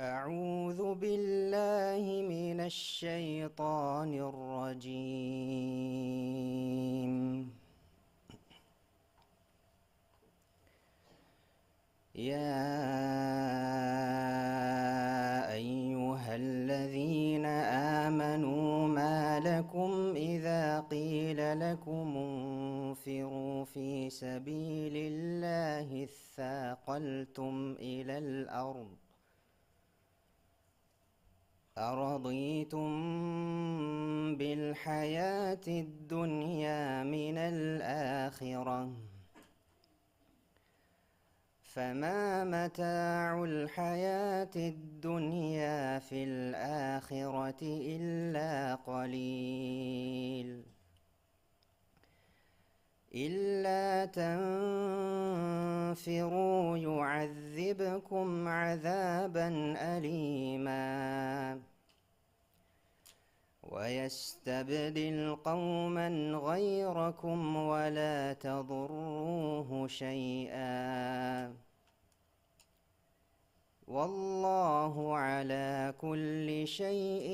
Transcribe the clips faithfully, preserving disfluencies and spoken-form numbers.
أعوذ بالله من الشيطان الرجيم. يا أيها الذين آمنوا ما لكم إذا قيل لكم انفروا في سبيل الله اثاقلتم إلى الأرض أرضيتم بالحياة الدنيا من الآخرة فما متاع الحياة الدنيا في الآخرة إلا قليل. إلا تنفروا يعذبكم عذابا أليما ويستبدل قوما غيركم ولا تضروه شيئا والله على كل شيء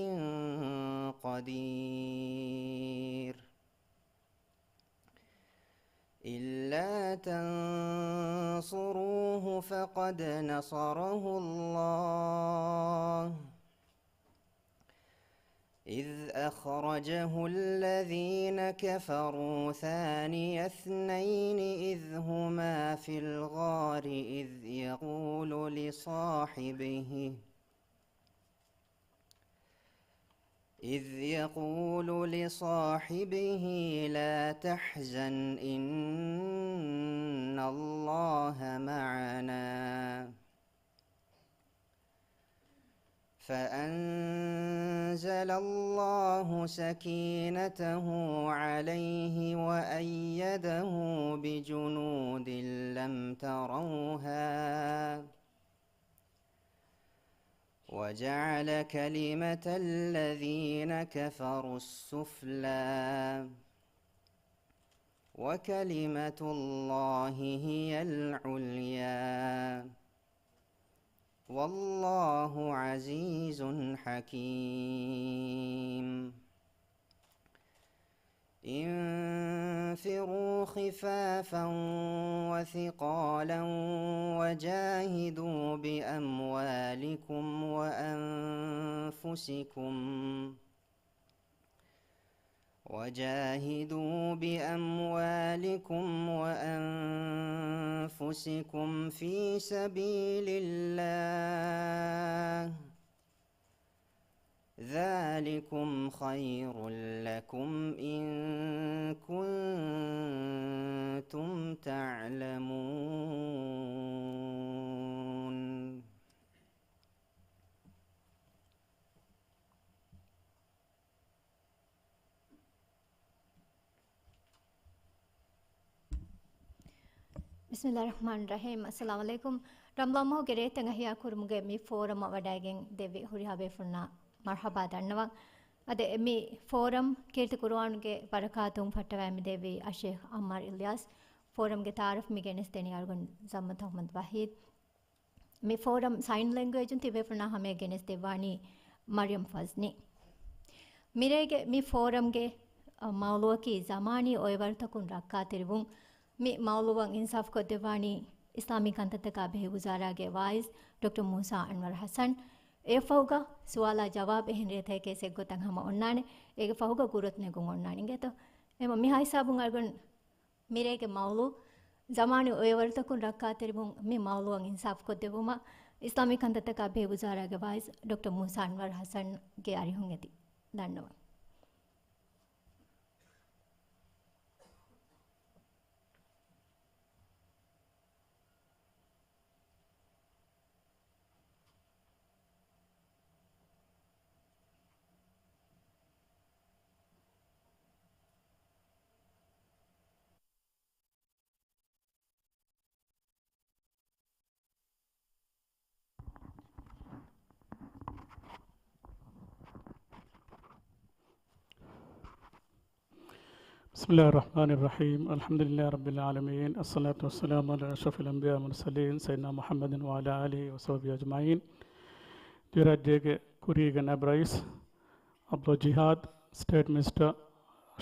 قدير. إلا تنصروه فقد نصره الله إذ أخرجه الذين كفروا ثاني اثنين إذ هما في الغار إذ يقول لصاحبه إذ يقول لصاحبه لا تحزن إن الله معنا فأنزل الله سكينته عليه وأيده بجنود لم تروها وجعل كلمة الذين كفروا السفلى وكلمة الله هي العليا والله عزيز حكيم. انفروا خفافا وثقالا وجاهدوا بأموالكم وأنفسكم وجاهدوا بأموالكم وأنفسكم في سبيل الله ذلكم خير لكم إن كنتم تعلمون. ބިސްމިއްލާހި ރަޙްމާނި ރަޙީމް. އައްސަލާމު ޢަލައިކުމް. ރަމަޟާން މަހުގެ ރޭތައް އަޙްޔާ ކުރުމުގެ މި ފޯރަމަށް ވަޑައިގެން ދެއްވި ހުރިހާ ބޭފުޅުންނަށް މަރްޙަބާ ދަންނަވަން. އަދި މި ފޯރަމް ކީރިތި ޤުރުއާނުގެ ބަރަކާތުން ފައްޓަވައި މި ދެއްވި އައްޝޭޚް ޢައްމާރު އިލްޔާސް ފޯރަމްގެ ތަޢާރަފް މި ގެނެސްދެނީ އަޅުގަނޑު ޒައްމަތު އަޙްމަދު ވަޙީދު. މި ފޯރަމް ސައިން ލެންގުއޭޖުން ތިބޭފުޅުންނާ ހަމަޔަށް ގެނެސްދެއްވާނީ މަރިޔަމް ފަޒްނީ. މިރޭގެ މި ފޯރަމްގެ، އަ، މައުޟޫޢަކީ ޒަމާނީ އޮއެވަރުތަކުން ރައްކާތެރިވުން. މި މައުޟޫޢަށް އިންސާފުކޮށްދެއްވާނީ އިސްލާމީ ކަންތައްތަކާ ބެހޭ ވުޒާރާގެ ވާއިޒް ޑޮކްޓަރ މޫސާ އަންވަރު ޙަސަން. އެއަށްފަހުގަ ސުވާލާ ޖަވާބު އެހެން ރޭތަކެއް އެއްގޮތަށް ހަމަ އޮންނާނެ. އޭގެ ފަހުގަ ގުރަތު ނެގުން އޮންނާނެ އިނގޭތޯ. އެމަ މިހާ ހިސާބުން އަޅުގަނޑު މިރޭގެ މައުޟޫޢު ޒަމާނީ އޮއެވަރުތަކުން ރައްކާތެރިވުން. މި މައުޟޫޢަށް އިންސާފުކޮށްދެއްވުމަށް އިސްލާމީ ކަންތައްތަކާ ބެހޭ ވުޒާރާގެ ވާއިޒް ޑޮކްޓަރ މޫސާ އަންވަރު ޙަސަންގެ އަރިހުން އެދި ދަންނަވަން. بسم الله الرحمن الرحيم. الحمد لله رب العالمين. الصلاة والسلام على أشرف الأنبياء والمرسلين سيدنا محمد وعلى آله وصحبه أجمعين. ދިވެހިރާއްޖޭގެ ކުރީގެ ނައިބު ރައީސް އަބްދުﷲ ޖިހާދް، ސްޓޭޓް މިނިސްޓަރ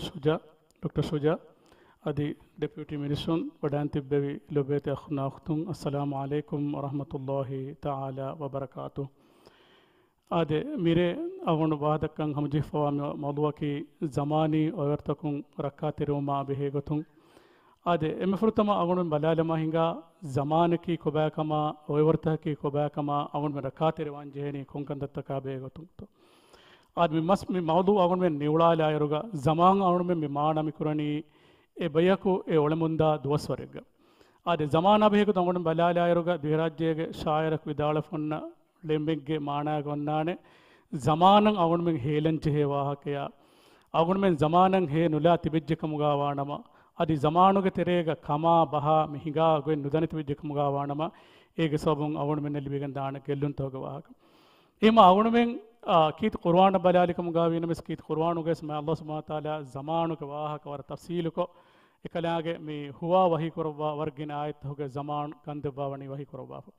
ޝުޖާ، ޑޮކްޓަރ ޝުޖާ އަދި ޑެޕިއުޓީ މިނިސްޓަރުން ވަޑައިން ތިއްބެވި ލޮބުވެތި އަޚުންނާ އުޚްތުން، އައްސަލާމު ޢަލައިކުމް ވަރަޙްމަތުﷲ ތަޢާލާ ވަބަރަކާތުހު. އާދެ، މިރޭ އަޅުގަނޑު ވާހަކަ ދައްކަން ހަމަޖެހިފަވާ މި މައުޟޫޢަކީ ޒަމާނީ އޮވެވަރުތަކުން ރައްކާތެރިވުމާ ބެހޭ ގޮތުން. އާދެ، އެންމެ ފުރަތަމަ އަޅުގަނޑު ބަލާލަމާ ހިނގާ ޒަމާނަކީ ކޮބާކަމާ، އޮވެވަރުތަކަކީ ކޮބާކަމާ އަޅުގަނޑު ރައްކާތެރި ވާން ޖެހެނީ ކޮން ކަންތައްތަކާ ބެހޭ ގޮތުންތޯ. އާދެ، މި މަސް-، މި މައުޟޫޢު އަޅުގަނޑުމެން ނިއުޅާލާއިރުގަ ޒަމާން އަޅުގަނޑުމެން މި މާނަ މި ކުރަނީ އެ ބަޔަކު އެ އުޅެމުންދާ ދުވަސްވަރެއްގަ. އާދެ، ޒަމާނާ ބެހޭ ގޮތުން އަޅުގަނޑު ބަލާލާއިރުގަ ދިވެހިރާއްޖޭގެ ޝާއިރަކު ވިދާޅުވެފަ އޮންނަ ޅެންބެއްގެ މާނާގަ އޮންނާނެ، ޒަމާނަށް އަޅުގަނޑުމެން ހޭލަން ޖެހޭ ވާހަކަޔާ، އަޅުގަނޑުމެން ޒަމާނަށް ހޭ ނުލާ ތިބެއްޖެ ކަމުގާ ވާނަމަ، އަދި ޒަމާނުގެ ތެރޭގަ ކަމާ ބަހާ މި ހިނގާ ގޮތް ނުދަނި ތިބެއްޖެ ކަމުގާ ވާނަމަ، އޭގެ ސަބަބުން އަޅުގަނޑުމެންނަށް ލިބިގެން ދާނެ ގެއްލުންތަކުގެ ވާހަކަ. އެހެންމަ އަޅުގަނޑުމެން، އާ، ކީރިތި ޤުރުއާނަށް ބަލާލި ކަމުގާ ވީނަމަވެސް، ކީރިތި ޤުރުއާނުގައި ވެސް މާތް ﷲ ސުބްޙާނަހޫ ވަތަޢާލާ ޒަމާނުގެ ވާހަކަ ވަރަށް ތަފްޞީލުކޮށް، އެކަލާނގެ މި ހުވާ ވަޙީ ކުރައްވާ ވަރަށް ގިނަ އާޔަތްތަކުގެ ޒަމާން ކަންދެއްވާ ވަނީ ވަޙީ ކުރައްވާފަ.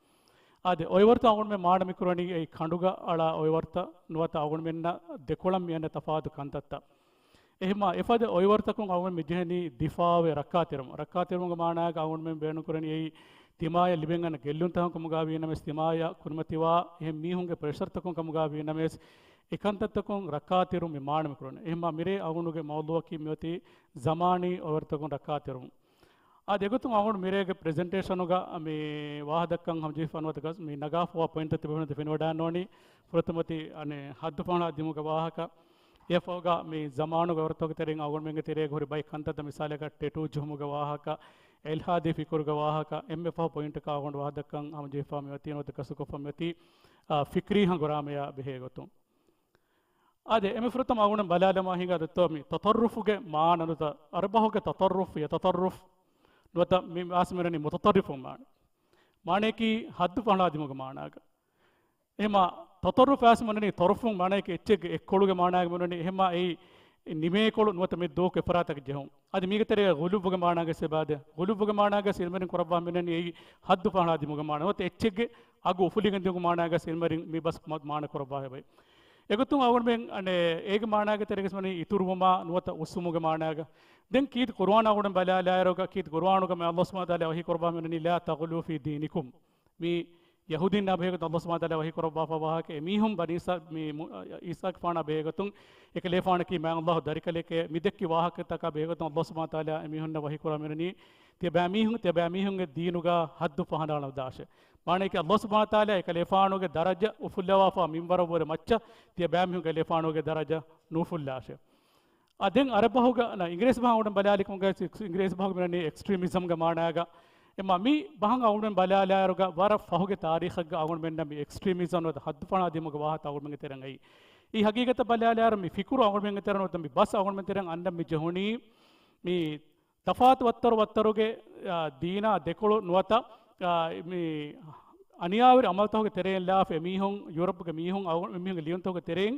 އާދެ، އޮވެވަރުތައް އަޅުގަނޑުމެން މާނަ މި ކުރަނީ އެއީ ކަނޑުގަ އަޅާ އޮވެވަރުތައް ނުވަތަ އަޅުގަނޑުމެންނަށް ދެކޮޅަށް މި އަންނަ ތަފާތު ކަންތައްތައް. އެހެންމާ އެފަދަ އޮވެވަރުތަކުން އަޅުގަނޑު މި ޖެހެނީ ދިފާޢުވެ ރައްކާތެރުމަށް. ރައްކާތެރުމުގެ މާނާގަ އަޅުގަނޑުމެން ބޭނުން ކުރަނީ އެއީ ތިމާޔަށް ލިބެން އަންނަ ގެއްލުންތަކުން ކަމުގާ ވީނަމަވެސް، ތިމާޔަށް ކުރިމަތިވާ އެހެން މީހުންގެ ޕްރެޝަރްތަކުން ކަމުގާ ވީނަމަވެސް، އެކަންތައްތަކުން ރައްކާތެރު މި މާނަ މި ކުރަނީ. އެހެންމާ މިރޭ އަޅުގަނޑުގެ މައުޟޫޢަކީ މިއޮތީ ޒަމާނީ އޮވެވަރުތަކުން ރައްކާތެރުވުން. އާދެ، އެގޮތުން އަޅުގަނޑު މިރޭގެ ޕްރެޒެންޓޭޝަނުގަ މި ވާހަކަ ދައްކަން ހަމަޖެހިފަ ނުވަތަ ގަސް-، މި ނަގާފަވާ ޕޮއިންޓްތައް ތިބެފަ ފެނިވަޑައިގަންނަވަނީ، ފުރަތަމަ އޮތީ އަނެއް ހައްދު ފަހަނާ ދިމުގެ ވާހަކަ. އެއަށްފަހުގަ މި ޒަމާނުގެ އޮވެވަރުތަކުގެ ތެރެއިން އަޅުގަނޑުމެންގެ ތެރޭގަ ހުރި ބައެއް ކަންތައްތައް، މިސާލަކަށް ޓެޓޫ ޖެހުމުގެ ވާހަކަ، އިލްހާދީ ފިކުރުގެ ވާހަކަ، އެންމެ ފަހު ޕޮއިންޓަކަށް އަޅުގަނޑު ވާހަކަ ދައްކަން ހަމަޖެހިފަ މި އޮތީ ނުވަތަ ގަސްތުކޮށްފަ މި އޮތީ، އާ، ފިކްރީ ހަނގުރާމަޔާ ބެހޭ ގޮތުން. އާދެ، އެންމެ ފުރަތަމަ އަޅުގަނޑު ބަލާލަމާ ހިނގާ ދޮއްތޯ މި ތަޠައްރުފުގެ މާނަ ނުވަތަ އަރަބަހުގެ ތަޠައްރުފު ޔަ ތަޠައްރުފް ނުވަތަ މި އާސިމިރަނީ މުތަޠައްރިފު މާނަ. މާނަޔަކީ ހައްދު ފަހަނާ ދިމުގެ މާނާގަ. އެހެމާ ތަޠައްރުފް އާސިމިރަނީ ޠަރުފު މާނަޔަކީ އެއްޗެއްގެ އެއްކޮޅުގެ މާނާގަ މިރަނީ. އެހެމާ އެއީ ނިމޭކޮޅު ނުވަތަ މި ދުވަހު އެފަރާތަކަށް ޖެހުން. އަދި މީގެ ތެރޭ ޣުލުއްވުގެ މާނާގަ ސެބާދެ. ޣުލުއްވުގެ މާނާގަ އިލްމުވެރިން ކުރައްވާ މިނަނީ އެއީ ހައްދު ފަހަނާ ދިމުގެ މާނާ. ނުވަތަ އެއްޗެއްގެ އަގު އުފުލިގެން ދިމުގެ މާނާގަ އިލްމުވެރިން މި ބަސް މާ-، މާނަ ކުރައްވާ ހެބައި. އެގޮތުން އަޅުގަނޑުމެން އަނެއް އޭގެ މާނާގެ ތެރޭގަސް މިނަނީ އިތުރުވުމާ ނުވަތަ އުއްސުމުގެ މާނާގަ. ދެން ކީރިތި ޤުރުއާން އަޅުގަނޑު ބަލާލާއިރުގަ ކީރިތި ޤުރުއާނުގަ މި ﷲ ސުބްޙާނަހޫ ވަތަޢާލާ ވަޙީ ކުރައްވާ މިނަނީ لا تغلوا في دينكم. މި ޔަހޫދީންނާ ބެހޭގޮތުން ﷲ ސުބްޙާނަހޫ ވަތަޢާލާ ވަޙީ ކުރައްވާފަ ވާހަކަ އެމީހުން ބަނީ އިސްރާ-، މި މު-، އީސާގެފާނާ ބެހޭގޮތުން އެކަލޭފާނަކީ މާތް ﷲ ދަރިކަލެކޭ މި ދެއްކި ވާހަކަތަކާ ބެހޭގޮތުން ﷲ ސުބްޙާނަހޫ ވަތަޢާލާ އެމީހުންނަށް ވަޙީ ކުރާ މިނަނީ ތިޔަބައިމީހުން، ތިޔަބައިމީހުންގެ ދީނުގަ ހައްދު ފަހަނާ ނުދާށޭ. މާނަޔަކީ ﷲ ސުބްޙާނަހޫ ވަތަޢާލާ އެކަލޭފާނުގެ ދަރަޖަ އުފުއްލަވާފަ މިންވަރަށްވުރެ މައްޗަށް ތިޔަބައިމީހުންގެ ކަލޭފާނުގެ ދަރަޖަ ނުއުފުއްލާށޭ. އާ، ދެން އަރަބަހުގަ، ނަ، އިނގިރޭސި ބަހަށް އަޅުގަނޑު ބަލާލިކަމުގައި އިނގިރޭސި ބަހުގެ މިނަނީ އެކްސްޓްރީމިޒަމްގެ މާނާގަ. އެމާ މި ބަހަށް އަޅުގަނޑުމެން ބަލާލާއިރުގަ ވަރަށް ފަހުގެ ތާރީޚެއްގަ އަޅުގަނޑުމެންނަށް މި އެކްސްޓްރީމިޒަމް ނުވަތަ ހައްދު ފަހަނާ ދިމުގެ ވާހަކަ އަޅުގަނޑުމެންގެ ތެރެއަށް އައީ. އެއީ ހަގީގަތަށް ބަލާލާއިރު މި ފިކުރު އަޅުގަނޑުމެންގެ ތެރެއަށް ނުވަތަ މި ބަސް އަޅުގަނޑުމެން ތެރެއަށް އަންނަ މި ޖެހުނީ މި ތަފާތު ވައްތަރު ވައްތަރުގެ، އާ، ދީނާ ދެކޮޅު ނުވަތަ، އާ، މި އަނިޔާވެރި އަމަލުތަކުގެ ތެރެއިން ލާފަ އެމީހުން، ޔޫރަޕްގެ މީހުން، އަޅު-، މީހުންގެ ލިޔުންތަކުގެ ތެރެއިން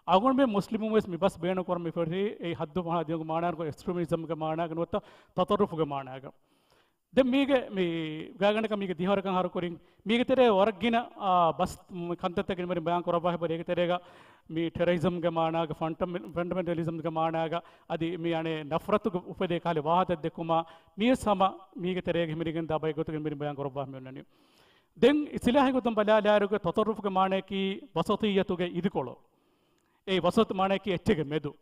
އަޅުގަނޑުމެން މުސްލިމުން ވެސް މި ބަސް ބޭނުން ކުރަން މި ފެށީ އެއީ ހައްދު ފަހަނާ ދިމުގެ މާނާގަ، އެކްސްޓްރީމިޒަމްގެ މާނާގަ ނުވަތަ ތަޠައްރުފުގެ މާނާގަ. ދެން މީގެ މި ގާތްގަނޑަކަށް މީގެ ދިހަވަރަކަށް ހަރުކުރިން މީގެ ތެރޭ ވަރަށް ގިނަ، އާ، ބަސް ކަންތައްތަކެއް މި ބަޔާން ކުރައްވާ ހެބަ އޭގެ ތެރޭގަ މި ޓެރަރިޒަމްގެ މާނާގަ، ފަންޑަމެ-، ފަންޑަމެންޓަލިޒަމްގެ މާނާގަ، އަދި މި އަނެއް ނަފްރަތުގެ އުފެދޭ ކަހަލަ ވާހަކަ ދެއްކުމާ، މިޔަސް ހަމަ މީގެ ތެރޭގަ ހިމެނިގެން ދާ ބައެއް ގޮތުގެ މި ބަޔާން ކުރައްވާ މި އޮންނަނީ. ދެން އިސްތިލާހީ ގޮތުން ބަލާލާއިރުގަ ތަޠައްރުފުގެ މާނަޔަކީ ވަސަޠިއްޔަތުގެ އިދިކޮޅު. އެއީ ވަސަޠު މާނަޔަކީ އެއްޗެއްގެ މެދު.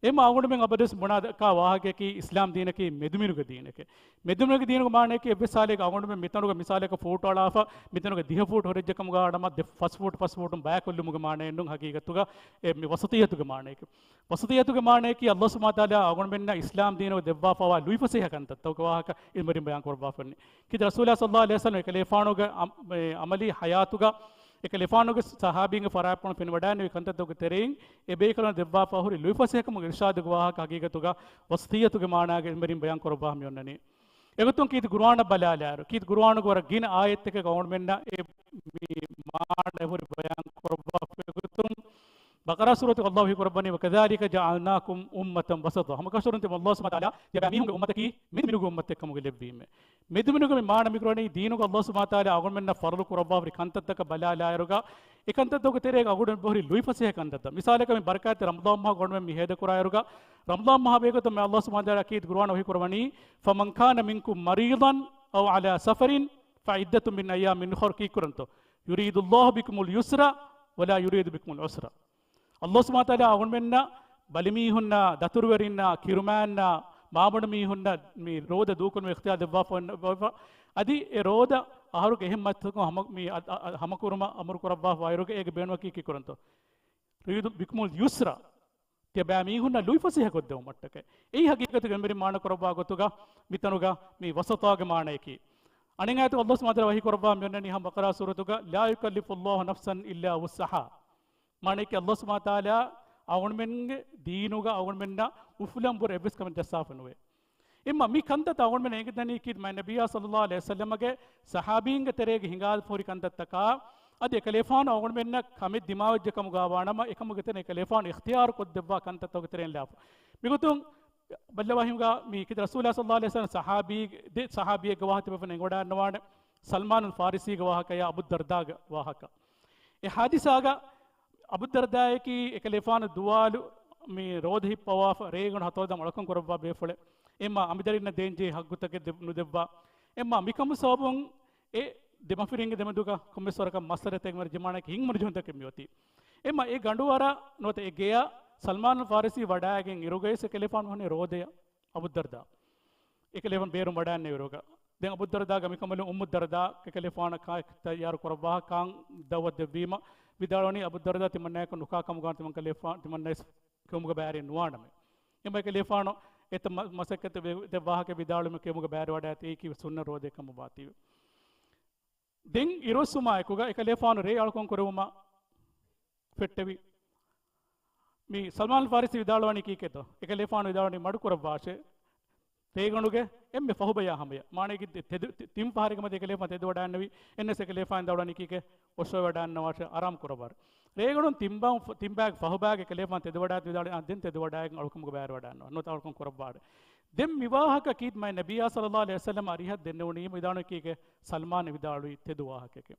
އެމަ އަޅުގަނޑުމެން އަބަދުވެސް ބުނާ ދައްކާ ވާހަކަޔަކީ އިސްލާމް ދީނަކީ މެދުމިނުގެ ދީނެކޭ. މެދުމިނުގެ ދީނުގެ މާނަޔަކީ އެއްވެސް ހާލެއްގަ އަޅުގަނޑުމެން މިތަނުގަ މިސާލަކަށް ފޫޓު އަޅާފަ، މިތަނުގަ ދިހަ ފޫޓު ހުރެއްޖެ ކަމުގަ ވާނަމަ ދެ ފަސް ފޫޓު ފަސް ފޫޓުން ބައިކޮށްލުމުގެ މާނައެއް ނޫން ހަގީގަތުގަ އެ މި ވަސަޠިއްޔަތުގެ މާނަޔަކީ. ވަސަޠިއްޔަތުގެ މާނަޔަކީ ﷲ ސުބްޙާނަހޫ ވަތަޢާލާ އަޅުގަނޑުމެންނަށް އިސްލާމް ދީނުގަ ދެއްވާފަވާ ލުއިފަސޭހަ ކަންތައްތަކުގެ ވާހަކަ އިލްމުވެރިން ބަޔާން ކުރައްވާފަ އޮންނަނީ. ކީރިތި ރަސޫލާ ޞައްލައްލާހު ޢަލައިހި ވަސައްލަމަ އެކަލޭފާނުގެ އަމް-، އެ ޢަމަލީ ޙަޔާތުގަ އެކަލޭފާނުގެ ޞަޙާބީންގެ ފަރާތްޕުޅުން ފެނިވަޑައިންނެވި ކަންތައްތަކުގެ ތެރެއިން އެ ބޭކަލުންނަށް ދެއްވާފަ ހުރި ލުއިފަސޭހަކަމުގެ އިރުޝާދުގެ ވާހަކަ ހަގީގަތުގަ ވަސަޠިއްޔަތުގެ މާނާގަ އިލްމުވެރިން ބަޔާން ކުރައްވާ މި އޮންނަނީ. އެގޮތުން ކީރިތި ޤުރުއާނަށް ބަލާލާއިރު، ކީރިތި ޤުރުއާނުގެ ވަރަށް ގިނަ އާޔަތްތަކެއް އަޅުގަނޑުމެންނަށް އެ މި މާނަ އެ ހުރި ބަޔާން ކުރައްވާފަ އެގޮތުން، ބަޤަރާ ސޫރަތުގަ ﷲ ވަޙީ ކުރައްވަނީ، "وَكَذَٰلِكَ جَعَلْنَاكُمْ أُمَّةً وَسَطًا." ހަމަކަށަވަރުން ތިމަން ﷲ ސުބްޙާނަހޫ ވަތަޢާލާ ތިޔަބައިމީހުންގެ އުއްމަތަކީ މެދުމިނުގެ އުއްމަތެއް ކަމުގަ ލެއްވީމޭ. މެދުމިނުގެ މި މާނަ މި ކުރަނީ ދީނުގަ ﷲ ސުބްޙާނަހޫ ވަތަޢާލާ އަޅުގަނޑުމެންނަށް ފަރުޟު ކުރައްވާފަ ހުރި ކަންތައްތަކަށް ބަލާލާއިރުގަ އެ ކަންތައްތަކުގެ ތެރޭގަ އަޅުގަނޑު ބޮހި ލުއިފަސޭހަ ކަންތައްތައް. މިސާލަކަށް މި ބަރަކާތްތެރި ރަމަޟާން މަހަކު އަޅުގަނޑުމެން މި ހޭދަކުރާއިރުގަ، ރަމަޟާން މަހާ ބެހޭގޮތުން މި ﷲ ސުބްޙާނަހޫ ވަތަޢާލާ ކީރިތި ޤުރުއާނަށް ވަޙީ ކުރަވަނީ، فَمَنْ كَانَ مِنْكُمْ مَرِيضًا أَوْ عَلَىٰ سَفَرٍ فَعِدَّةٌ مِنْ أَيَّامٍ أُخَرَ ކީއްކުރަންތޯ؟ يُرِيدُ اللَّهُ بِكُمُ الْيُسْرَ وَلَا يُرِيدُ بِكُمُ الْعُسْرَ. ﷲ ސުބްޙާނަހޫ ވަތަޢާލާ އަޅުގަނޑުމެންނަށް ބަލިމީހުންނާ، ދަތުރުވެރިންނާ، ކިރުމާންނާ، މާބަނޑު މީހުންނަށް މި ރޯދަ ދޫކުރުމަށް އިޚްތިޔާރު ދެއްވާފަ ވަން-، ވަ-، އަދި އެ ރޯދަ އަހަރުގެ އެހެން މަސްތަކުން ހަމަ-، މި އަ-، އަ-، އަ-، ހަމަކުރުމަށް އަމުރު ކުރައްވާފަ އިރުގެ އޭގެ ބޭނުމަކީ ކީއްކުރަންތޯ؟ يُرِيدُ بِكُمُ الْيُسْرَ، ތިޔަބައިމީހުންނަށް ލުއިފަސޭހަ ކޮށްދެވުމަށްޓަކައި. އެއީ ހަގީގަތުގެ އެނބުރިން މާނަ ކުރައްވާ ގޮތުގަ މިތަނުގަ މި ވަސަޠާގެ މާނަޔަކީ. އަނެއް އާޔަތުގަ ﷲ ސުބްޙާނަހޫ ވަތަޢާލާ ވަޙީ ކުރައްވާ މިއޮންނަނީ ހަމަ ބަޤަރާ ސޫރަތުގަ، لَا يُكَلِّفُ اللَّهُ نَفْسًا إِلَّا وُسْعَهَا. މާނަޔަކީ ﷲ ސުބްޙާނަހޫ ވަތަޢާލާ އަޅުގަނޑުމެންގެ ދީނުގަ އަޅުގަނޑުމެންނަށް އުފުލަން ބުރަ އެއްވެސް ކަމެއް ޖައްސާފަ ނުވޭ. އެމަ މި ކަންތައްތައް އަޅުގަނޑުމެން އެނގިދަނީ ކީރިތި މާތް ނަބިއްޔާ ޞައްލައްލާހު ޢަލައިހި ވަސައްލަމަގެ ޞަޙާބީންގެ ތެރޭގަ ހިނގާފަ ހުރި ކަންތައްތަކާ، އަދި އެކަލޭފާނު އަޅުގަނޑުމެންނަށް ކަމެއް ދިމާވެއްޖެ ކަމުގަ ވާނަމަ، އެކަމުގެ ތެރެއިން އެކަލޭފާނު އިޚްތިޔާރު ކޮށްދެއްވާ ކަންތައްތަކުގެ ތެރެއިން ލާފަ. މިގޮތުން ބައްލަވާ ހިނގާ މީ ކީރިތި ރަސޫލާ ޞައްލައްލާހު ޢަލައިހި ވަސައްލަމް ޞަޙާބީ، ދެ ޞަޙާބީއެއްގެ ވާހަކަ ތިބެފަން އެނގިވަޑައިގަންނަވާނެ. ސަލްމާނުލް ފާރިސީގެ ވާހަކަޔާ އަބުއްދަރްދާގެ ވާހަކަ. އެ ޙާދިސާގަ އަބުއްދަރްދާއަކީ އެކަލޭފާނު ދުވާލު މި ރޯދަ ހިއްޕަވާފަ، ރޭގަނޑު ހަތަރު ވަންދެން އަޅުކަން ކުރައްވާ ބޭފުޅެއް. އެމަ އަނބިދަރިންނަށް ދޭންޖެހޭ ހައްގުތަކެއް ދެ-، ނުދެއްވާ. އެމަ މިކަމު ސަބަބުން އެ ދެމަފިރިންގެ ދެމެދުގަ ކޮންމެސް ވަރަކަށް މައްސަލަތަކެއް ވެރި ޖިމާނަކަށް ހިނގުމުން ޖެހުންތަކެއް މިއޮތީ. އެމަ އެ ގަނޑުވަރަށް ނުވަތަ އެ ގެޔަށް ސަލްމާނުލް ފާރިސީ ވަޑައިގެން އިރުގައި އެކަލޭފާނު ހަނީ ރޯދަޔަށް އަބުއްދަރްދާ. އެކަލޭފާނު ބޭރުން ވަޑައިގެންނެވި އިރުގަ. ދެން އަބުއްދަރްދާގެ އަނބިކަނބަލުން އުއްމުއްދަރްދާ އެކަލޭފާނަށް ކާ ތައްޔާރު ކުރައްވާ ކާން ދައުވަތު ދެއްވީމަ ވިދާޅުވަނީ އަބުއްދަރްދާ ތިމަންނަޔަކު ނުކާ ކަމުގަ ތިމަން ކަލޭފާ-، ތިމަންނަޔަސް ކެއުމުގަ ބައިވެރި ނުވާނަމޭ. އެމަ އެކަލޭފާނު އެތައް މަ-، މަސައްކަތެއް ވެ-، ދެއްވާހަކަ ވިދާޅުވީމަ ކެއުމުގަ ބައިވެރިވަޑައިގަތީ އެއީކީ ސުންނަ ރޯދައެއް ކަމަށް ވާތީވެ. ދެން އިރުއޮއްސުމާއެކުގަ އެކަލޭފާނު ރޭ އަޅުކަން ކުރެވުމަށް ފެއްޓެވި. މި ސަލްމާން ފާރިސީ ވިދާޅުވަނީ ކީކޭތޯ؟ އެކަލޭފާނު ވިދާޅުވަނީ މަޑުކުރައްވާށޭ. ރޭގަނޑުގެ އެންމެ ފަހުބަޔާ ހަމަޔަށް. މާނައަކީ ތެ-، ތެ-، ތިން ފަހަރެއްގެ މަތި އެކަލޭފާނު ތެދުވަޑައިގެންނެވި. އެންނަސް އެކަލޭފާނު ވިދާޅުވަނީ ކީކޭ؟ އޮށޯވެވަޑައިގަންނަވާށޭ، އަރާމް ކުރައްވާށޭ. ރޭގަނޑުން ތިން ބާ-، ތިން ބާގެ ފަހުބާގެ އެކަލޭފާނު ތެދުވަޑައިގަތީ ވިދާޅުވަނީ އާ ދެން ތެދުވަޑައިގެން އަޅުކަމުގަ ބައިވެރިވަޑައިގަންނަވާ. ނުވަތަ އަޅުކަން ކުރައްވާށޭ. ދެން މި ވާހަކަ ކީރިތި މާތް ނަބިއްޔާ ޞައްލައްލާހު ޢަލައިހި ވަސައްލަމަ އަރިހަށް ދެންނެވުނީމަ ވިދާޅުވީ ތެދު ވާހަކައެކޭ.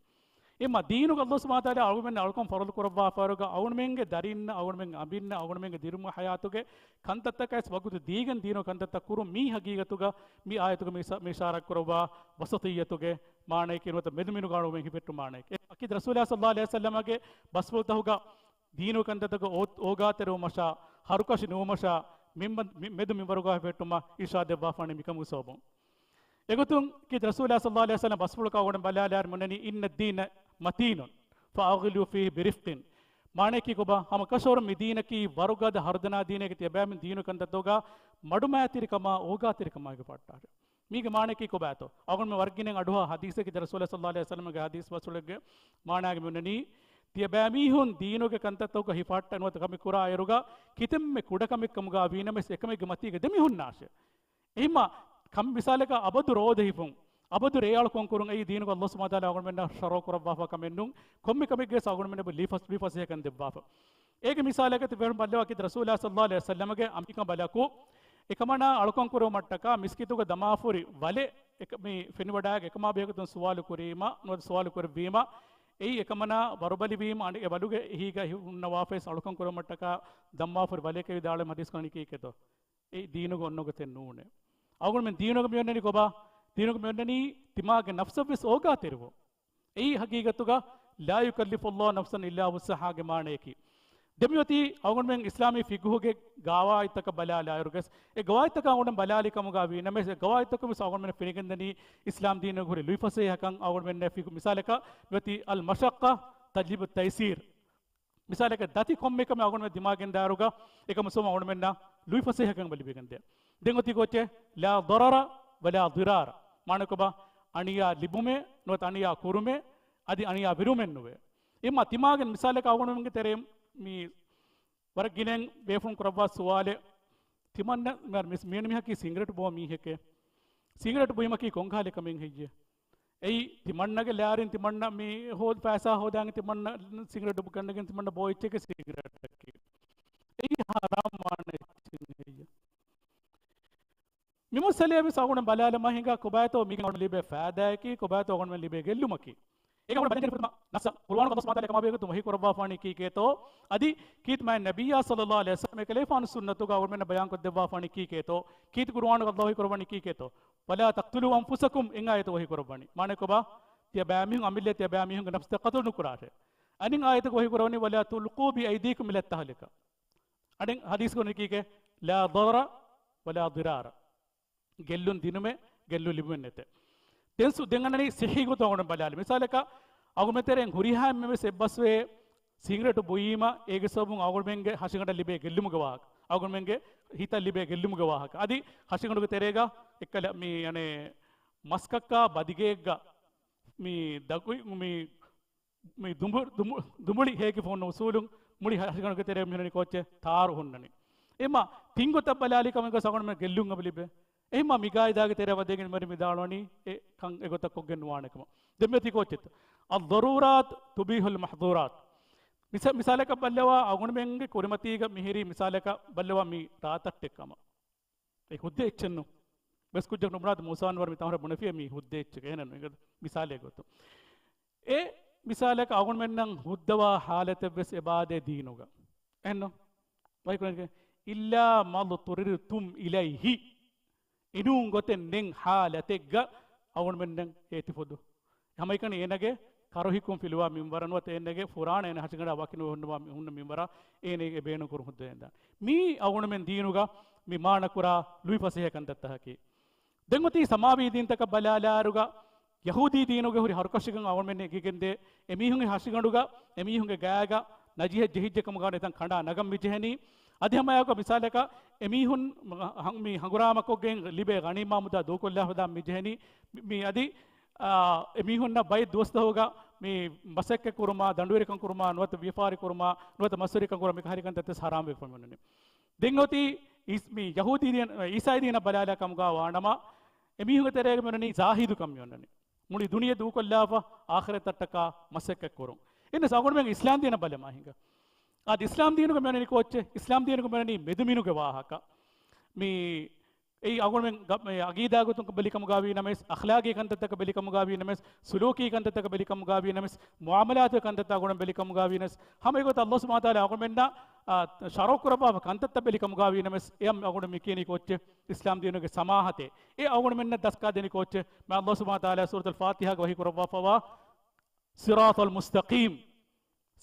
އެމަ ދީނުގަ ﷲ ސުބްޙާނަހޫ ވަތަޢާލާ އަޅުގަނޑުމެންނަށް އަޅުކަން ފަރުޟު ކުރައްވާފައިރުގަ އަޅުގަނޑުމެންގެ ދަރިންނަށް، އަޅުގަނޑުމެންގެ އަނބިންނަށް، އަޅުގަނޑުމެންގެ ދިރިއުޅުމުގެ ޙަޔާތުގެ ކަންތައްތަކަށް ވަގުތު ދީގެން ދީނުގެ ކަންތައްތައް ކުރުން މީ ހަގީގަތުގަ މި އާޔަތުގަ މި އިޝާ-، މި އިޝާރާތް ކުރައްވާ ވަސަޠިއްޔަތުގެ މާނައެކޭ ނުވަތަ މެދުމިނުގަ އަޅުގަނޑުމެން ހިފެއްޓު މާނައެކޭ. އެ އަކީދު ރަސޫލާ ޞައްލައްލާހު ޢަލައިހި ވަސައްލަމަގެ ބަސްފުޅުތަކުގަ ދީނުގެ ކަންތައްތަކަށް އޯ-، އޯގާތެރިވުމަށާ، ހަރުކަށި ނުވުމަށާ، މިން-، މި-، މެދު މިންވަރުގަ ހިފެއްޓުމަށް އިރުޝާދު ދެއްވާފާނެ މިކަމުގެ ސަބަބުން. އެގޮތުން ކީރިތި ރަސޫލާ ޞައްލައްލާހު ޢަލައިހި ވަސައްލަމަ ބަސްފުޅަކަށް އަޅުގަނޑު ބަލާލާއިރު މިއޮންނަނީ، إِنَّ الدِّينَ مَتِينٌ فَأَوْغِلُوا فِيهِ بِرِفْقٍ. މާނައަކީ ކޮބާ؟ ހަމަ ކަށަވަރުން މި ދީނަކީ ވަރުގަދަ ހަރުދަނާ ދީނެކޭ. ތިޔަބައިމީހުން ދީނު ކަންތައްތަކުގަ މަޑުމައިތިރިކަމާ އޯގާތެރިކަމާއި ފައްޓާށޭ. މީގެ މާނައަކީ ކޮބާތޯ؟ އަޅުގަނޑުމެން ވަރަށް ގިނައިން އަޑުއަހާ ޙަދީޘެއް ކީރިތި ރަސޫލާ ޞައްލައްލާހު ޢަލައިހި ވަސައްލަމަގެ ޙަދީޘް ބަސްފުޅެއްގެ މާނައިގަ މިއޮންނަނީ، ތިޔަބައިމީހުން ދީނުގެ ކަންތައްތަކުގަ ހިފަހައްޓާ ނުވަތަ ކަމެއް ކުރާ އިރުގަ ކިތަންމެ ކުޑަކަމެއްކަމުގަ ވީނަމަވެސް އެކަމެއްގެ މަތީގަ ދެމިހުންނާށޭ. އެހެންމަ ކަމެއް މިސާލަކަށް އަބަދު ރޯދަ ހިފުން، އަބަދު ރޭއަޅުކަން ކުރުން އެއީ ދީނުގަ ﷲ ސުބްޙާނަހޫ ވަތަޢާލާ އަޅުގަނޑުމެންނަށް ޝަރުޢު ކުރައްވާފަ ކަމެއް ނޫން. ކޮންމެ ކަމެއްގަވެސް އަޅުގަނޑުމެން ލީ ފަސް-، ލީ ފަސޭހަކަން ދެއްވާފަ. އޭގެ މިސާލަކަށް ތިބޭފުޅުން ބައްލަވާ ކީރިތި ރަސޫލާ ޞައްލައްލާހު ޢަލައިހި ވަސައްލަމަގެ އަނބިކަނބަލަކު އެކަމަނާ އަޅުކަން ކުރުމަށްޓަކާ މިސްކިތުގަ ދަމާފަ ހުރި ވަލެއް އެކަ-، މި ފެނިވަޑައިގެން އެކަމާ ބެހޭގޮތުން ސުވާލު ކުރީމަ، ނުވަތަ ސުވާލު ކުރެއްވީމަ، އެއީ އެކަމަނާ ވަރުބަލިވީމަ، އަނެއް އެ ވަލުގެ އެހީގަ ހުންނަވާފަވެސް އަޅުކަން ކުރުމަށްޓަކާ ދަންވާފަ ހުރި ވަލެކޭ ވިދާޅުވީމަ ޙަދީޘް ކުރަނީ ކީކޭތޯ؟ އެއީ ދީނުގަ އޮންނަ ގޮތެއް ނޫނޭ. އަޅުގަނޑުމެން ދީނުގަ މިއޮންނަނީ ކޮބާ؟ ދީނުގަ މިއޮންނަނީ ތިމާގެ ނަފްސަށްވެސް އޯގާތެރިވުން. އެއީ ހަގީގަތުގަ، لَا يُكَلِّفُ اللَّهُ نَفْسًا إِلَّا وُسْعَهَا ގެ މާނަޔަކީ. ދެން މިއޮތީ އަޅުގަނޑުމެން އިސްލާމީ ފިޤުހުގެ ގަވާއިދުތަކަށް ބަލާލާއިރުވެސް، އެ ގަވާއިދުތަކަށް އަޅުގަނޑު ބަލާލި ކަމުގަ ވީނަމަވެސް، އެ ގަވާއިދުތަކުން ވެސް އަޅުގަނޑުމެން ފެނިގެންދަނީ އިސްލާމް ދީނުގަ ހުރި ލުއިފަސޭހަކަން. އަޅުގަނޑުމެންނަށް ފިޤު-، މިސާލަކަށް މިއޮތީ المشقة تجلب التيسير. މިސާލަކަށް ދަތި ކޮންމެ ކަމެއް އަޅުގަނޑުމެން ދިމާގެން ދާއިރުގަ އެކަމު ސޯމަ އަޅުގަނޑުމެންނަށް ލުއިފަސޭހަކަން ބަލިވެގެންދޭ. ދެން އޮތީ ކޯއްޗެއް؟ لَا ضَرَرَ وَلَا ضِرَارَ. މާނަ ކޮބާ؟ އަނިޔާ ލިބުމެއް ނުވަތަ އަނިޔާ ކުރުމެއް، އަދި އަނިޔާ ވެރުމެއް ނުވޭ. އެމަ ތިމާގެ މިސާލަކަށް އަޅުގަނޑުމެންގެ ތެރެއިން މި ވަރަށް ގިނައިން ބޭފުޅުން ކުރައްވާ ސުވާލެއް، ތިމަންނަ މި-، މި-، މީނަ މީހަކީ ސިނގްރެޓް ބޯ މީހެކޭ. ސިނގްރެޓް ބުއިމަކީ ކޮންކަހަލަ ކަމެއް ހެއްޔޭ؟ އެއީ ތިމަންނަގެ ލާރިން ތިމަންނަ މި ހޯދ ފައިސާ ހޯދާން ތިމަންނަ ސިނގްރެޓް ގަންނަގެން ތިމަންނަ ބޯ އެއްޗެކޭ ސިނގްރެޓަކީ. އެއީ ހަރާމް ވާނެ އެއްޗެއް ހެއްޔޭ؟ މި މައްސަލައަށް ވެސް އަޅުގަނޑު ބަލާލަމާ ހިނގާ ކޮބާތޯ މީގެން އަޅުގަނޑު ލިބޭ ފައިދާއަކީ، ކޮބާތޯ އަޅުގަނޑު ލިބޭ ގެއްލުމަކީ. އޭގެ އަމުރަށް ބަލަން ޖެހޭ ފުރަތަމަ ނައްސަށް ޤުރުއާނުގަ އައްލާހު ސުބްޙާނަހޫ ވަތަޢާލާ ކަމާ ބެހޭގޮތުން ވަޙީ ކުރައްވާފާނީ ކީކޭތޯ؟ އަދި ކީރިތި މާތް ނަބިއްޔާ ޞައްލައްލާހު ޢަލައިހި ވަސައްލަމަ އެކަލޭގެފާނު ސުންނަތުގަ އަޅުގަނޑުމެންނަށް ބަޔާންކޮށްދެއްވާފާނީ ކީކޭތޯ؟ ކީރިތި ޤުރުއާނުގަ އައްލާހު ވަޙީ ކުރައްވަނީ ކީކޭތޯ؟ ولا تقتلوا أنفسكم އެއް އާޔަތުގަ ވަޙީ ކުރައްވަނީ. މާނައަކީ ކޮބާ؟ ތިޔަބައިމީހުން އަމިއްލަ ތިޔަބައިމީހުންގެ ނަފްސުތައް ޤަތުލު ނުކުރާށޭ. އަނެއް އާޔަތުގަ ވަޙީ ކުރައްވަނީ ولا تلقوا بأيديكم إلى التهلكة. އަނެއް ޙަދީޘް ކުރަނީ ކީކޭ؟ لا ضرر ولا ضرار. ގެއްލުން ދިނުމެއް، ގެއްލުން ލިބުމެއް ނެތޭ. ދެން ސު-، ދެން އަންނަނީ ޞިއްޙީ ގޮތުން އަޅުގަނޑު ބަލާލި. މިސާލަކަށް، އަޅުގަނޑުމެން ތެރެއިން ހުރިހާ އެންމެ ވެސް އެއްބަސްވޭ، ސިނގްރޭޓު ބުއީމަ، އޭގެ ސަބަބުން އަޅުގަނޑުމެންގެ ހަށިގަނޑަށް ލިބޭ ގެއްލުމުގެ ވާހަކަ، އަޅުގަނޑުމެންގެ ހިތަށް ލިބޭ ގެއްލުމުގެ ވާހަކަ. އަދި ހަށިގަނޑުގެ ތެރޭގަ އެއްކަލަ މި، އަނެއް، މަސްކައްކާ ބަދިގެއެއްގަ މި ދަގު-، މި މި ދުނބު-، ދުނބު-، ދުނބުޅި ހޭކިފަ ހުންނަ އުސޫލުން މުޅި ހަށިގަނޑުގެ ތެރެއަށް މިހުންނަނީ ކޯއްޗެއް؟ ތާރު ހުންނަނީ. އެހެންމަ ތިން ގޮތަށް ބަލާލި ކަމެއް ގޮސް އަޅުގަނޑުމެން ގެއްލުން އެބަ ލިބޭ. އެހެންމަ މި ގާއިދާގެ ތެރެއަށް ވަދެގެން މި ދާންވަނީ އެ ކަން އެގޮތަށް ކޮށްގެން ނުވާނެ ކަމަށް. ދެން މިއޮތީ ކޯއްޗެއްތަ؟ الضرورات تبيح المحظورات. މިސާ-، މިސާލަކަށް ބައްލަވާ، އަޅުގަނޑުމެންގެ ކުރިމަތީގަ މިހިރީ މިސާލަކަށް ބައްލަވާ މި ރާތައްޓެއް ކަމަށް. އެ ހުއްދަ އެއްޗެއްނު. ވެސް ކުއްޖަކު ނުބުނާތަ މޫސާ އަންވަރު މި ތަންވަރަށް ބުނެފިއޭ މީ ހުއްދަ އެއްޗެކޭ އެހެނެއްނު. އެނގޭ މިސާލެއް ގޮތުން. އެ މިސާލަކަށް އަޅުގަނޑުމެންނަށް ހުއްދަވާ ހާލަތެއް ވެސް އެބައާދޭ ދީނުގަ. އެހެންނު؟ ވަހީކުރަނީ، إلا ما اضطررتم إليه. އިނޫން ގޮތެއް ނެތް ހާލަތެއްގަ އަޅުގަނޑުމެންނަށް އޭތި ފޮދު. ހަމައެކަނި އޭނަގެ ކަރުހިކުން ފިލުވާ މިންވަރަށް ނުވަތަ އޭނަގެ ފުރާނަ އޭނަ ހަށިގަނޑާ ވަކިނުވެ ހުންނަ މި-، ހުންނަ މިންވަރާ އޭނަ އެ ބޭނުން ކުރު ހުއްދަވެގެން ދާނެ. މީ އަޅުގަނޑުމެން ދީނުގަ މި މާނަކުރާ ލުއިފަސޭހަ ކަންތައްތަކަކީ. ދެން އޮތީ ސަމާވީ ދީންތަކަށް ބަލާލާއިރުގަ ޔަހޫދީ ދީނުގެ ހުރި ހަރުކަށިކަން އަޅުގަނޑުމެން އެނގިގެންދޭ، އެމީހުންގެ ހަށިގަނޑުގަ، އެމީހުންގެ ގާގަ ނަޖިހެއް ޖެހިއްޖެ ކަމުގަ ނެތަން ކަނޑާ ނަގަން މި ޖެހެނީ. އަދި ހަމައެއާއެކު މިސާލަކަށް އެމީހުން މަ-، ހަ-، މި ހަނގުރާމަކޮށްގެން ލިބޭ ޣަނީމާ މުދާ ދޫކޮށްލާފަ ދާން މި ޖެހެނީ. މި، މި އަދި، އާ، އެމީހުންނަށް ބައެއް ދުވަސްތަހުގަ މި މަސައްކަތް ކުރުމާ، ދަނޑުވެރިކަން ކުރުމާ، ނުވަތަ ވިޔަފާރި ކުރުމާ، ނުވަތަ މަސްވެރިކަން ކުރުމާ، މިކަހަލަ ކަންތައްތައް ހަރާމް ވެފަ މިއޮންނަނީ. ދެން އޮތީ އީސް-، މި ޔަހޫދީ ދީން، އީސާއީ ދީނަށް ބަލާލާ ކަމުގަ ވާނަމަ، އެމީހުންގެ ތެރޭގަ މިއޮންނަނީ ޒާހިދުކަން މިއޮންނަނީ. މުޅި ދުނިޔެ ދޫކޮށްލާފަ އާޚިރަތަށްޓަކާ މަސައްކަތް ކުރުން. އެންނަސް އަޅުގަނޑުމެން އިސްލާމް ދީނަށް ބަލަމާ ހިނގާ. އަދި އިސްލާމް ދީނުގަ މިއޮންނަނީ ކޯއްޗެއް؟ އިސްލާމް ދީނުގަ މިއޮންނަނީ މެދުމިނުގެ ވާހަކަ. މި އެއީ އަޅުގަނޑުމެން ގަ-، މި އަގީދާ ގޮތުން ބެލި ކަމުގަ ވީ ނަމަވެސް، އަޚްލާގީ ކަންތައްތަކަށް ބެލި ކަމުގަ ވީ ނަމަވެސް، ސުލޫކީ ކަންތައްތަކަށް ބެލި ކަމުގަ ވީ ނަމަވެސް، މުޢާމަލާތުގެ ކަންތައްތައް އަޅުގަނޑުމެން ބެލި ކަމުގަ ވީ ނަމަވެސް، ހަމަ އެގޮތަށް އައްލާހު ސުބްޙާނަހޫ ވަތަޢާލާ އަޅުގަނޑުމެންނަށް، އާ، ޝަރުޢު ކުރައްވާފަ ކަންތައްތައް ބެލި ކަމުގަ ވީ ނަމަވެސް، އެ އަޅުގަނޑު މި ކިޔަނީ ކޯއްޗެއް؟ އިސްލާމް ދީނުގެ ސަމާހަތޭ. އެ އަޅުގަނޑުމެންނަށް ދަސްކާދެނީ ކޯއްޗެއް؟ މި އައްލާހު ސުބްޙާނަހޫ ވަތަޢާލާ ސޫރަތުލް ފާތިޙާގަ ވަޙީ ކުރައްވާފަވާ ޞިރާޠަލް މުސްތަޤީމް،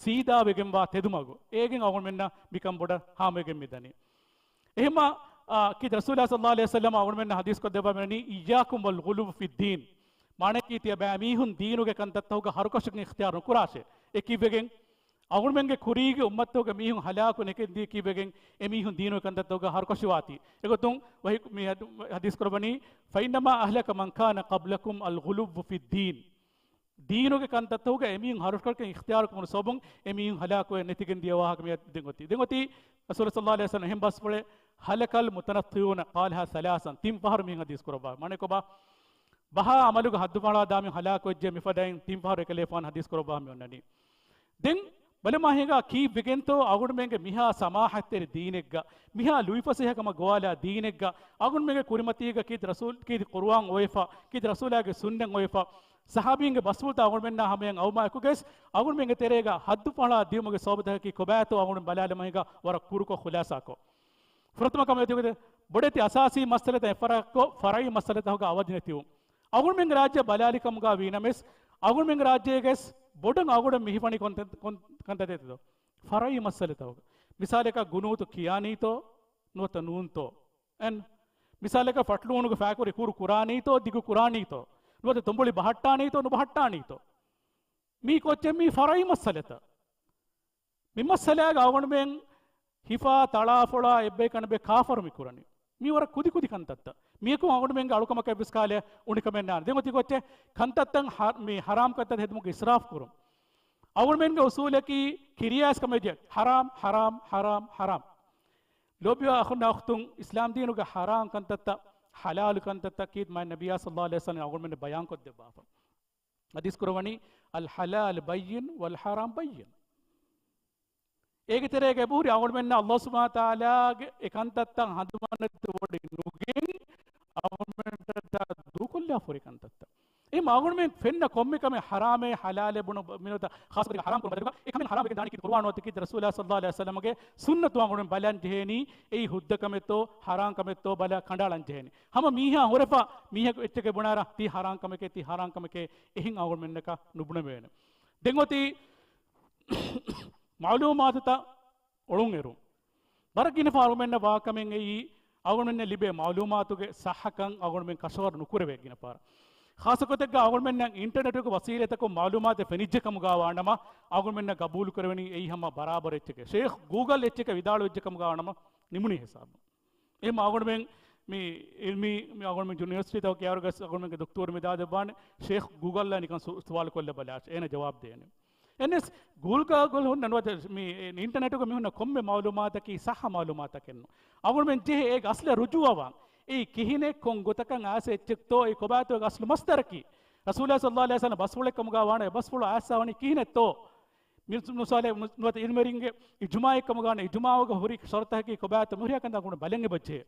ސީދާވެގެންވާ ތެދުމަގު. އޭގެން އަޅުގަނޑުމެންނަށް މިކަން ބޮޑަށް ހާމަވެގެން މިދަނީ. އެހެންމަ، އާ، ކީރިތި ރަސޫލާ ޞައްލައްލާހު ޢަލައިހި ވަސައްލަމަ އަޅުގަނޑުމެންނަށް ޙަދީޘް ކޮށްދެއްވާ މިއޮންނަނީ، إياكم والغلو في الدين. މާނައަކީ ތިޔަބައިމީހުން ދީނުގެ ކަންތައްތަކުގަ ހަރުކަށަކަށް އިޚްތިޔާރު ނުކުރާށޭ. އެ ކީއްވެގެން؟ އަޅުގަނޑުމެންގެ ކުރީގެ އުއްމަތުގެ މީހުން ހަލާކު ނެތިގެންދިޔަ ކީއްވެގެން؟ އެމީހުން ދީނުގެ ކަންތައްތަކުގަ ހަރުކަށިވާތީ. އެގޮތުން ވަޙީ މި ޙަދީ-، ޙަދީޘް ކުރައްވަނީ، فإنما أهلك من كان قبلكم الغلو في الدين. ދީނުގެ ކަންތައްތަކުގަ އެމީހުން ހަރުކަށް އިޚްތިޔާރު ކުރުމުގެ ސަބަބުން އެމީހުން ހަލާކުވެ ނެތިގެން ދިޔަ ވާހަކަ މިއަދު ދެން އޮތީ. ދެން އޮތީ ރަސޫލު ޞައްލައްލާހު ޢަލައިހި ވަސައްލަމަ އެހެން ބަސްފުޅެއް، هلك المتنطعون، قالها ثلاثا، ތިން ފަހަރު މިހެން ޙަދީޘް ކުރައްވާ. މާނަ ކޮބާ؟ ބަހާ ޢަމަލުގަ ހައްދުފަހަޅާ ދާމި ހަލާކުވެއްޖެ މިފަދައިން ތިން ފަހަރު އެކަލޭފާނު ޙަދީޘް ކުރައްވާ މި އޮންނަނީ. ދެން ބަލަމާ ހިނގާ ކީއްވެގެންތޯ އަޅުގަނޑުމެންގެ މިހާ ސަމާހަތްތެރި ދީނެއްގަ، މިހާ ލުއިފަސޭހަކަމަށް ގޮވާލާ ދީނެއްގަ، އަޅުގަނޑުމެންގެ ކުރިމަތީގަ ކީރިތި ރަސޫލް، ކީރިތި ޤުރުއާން އޮވެފަ، ކީރިތި ރަސޫލާގެ ސުންނަތް އޮވެފަ، ޞަޙާބީންގެ ބަސްފުޅުތައް އަޅުގަނޑުމެންނާ ހަމަޔަށް އައުމާ އެކުގައިސް، އަޅުގަނޑުމެންގެ ތެރޭގަ ހައްދުފަހަޅާ ދިޔުމުގެ ސަބަބުތަކަކީ ކޮބާތޯ އަޅުގަނޑު ބަލާލަމާ ހިނގާ ވަރަށް ކުރުކޮށް ޚުލާޞާކޮށް. ފުރަތަމަ ކަމެއް އޮތީ ބޮޑެތި އަސާސީ މައްސަލަތައް އެއްފަރާތްކޮށް، ފަރަޢީ މައްސަލަތަކުގަ އަވަދި ނެތިވުން. އަޅުގަނޑުމެންގެ ރާއްޖެ ބަލާލި ކަމުގަ ވީ ނަމަވެސް، އަޅުގަނޑުމެންގެ ރާއްޖޭގައިސް ބޮޑަށް އަޅުގަނޑު މި ހިފަނީ ކޮން ތަ-، ކޮން ކަންތައްތަކެއްތޯ؟ ފަރަޢީ މައްސަލަތަކުގަ. މިސާލަކަށް ގުނޫތު ކިޔާނީތޯ ނުވަތަ ނޫންތޯ؟ އެން. މިސާލަކަށް ފަޓްލޫނުގެ ފައިކުރި ކުރު ކުރާނީތޯ، ދިގު ކުރާނީތޯ؟ ނުވަތަ ތުނބުޅި ބަހައްޓާނީތޯ، ނުބަހައްޓާނީތޯ؟ މީ ކޯއްޗެއް؟ މީ ފަރަޢީ މައްސަލަތައް. މި މައްސަލާގަ އަޅުގަނޑުމެން ހިފާ ތަޅާފޮޅާ އެއްބަޔަކަށް ނުބެ ކާފަރު މި ކުރަނީ. މީ ވަރަށް ކުދިކުދި ކަންތައްތައް. މީއަކުން އަޅުގަނޑުމެންގެ އަޅުކަމަކަށް ވެސް ކާލެ އުނިކަމެއް ނާން. ދެން އޮތީ ކޯއްޗެއް؟ ކަންތައްތައް ހަ-، މި ހަރާމް ކަންތައް ހެދުމުގެ އިސްރާފް ކުރުން. އަޅުގަނޑުމެންގެ އުސޫލަކީ ކިރިޔާސް ކަމެއް ޖެ، ހަރާމް، ހަރާމް، ހަރާމް، ހަރާމް. ލޯބިވާ އަޚުންނާ އުޚްތުން، އިސްލާމް ދީނުގެ ހަރާމް ކަންތައްތައް ޙަލާލު ކަންތައްތައް ކީރިތި މާތް ނަބިއްޔާ ޞައްލައްލާހު ޢަލައިހި ވަސައްލަމަ އަޅުގަނޑުމެންނަށް ބަޔާންކޮށްދެއްވާފަ. ޙަދީޘް ކުރައްވަނީ، الحلال بين والحرام بين. އޭގެ ތެރޭގަ އެބަހުރި އަޅުގަނޑުމެންނަށް އައްލާހު ސުބްޙާނަހޫ ވަތަޢާލާގެ އެ ކަންތައްތައް ހަނދުމަނެތި ވޮޑި ނުގެން އަޅުގަނޑުމެންނަށް ދޫކޮށްލާފަ ހުރި ކަންތައްތައް. އެހެން އަޅުގަނޑުމެން ފެންނަ ކޮންމެ ކަމެއް ޙަރާމޭ ޙަލާލޭ ބުނު މިނުތަ ޚާއްޞަ ކޮށް ޙަރާމް ކުރުމަށް ދަނީ، އެ ކަމެއް ޙަރާމް ވެގެން ދާނީ ކީރިތި ޤުރުއާނު އޮތީ ކީރިތި ރަސޫލާ ޞައްލައްލާހު ޢަލައިހި ވަސައްލަމަގެ ސުންނަތު އަޅުގަނޑުމެން ބަލަން ޖެހޭނީ އެއީ ހުއްދަ ކަމެއްތޯ ޙަރާމް ކަމެއްތޯ ބަލާ ކަނޑައަޅަން ޖެހޭނީ. ހަމަ މީހާ ހުރެފަ މީހަކު އެއްޗެކޭ ބުނާރާ ތީ ޙަރާމް ކަމެކޭ ތީ ޙަރާމް ކަމެކޭ އެހެން އަޅުގަނޑުމެންނަކަށް ނުބުނެވޭނެ. ދެން އޮތީ މަޢުލޫމާތުތައް އޮޅުން އެރުން. ވަރަށް ގިނަ ފަހަރު އަޅުގަނޑުމެންނަށް ވާ ކަމެއް އެއީ، އަޅުގަނޑުމެންނަށް ލިބޭ މަޢުލޫމާތުގެ ޞައްޙަކަން އަޅުގަނޑުމެން ކަށަވަރު ނުކުރެވޭ ގިނަ ފަހަރަށް. ޚާއްޞަ ގޮތެއްގަ އަޅުގަނޑުމެންނަށް އިންޓަރނެޓުގެ ވަސީލަތަކުން މަޢުލޫމާތެއް ފެނިއްޖެ ކަމުގަ ވާނަމަ، އަޅުގަނޑުމެންނަށް ގަބޫލު ކުރެވެނީ އެއީ ހަމަ ބަރާބަރު އެއްޗެކޭ. ޝޭޚް ގޫގަލް އެއްޗެކޭ ވިދާޅުވެއްޖެ ކަމުގަ ވާނަމަ ނިމުނީ ހިސާބު. އެހެން އަޅުގަނޑުމެން މި އިލްމީ، މި އަޅުގަނޑުމެން ޔުނިވަރސިޓީތަކު ކިޔާއިރުގަ އަޅުގަނޑުމެންގެ ދޮކްތޯރު މި ދާދެއްވާނެ، ޝޭޚް ގޫގަލްއާ ނިކަން ސު-، ސުވާލު ކޮށްލަ ބަލާށޭ، އޭނަ ޖަވާބު ދޭނެ. އެންނެސް ގޫގަލް ގޮލް ހުންނަ ނުވަތަ މި އިންޓަރނެޓުގަ މި ހުންނަ ކޮންމެ މަޢުލޫމާތަކީ ޞައްޙަ މަޢުލޫމާތަކެއް ނޫން. އަޅުގަނޑުމެން ޖެހޭ އޭގެ އަސްލަށް ރުޖޫޢަވާން. އެއީ ކިހިނެއް ކޮން ގޮތަކަށް އައިސް އެއްޗެއްތޯ އެ ކޮބާތޯ އޭގެ އަސްލު މަޞްދަރަކީ. ރަސޫލާ ޞައްލައްލާހު ޢަލައިހި ވަސައްލަމް ބަސްފުޅެއް ކަމުގަ ވާނެ އެ ބަސްފުޅު އައިސް އަވަނީ ކިހިނެއްތޯ. މި-، މިސާލެއް ނު-، ނުވަތަ އިލްމުވެރިންގެ އިޖުމާޢެއް ކަމުގަ ވާނެ އިޖުމާޢުގަ ހުރި ޝަރުޠަކީ ކޮބާތޯ މިހުރިހާ ކަންތައް އަޅުގަނޑު ބަލަން އެބަޖެހޭ.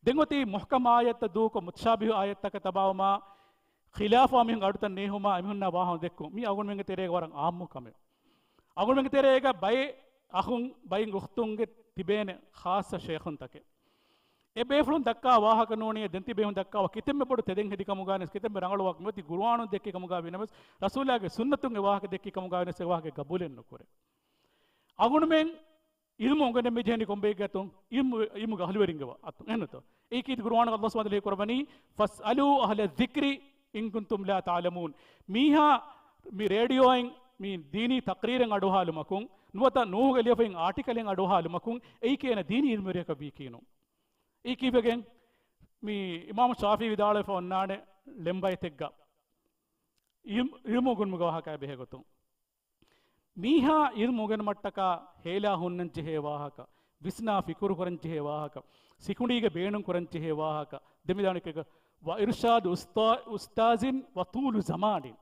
ދެން އޮތީ މުޙްކަމް އާޔަތްތައް ދޫކޮށް މުތަޝާބިހު އާޔަތްތަކަށް ތަބާވުމާ، ޚިލާފުވާ މިހުން އަޑުތައް ނޭހުމާ އެމީހުންނާ ވާހަކަ ދެއްކުން. މީ އަޅުގަނޑުމެންގެ ތެރޭގަ ވަރަށް ޢާއްމު ކަމެއް. އަޅުގަނޑުމެންގެ ތެރޭގަ ބައެއް އަޚުން ބައިން އުޚްތުންގެ ތިބޭނެ ޚާއްޞަ ޝޭޚުންތަކެއް. އެ ބޭފުޅުން ދައްކާ ވާހަކަ ނޫނީ، ދެން ތިބޭފުޅުން ދައްކާ ވާ ކިތަންމެ ބޮޑު ތެދެއް ހެދި ކަމުގަ ވެސް، ކިތަންމެ ރަނގަޅު ވާހަކަ މިއޮތީ ޤުރުއާނުން ދެއްކި ކަމުގަ ވީނަމަވެސް، ރަސޫލާގެ ސުންނަތުން އެ ވާހަކަ ދެއްކި ކަމުގަ ވީނަމަވެސް އެ ވާހަކަ ގަބޫލެއް ނުކުރޭ. އަޅުގަނޑުމެން އިލްމު އުނގެނެ މި ޖެހެނީ ކޮންބައިގެ އަތުން؟ އިލްމު، އިލްމުގެ އަހްލުވެރިންގެ އަތުން. އެހެންތޯ؟ އެއީ ކީރިތި ޤުރުއާނުގަ ﷲ ސުބްޙާނަހޫ ވަތަޢާލާ ކުރައްވަނީ، "فَاسْأَلُوا أَهْلَ الذِّكْرِ إِنْ كُنْتُمْ لَا تَعْلَمُونَ." މީހާ މި ރޭޑިއޯއިން މި ދީނީ ތަޤްރީރެއް އަޑުއަހާލުމަކުން، ނުވަތަ ނޫހުގެ ލިޔެފައި އާޓިކަލެއް އަޑުއަހާލުމަކުން، އެއީ ކޭނަ ދީނީ އިލްމުވެރިޔަކަށް ވީކީނު. އެއީ ކީއްވެގެން؟ މި އިމާމު ޝާފިޢީ ވިދާޅުވެފަ އޮންނާނެ ޅެންބައިތެއްގަ، އިލްމު، އިލްމު އުނގެނުމުގެ ވާހަކައާ ބެހޭ ގޮތުން. މީހާ އިލްމު އުނގެނުމަށްޓަކާ ހޭލާ ހުންނަން ޖެހޭ ވާހަކަ، ވިސްނާ ފިކުރު ކުރަން ޖެހޭ ވާހަކަ، ސިކުނޑީގެ ބޭނުން ކުރަން ޖެހޭ ވާހަކަ، ދެން މި ދާނެ އެކަކަށް، "وَإِرْشَادُ أُسْتَ-، أُسْتَاذٍ وَطُولُ زَمَانٍ."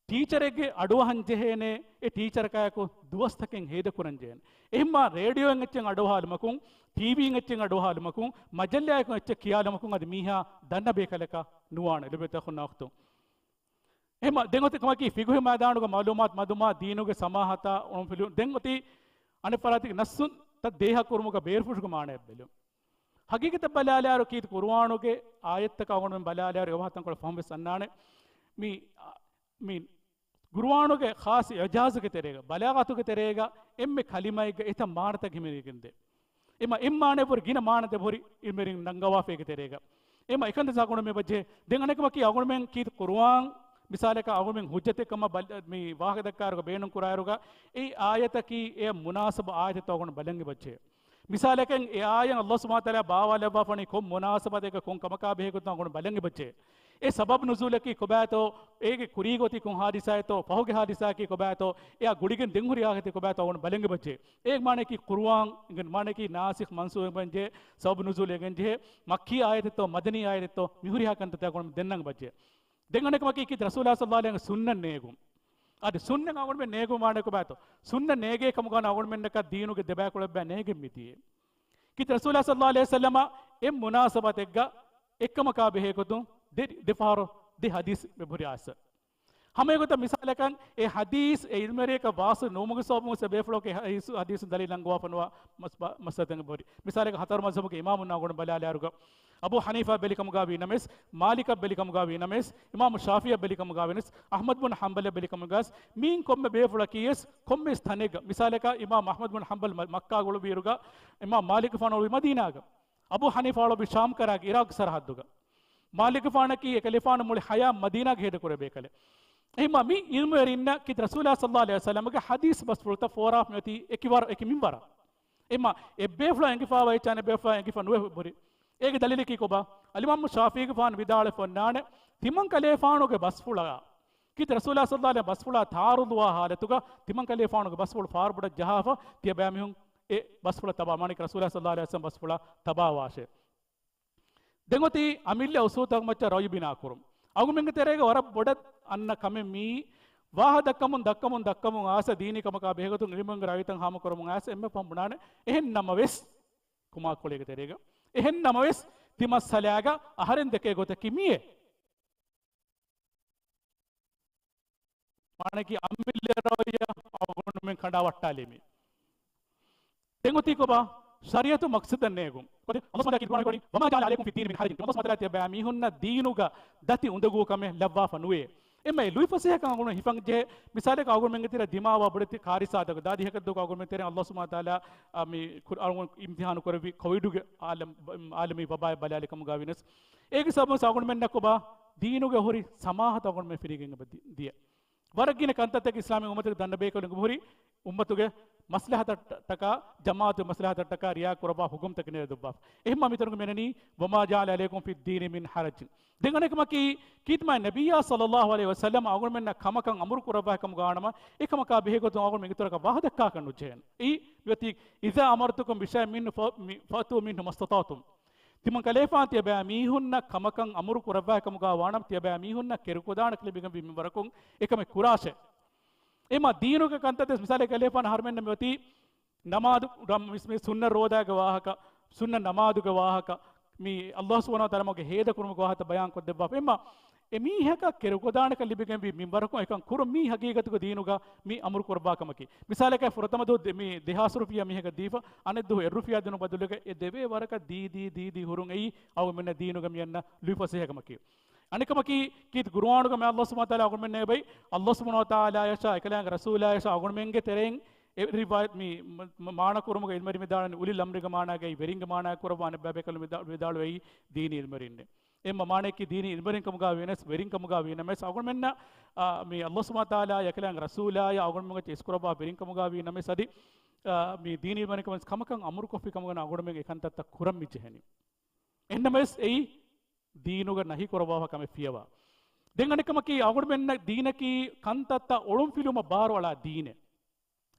ޓީޗަރެއްގެ އަޑުއަހަން ޖެހޭނެ، އެ ޓީޗަރަކާއެކު ދުވަސްތަކެއް ހޭދަކުރަން ޖެހޭނެ. އެހެންމާ ރޭޑިއޯއިން އެއްޗެއް އަޑުއަހާލުމަކުން، ޓީވީއިން އެއްޗެއް އަޑުއަހާލުމަކުން، މަޖައްލާއަކުން އެއްޗެއް ކިޔާލުމަކުން އަދި މީހާ ދަންނަ ބޭކަލަކަށް ނުވާނެ. ލޮބުވެތި އަޚުންނާ އުޚްތުން. އެހެންމަ ދެން އޮތީ ކަމަކީ ފިޤުހު މައިދާނުގަ މަޢުލޫމާތު މަދުމާ ދީނުގެ ސަމާހަތާ އޮންފިލު. ދެން އޮތީ އަނެއް ފަރާތެއްގެ ނައްޞުތައް ދޭހަކުރުމުގަ ބޭރުފުށުގެ މާނައަށް ބެލުން. ހަގީގަތަށް ބަލާލާއިރު ކީރިތި ޤުރުއާނުގެ އާޔަތްތަކަށް އަޅުގަނޑުމެން ބަލާލާއިރު އެ ވާހަކަ ތަންކޮޅެއް ފަހުން ވެސް އަންނާނެ. މި، މި ޤުރުއާނުގެ ޚާއްޞަ އިޢުޖާޒުގެ ތެރޭގަ، ބަލާޣަތުގެ ތެރޭގަ އެންމެ ކަލިމައެއްގަ އެތައް މާނަތައް ހިމެނިގެންދޭ. އެމަ އެއް މާނައަށްވުރެ ގިނަ މާނަ ދެބަހުރި އިލްމުވެރިން ނަންގަވާފައިގެ ތެރޭގަ. އެމަ އެކަންތައް ސާކުނު މި ބަޖެ. ދެން އަނެކަމަކީ އަޅުގަނޑުމެން ކީރިތި ޤުރުއާން މިސާލަކަށް އަޅުގަނޑުމެން ހުއްޖަތެއް ކަމަށް ބަލ-، މި ވާހަކަ ދައްކާއިރުގަ ބޭނުން ކުރާއިރުގަ އެ އާޔަތަކީ އެ މުނާސަބަ އާޔަތެއްތޯ އަޅުގަނޑު ބަލަން އެބަޖެ. މިސާލަކަށް އެ އާޔަތް ﷲ ސުބްޙާނަހޫ ވަތަޢާލާ ބާވާލައްވާފަނީ ކޮން މުނާސަބަތެއްގަ ކޮން ކަމަކާ ބެހޭ ގޮތުން އަޅުގަނޑު ބަލަން އެބަޖެ. އެ ސަބަބު ނުޒޫލަކީ ކޮބާތޯ، އޭގެ ކުރީގޮތީ ކޮން ހާދިސާއެއްތޯ، ފަހުގެ ހާދިސާއަކީ ކޮބާތޯ، އެއާ ގުޅިގެން ދެން ހުރި އާޔަތެއް ކޮބާތޯ އަޅުގަނޑު ބަލަން އެބަޖެ. އޭގެ މާނައަކީ ޤުރުއާން، އޭގެ މާނައަކީ ނާސިޚް މަންސޫޚް އެބަޖެ، ސަބަބު ނުޒޫލް އެނގެން ޖެހޭ، މައްކީ އާޔަތެއްތޯ، މަދަނީ އާޔަތެއްތޯ، މިހުރިހާ ކަންތައްތައް އަޅުގަނޑު ދެންނަން އެބަޖެ. ދެން އަނެކަމަކީ ކީރިތި ރަސޫލާ ޞައްލަﷲ ޢަލައިހި ވަސައްލަމަ ސުންނަތް ނޭގުން. އަދި ސުންނަތް އަޅުގަނޑުމެން ނޭގުން ވާނެ ކޮބާތޯ؟ ސުންނަތް ނޭގޭ ކަމުގަ އަޅުގަނޑުމެންނަކަށް ދީނުގެ ދެބައިކުޅަ ބައެއް ނޭގެން މިދިޔަ. ކީރިތި ރަސޫލާ ޞައްލަﷲ ޢަލައިހި ވަސައްލަމަ އެއް މުނާސަބަތެއްގަ އެއްކަމަކާ ބެހޭ ގޮތުން ދެ-، ދެފަހަރު ދެ ޙަދީޘް އެބަހުރި އާސަ. ހަމައެގޮތަށް މިސާލަކަށް އެ ޙަދީޘް އެ އިލްމުވެރިޔަކަށް ވާޞިލު ނުވުމުގެ ސަބަބުން ވެސް އެ ބޭފުޅަކީ ޙަދީޘް، ޙަދީޘުން ދަލީލް ނަންގަވާފަ ނުވާ މަސް-، ބަ-، މައްސަލަތަކެއް އެބަހުރި. މިސާލަކަށް ހަތަރު މަޒްހަބުގެ އިމާމުންނާ އަޅުގަނޑު ބަލާލާއިރުގަ އަބޫ ޙަނީފާ ބެލި ކަމުގަ ވީ ނަމަވެސް، މާލިކަށް ބެލި ކަމުގަ ވީ ނަމަވެސް، އިމާމު ޝާފިޢީއަށް ބެލި ކަމުގަ ވެސް، އަޙްމަދު ބުން ޙަންބަލަށް ބެލި ކަމުގަ ވެސް، މިއިން ކޮންމެ ބޭފުޅަކީ ވެސް ކޮންމެވެސް ތަނެއްގަ، މިސާލަކަށް އިމާމު އަޙްމަދު ބުން ޙަންބަލް މަ-، މައްކާގަ އުޅުއްވިއިރުގަ، އިމާމު މާލިކު ފާނު އުޅުއްވީ މަދީނާގަ، އަބޫ ޙަނީފާ އުޅުއްވީ ޝާމް ކަރާގެ އިރާޤު ސަރަޙައްދުގަ. މާލިކު ފާނަކީ އެކަލޭފާނު މުޅި ޙަޔާތް މަދީނާގަ ހޭދަކުރެ ބޭކަލެއް. އެހެންމާ މި އިލްމުވެރިންނަށް ކީރިތި ރަސޫލާ ޞައްލަﷲ ޢަލައިހި ވަސައްލަމަގެ ޙަދީޘް ބަސްފުޅުތައް ފޯރާފަ މިއޮތީ އެކި ވަރަށް، އެކި މިންވަރަށް. އެމާ އެއްބޭފުޅާ އެނގިފާވައި އެއްޗާ އަނެއްބޭފުޅާ އެނގިފަ ނުވެ ބުރި. އޭގެ ދަލީލަކީ ކޮބާ؟ އަލްއިމާމު ޝާފިޢީގެފާނު ވިދާޅުވެފަ އޮންނާނެ، ތިމަންކަލޭފާނުގެ ބަސްފުޅާ ކީރިތި ރަސޫލާ ޞައްލަﷲ ޢަލައިހި ވަސައްލަމަ ބަސްފުޅާ ތަޢާރުޟުވާ ޙާލަތުގަ ތިމަންކަލޭފާނުގެ ބަސްފުޅު ފާރުބޮޑަށް ޖަހާފަ ތިޔަބައިމީހުން އެ ބަސްފުޅަށް ތަބާ، މާނައަކީ ރަސޫލާ ޞައްލަﷲ ޢަލައިހި ވަސައްލަމަ ބަސްފުޅަށް ތަބާވާށޭ. ދެން އޮތީ އަމިއްލަ އުޞޫލުތަކުގެ މައްޗަށް ރައުޔު ބިނާ ކުރުން. އަޅުގަނޑުމެންގެ ތެރޭގަ ވަރަށް ބޮޑަށް އަންނަ ކަމެއް މީ، ވާހަކަ ދައްކަމުން، ދައްކަމުން، ދައްކަމުން އާސަ ދީނީ ކަމަކާ ބެހޭގޮތުން އިލްމުވެރިންގެ ރައުޔުތައް ހާމަކުރަމުން އާސަ އެންމެ ފަހުން ބުނާނެ. އެހެން ނަމަވެސް، ކުމާކޮޅެއްގެ ތެރޭގަ، އެހެން ނަމަވެސް، ތި މައްސަލާގަ އަހަރެން ދެކޭ ގޮތަކީ މިއޭ. މާނައަކީ އަމިއްލަ ރަވައްޔަ އަޅުގަނޑުމެން ކަނޑާވައްޓާލީމޭ. ދެން އޮތީ ކޮބާ؟ ޝަރީޢަތު މަޤްޞަދަށް ނޭގުން. އަﷲ ސުބްޙާނަހޫ ވަތަޢާލާ ކީރިތި ޤުރުއާނުގައި ވަނީ، "وما جعل عليكم في الدين من حرج." އަﷲ ސުބްޙާނަހޫ ވަތަޢާލާ ތިޔަބައިމީހުންނަށް ދީނުގަ ދަތި އުނދަގޫ ކަމެއް ލައްވާފަ ނުވޭ. އެންމެ ލުއިފަސޭހަކަން އަޅުގަނޑު ހިފަން ޖެހޭ. މިސާލަކަށް އަޅުގަނޑުމެންގެ ތެރޭ ދިމާވާ ބޮޑެތި ކާރިސާތަކު، ދާދިހަކަށްދުވަހަކު އަޅުގަނޑުމެން ތެރޭ އަﷲ ސުބްޙާނަހޫ ވަތަޢާލާ، އާ، މި ކުރ-، އަޅުގަނޑު އިމްތިޙާނު ކުރެއްވި ކޮވިޑުގެ އާލަމް، އާލަމީ ވަބާއެއް ބަލާލި ކަމުގަ ވިޔަސް. އޭގެ ސަބަބުން އަޅުގަނޑުމެންނަށް ކޮބާ؟ ދީނުގެ ހުރި ސަމާހަތަށް އަޅުގަނޑުމެން ފިރިގެން އެބަ ދި-، ދިޔަ. ވަރަށް ގިނަ ކަންތައްތަކެއް އިސްލާމީ އުއްމަތުގެ ދަންނަ ބޭކަލުން އެބަހުރި އުއްމަތުގެ މަސްލަހަތަށްޓަކާ، ޖަމާޢަތުގެ މަސްލަހަތަށްޓަކާ ރިއާ ކުރައްވާ ހުކުމްތަކެއް ނެރެދޮއްވާފަ. އެހެންމާ މިތަނުގަ މި އަންނަނީ، "وما جعل عليكم في الدين من حرج." ދެން އަނެކަމަކީ، ކީރިތި މާތް ނަބިއްޔާ ޞައްލައްލާހު ޢަލައިހި ވަސައްލަމަ އަޅުގަނޑުމެންނަށް ކަމަކަށް އަމުރު ކުރައްވާ ކަމުގަ ވާނަމަ، އެކަމަކާ ބެހޭ ގޮތުން އަޅުގަނޑުމެން އިތުރަކަށް ވާހަކަ ދައްކާކަށް ނުޖެހޭނެ. އެއީ މިއޮތީ، "إذا أمرتكم بشيء منه ف-، م-، فأتوا منه ما استطعتم." ތިމަން ކަލޭފާން ތިޔަބައިމީހުންނަށް ކަމަކަށް އަމުރު ކުރައްވާ ކަމުގަ ވާނަމަ، ތިޔަބައިމީހުންނަށް ކެރުކުރާނެކަން ލިބިގެންވި މިންވަރަކުން އެކަމެއް ކުރާށޭ. އެމަ ދީނުގެ ކަންތައް ދެސް މިސާލެއް ކަލޭފާން އަހަރުމެންނަށް މިއޮތީ ނަމާދު، ރަ-، މި، މި ސުންނަ ރޯދާގެ ވާހަކަ، ސުންނަ ނަމާދުގެ ވާހަކަ، މި އަﷲ ސުބްޙާނަހޫ ވަތަޢާލާ މަގުގަ ހޭދަކުރުމުގެ ވާހަކަ ބަޔާން ކޮށްދެއްވާފަ. އެމަ އެ މީހަކަށް ކެރުކުރާނެކަން ލިބިގެންވި މިންވަރަކުން އެކަން ކުރުން މީ ހަގީގަތުގަ ދީނުގަ މި އަމުރު ކުރައްވާ ކަމަކީ. މިސާލަކަށް ފުރަތަމަ ދުވަހު ދެ-، މި ދެހާސް ރުފިޔާ މީހަކަށް ދީފަ، އަނެއް ދުވަހު އެއް ރުފިޔާ ދިނުން ބަދަލުގަ އެ ދެވޭ ވަރަކަށް ދީ، ދީ، ދީ، ދީ ހުރުން އެއީ އަޅުގަނޑުމެންނަށް ލުއިފަސޭހަކަމަކީ. އަނެކަމަކީ، ކީރިތި ޤުރުއާނުގަ މި އަﷲ ސުބްޙާނަހޫ ވަތަޢާލާ އަޅުގަނޑުމެންނަށް އެބައި، އަﷲ ސުބްޙާނަހޫ ވަތަޢާލާޔަށާ އެކަލާނގެ ރަސޫލާޔަށާ އަޅުގަނޑުމެންގެ ތެރެއިން އެ ރިވާޔަތް މި މަ-، މަ-، މާނަ ކުރުމުގަ އިލްމުވެރިން ވިދާޅުވަނީ އުލިލް އަމްރިގެ މާނާގައި ވެރިންގެ މާނާ ކުރައްވާ އަނެއްބައި ބޭކަލުން ވިދާ-، ވިދާޅުވައީ ދީނީ އިލްމުވެރިންނޭ. އެ މަ-، މާނައަކީ ދީނީ އިލްމުވެރިން ކަމުގަ ވިޔަސް، ވެރިން ކަމުގަ ވީ ނަމަވެސް އަޅުގަނޑުމެންނަށް، އާ، މި އަﷲ ސުބްޙާނަހޫ ވަތަޢާލާ އެކަލާނގެ ރަސޫލާޔާ އަޅުގަނޑުމެންގެ އިސްކުރައްވާ ވެރިން ކަމުގަ ވީ ނަމަވެސް އަދި، އާ، މި ދީނީ އިލްމުވެރިން ކަމަށް ކަމަކަށް އަމުރު ކޮށްފި ކަމުގަ އަޅުގަނޑުމެން އެ ކަންތައްތައް ކުރަން މި ޖެހެނީ. އެހެންނަމަވެސް އެއީ ދީނުގަ ނަހީ ކުރައްވާފަ ކަމެއް ފިޔަވާ. ދެން އަނެއްކަމަކީ އަޅުގަނޑުމެންނަށް ދީނަކީ ކަންތައްތައް އޮޅުންފިލުވުމަށް ބާރުއަޅާ ދީނެއް.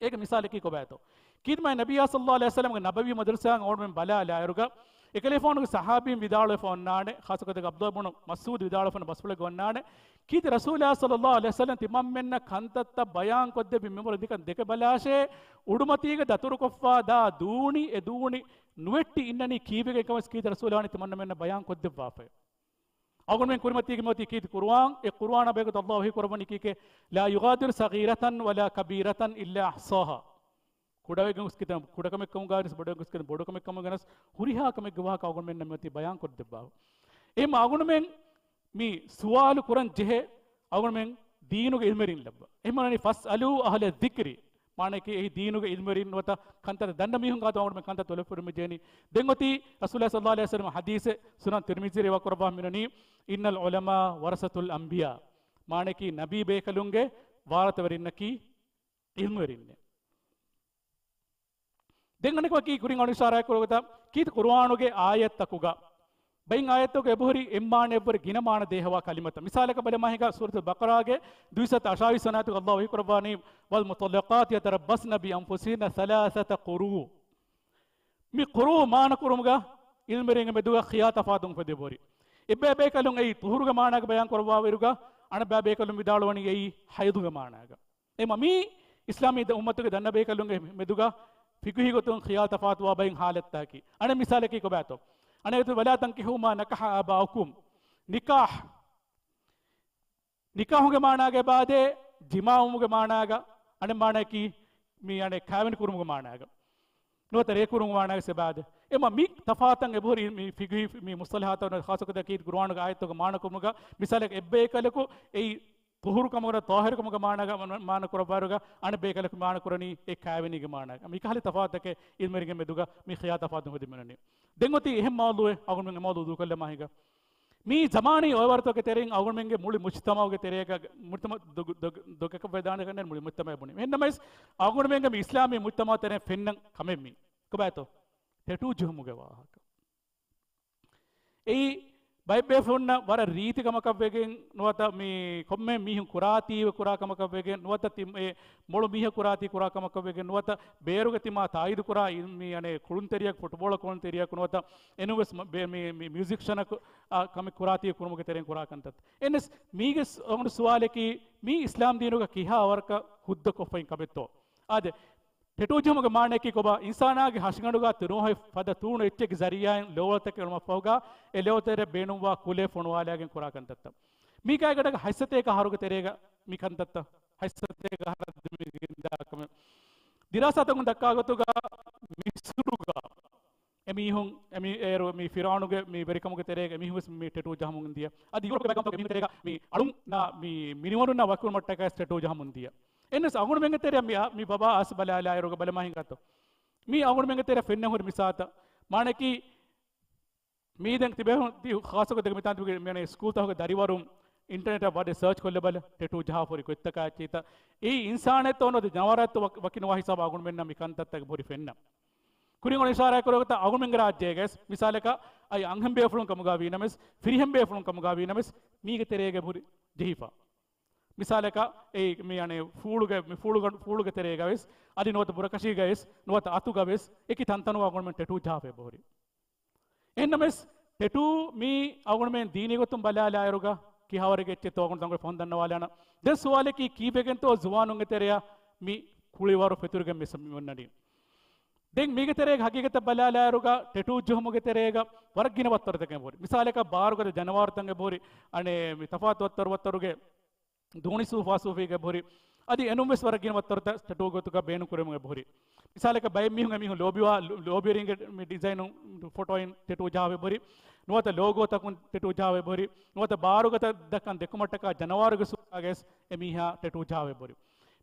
އޭގެ މިސާލަކީ ކޮބާތޯ؟ ކީރިތި މާތް ނަބިއްޔާ ޞައްލައްލާހު ޢަލައިހި ވަސައްލަމްގެ ނަބަވީ މަދަރުސާއަށް އަޅުގަނޑުމެން ބަލާލާއިރުގަ، އެކަލޭފާނުގެ ޞަޙާބީން ވިދާޅުވެފަ އޮންނާނެ، ޚާއްޞަކޮށް ޢަބްދުﷲ ބުނު މަސްޢޫދު ވިދާޅުވެފަ އޮންނަ ބަސްފުޅެއްގަ އޮންނާނެ، ކީރިތި ރަސޫލާ ޞައްލައްލާހު ޢަލައިހި ވަސައްލަމް ތިމަންމެންނަށް ކަންތައްތައް ބަޔާން ކޮށްދެއްވި މިންވަރު ނިކަން ދެކެބަލާށޭ، އުޑުމަތީގަ ދަތުރުކޮށްފަ ދާ ދޫނި، އެ ދޫނި ނުވެއްޓި އިންނަނީ ކީއްވެގެން ކަމަސް ކީރިތި ރަސޫލާ ވަނީ ތިމަންނަމެންނަށް ބަޔާން ކޮށްދެއްވާފައެވެ. އަޅުގަނޑުމެން ކުރިމަތީގެ މިއޮތީ ކީރިތި ޤުރުއާން، އެ ޤުރުއާނާ ބެހޭގޮތަށް ﷲ ވަޙީ ކުރައްވަނީ ކީކޭ؟ "لا يغادر صغيرة ولا كبيرة إلا أحصاها." ކުޑަވެގެން ގޮސް ކިތަން ކުޑަކަމެއް ކަމުގަ ވެސް، ބޮޑުވެގެން ގޮސް ކިތަން ބޮޑުކަމެއް ކަމުގަ ވެސް، ހުރިހާ ކަމެއްގެ ވާހަކަ އަޅުގަނޑުމެންނަށް މިއޮތީ ބަޔާން ކޮށްދެއްވާފަ. އެހެން އަޅުގަނޑުމެން މި ސުވާލު ކުރަން ޖެހޭ އަޅުގަނޑުމެން ދީނުގެ އިލްމުވެރިން ލައްވާ. އެހެން ވަނީ، "فاسألوا أهل الذكر." މާނައަކީ އެއީ ދީނުގެ އިލްމުވެރިން ނުވަތަ ކަންތައް ދަންނަ މީހުން ގާތު އަޅުގަނޑުމެން ކަންތައް ތަލަބު ކުރަން ޖެހެނީ. ދެން އޮތީ ރަސޫލާ ޞައްލައްލާހު ޢަލައިހި ވަސައްލަމް ޙަދީޘެއް ސުނަން ތިރްމިޒީ ރިވާ ކުރައްވާ މިނަނީ، "إن العلماء ورثة الأنبياء." މާނައަކީ ނަބީ ބޭކަލުންގެ ވާރަސަތުވެރިންނަކީ އިލްމުވެރިންނޭ. ދެން އަނެކަކީ ކުރިން އަޅު އިޝާރާތް ކުރި ގޮތަށް ކީރިތި ޤުރުއާނުގެ އާޔަތްތަކުގަ ބައިން އާޔަތްތަކުގަ އެބަހުރި އެއްމާނައެއްވުރެ ގިނަ މާނަ ދޭހަވާ ކަލިމަތައް. މިސާލަކަށް ބަލަމާހިގަ ސޫރަތުލް ބަޤަރާގެ ދުއިސައްތަ އަށާވީސް ވަނަ އާޔަތުގަ ﷲ ވަޙީ ކުރައްވާނީ، "والمطلقات يتربصن بأنفسهن ثلاثة قروء." މި ޤުރޫ މާނަ ކުރުމުގަ އިލްމުވެރިންގެ މެދުގަ ޚިޔާ ތަފާތު އުފެދެވި. އެއްބައި ބޭކަލުން އެއީ ޠުހުރުގެ މާނާގަ ބަޔާން ކުރައްވާ ވަރުގަ، އަނެއްބައި ބޭކަލުން ވިދާޅުވަނީ އެއީ ޙައިޟުގެ މާނާގަ. އެމަ މީ އިސްލާމީ ދަ-، އުއްމަތުގެ ދަންނަ ބޭކަލުންގެ މެދުގަ ފިޤުހީ ގޮތުން ޚިޔާ ތަފާތުވާ ބައިން ޙާލަތްތަކީ. އަނެއް މިސާލަކީ ކޮބާތޯ؟ އަނެއް އޮތީ، "ولا تنكحوا ما نكح آباؤكم." ނިކާޙް، ނިކާޙުގެ މާނާގަ އެބައާދޭ، ޖިމާޢުވުމުގެ މާނާގަ، އަނެއް މާނައަކީ މި އަނެއް ކާވެނި ކުރުމުގެ މާނާގަ. ނުވަތަ ރޭ ކުރުމުގެ މާނާގަ އެބައާދޭ. އެމަ މި ތަފާތަށް އެބަހުރި މި ފިޤުހީ މި މުޞްޠަލަޙާތަށް ޚާއްޞަކޮށް ދައްކީ ޤުރުއާނުގެ އާޔަތުގެ މާނަ ކުރުމުގަ މިސާލަކަށް އެއްބައިކަލަކު އެއީ ޠުހުރު ކަމުގަ، ޠާހިރު ކަމުގަ މާނާގަ މާ-، މާނަ ކުރައްވާއިރުގަ އަނެއް ބޭކަލަކު މާނަ ކުރަނީ އެ ކާވެނީގެ މާނާގަ. މިކަހަލަ ތަފާތަކެއް އިލްމުވެރިންގެ މެދުގަ މި ޚިޔާ ތަފާތު ހުދި މިނަނީ. ދެން އޮތީ އެހެން މައުޟޫޢެއް އަޅުގަނޑުމެން އެ މައުޟޫޢު ދޫކޮށްލަމާ ހިނގާ. މީ ޒަމާނީ އޮއިވަރުތަކުގެ ތެރެއިން އަޅުގަނޑުމެންގެ މުޅި މުޖްތަމަޢުގެ ތެރޭގަ، މުޖްތަމަޢު ދޮގު-، ދޮގު-، ދޮގަކަށް ވެދާނެ ކަންނޭނގެ މުޅި މުޖްތަމަޢަށް ބުނީ. އެހެންނަމަވެސް އަޅުގަނޑުމެންގެ މި އިސްލާމީ މުޖްތަމަޢު ތެރެއިން ފެންނަ ކަމެއް މީ. ކޮބާތޯ؟ ޓެޓޫ ޖެހުމުގެ ވާހަކަ. އެއީ ބައެއްބޭފުޅުންނަށް ވަރަށް ރީތި ކަމަކަށް ވެގެން ނުވަތަ މި ކޮންމެ މީހުން ކުރާތީވެ ކުރާ ކަމަކަށް ވެގެން ނުވަތަ ތި-، އެ މޮޅު މީހަކު ކުރާތީ ކުރާ ކަމަކަށް ވެގެން ނުވަތަ ބޭރުގެ ތިމާ ތާއީދު ކުރާ އި-، މި އަނެއް ކުޅުންތެރިޔަކު، ފުޓްބޯޅަ ކުޅުންތެރިޔަކު ނުވަތަ އެނޫންވެސް މަ-، ބޭ-، މި، މި މިއުޒިޝަނަކު، އާ، ކަމެއް ކުރާތީ ކުރުމުގެ ތެރެއިން ކުރާ ކަންތައް. އެންވެސް މީގެ ސު-، އަޅުގަނޑު ސުވާލަކީ މީ އިސްލާމް ދީނުގަ ކިހާ ވަރަކަށް ހުއްދަ ކޮށްފައިން ކަމެއްތޯ؟ އާދެ، ޓެޓޫ ޖެހުމުގެ މާނައަކީ ކޮބާ؟ އިންސާނާގެ ހަށިގަނޑުގަ ތިނުހައި ފަދަ ތޫނު އެއްޗެއްގެ ޒަރީޢާއިން ލޯވަޅުތަކެއް އެޅުމަށްފަހުގަ، އެ ލޯވަޅުތެރެއަށް ބޭނުންވާ ކުލައެއް ފޮނުވާލާގެން ކުރާ ކަންތައްތައް. މީގާގަޑަކަށް ހަތްސަތޭކަ އަހަރުގެ ތެރޭގަ މި ކަންތައްތައް ހަތްސަތޭކަ އަހަރަށް ދިމިގެންދާ ކަމެއް. ދިރާސާތަކުން ދައްކާ ގޮތުގަ މިސުރުގަ އެމީހުން، އެމީ-، އޭރު މި ފިރާނުގެ މި ވެރިކަމުގެ ތެރޭގަ އެމީހުންވެސް މި ޓެޓޫ ޖަހަމުން ދިޔަ. އަދި ޔޫރަޕްގެ ބައިކަމުގެ މީހުންގެ ތެރޭގަ މި އަޅުންނާ މި މިނިވަނުންނާ ވަކިވުމަށްޓަކައި ޓެޓޫ ޖަހަމުން ދިޔަ. އެންވެސް އަޅުގަނޑުމެންގެ ތެރެއަށް މި، މި ބަބާ އައިސް ބަލާލާއިރުގަ ބަލަމާ ހިނގާތޯ. މީ އަޅުގަނޑުމެންގެ ތެރެއަށް ފެންނަ ހުރި މިސާލަކަށް. މާނައަކީ މީ ދެން ތިބޭފުޅުން ދި-، ޚާއްޞަކޮށް ދެން މިތާން ތިބެގެ މި ސްކޫލްތަކުގެ ދަރިވަރުން އިންޓަރނެޓަށް ވަޑެ ސާޗް ކޮށްލަބަލަ، ޓެޓޫ ޖަހާފަ ހުރި ގޮތްތަކާ އެއްޗެއްތަ؟ އެއީ އިންސާނެއްތޯ ނުވަތަ ޖަނަވާރާތޯ ވަކި-، ވަކިނުވާ ހިސާބަށް އަޅުގަނޑުމެންނަށް މި ކަންތައްތަކެއް ހުރި ފެންނަ. ކުރިން އޮން އިޝާރާތް ކުރެވޭ ގޮތަށް އަޅުގަނޑުމެންގެ ރާއްޖޭގައި މިސާލަކަށް އައި އަންހެން ބޭފުޅުން ކަމުގަ ވީނަމަވެސް، ފިރިހެން ބޭފުޅުން ކަމުގަ ވީނަމަވެސް، މީގެ ތެރޭގަ ހުރި ޖެހިފަ. މިސާލަކަށް އެ މި އަނެއް ފޫޅުގެ، މި ފޫޅުގަ-، ފޫޅުގެ ތެރޭގަވެސް، އަދި ނުވަތަ ބުރަކަށީގަވެސް، ނުވަތަ އަތުގަވެސް، އެކި ތަންތަނުގަ އަޅުގަނޑުމެން ޓެޓޫ ޖަހާފަ އެބަހުރި. އެހެންނަމަވެސް، ޓެޓޫ މީ އަޅުގަނޑުމެން ދީނީ ގޮތުން ބަލާލާއިރުގަ ކިހާވަރެއްގެ އެއްޗެއްތޯ އަޅުގަނޑު ތަންކޮޅެއް ފަހުން ދަންނަވާލާނަން. ދެން ސުވާލަކީ ކީއްވެގެންތޯ ޒުވާނުންގެ ތެރެއަށް މި ކުޅިވަރު ފެތުރިގެން މި ސަ-، މި އޮންނަނީ. ދެން މީގެ ތެރޭގަ ހަގީގަތަށް ބަލާލާއިރުގަ ޓެޓޫ ޖެހުމުގެ ތެރޭގަ ވަރަށް ގިނަ ވައްތަރުތަކެއް ހުރި. މިސާލަކަށް ބާރުގަދަ ޖަނަވާރުތައް އެބަހުރި. އަނެއް މި ތަފާތު ވައްތަރު ވައްތަރުގެ ދޫނި ސޫފާސޫފީގެ އެބަހުރި. އަދި އެނޫންވެސް ވަރަށް ގިނަ ވައްތަރުތައް ޓެޓޫ ގޮތުގަ ބޭނުން ކުރެވުމުގެ އެބަހުރި. މިސާލަކަށް ބައެއް މީހުން އެމީހުން ލޯބިވާ، ލޯ-، ލޯބިވެރިންގެ މި ޑިޒައިނު ފޮޓޯއިން ޓެޓޫ ޖަހާފަ އެބަހުރި. ނުވަތަ ލޯގޯތަކުން ޓެޓޫ ޖަހާފަ އެބަހުރި. ނުވަތަ ބާރުގަދަ ދައްކަން ދެއްކުމަށްޓަކާ ޖަނަވާރުގެ ސޫރާގަވެސް އެމީހާ ޓެޓޫ ޖަހާފަ އެބަހުރި.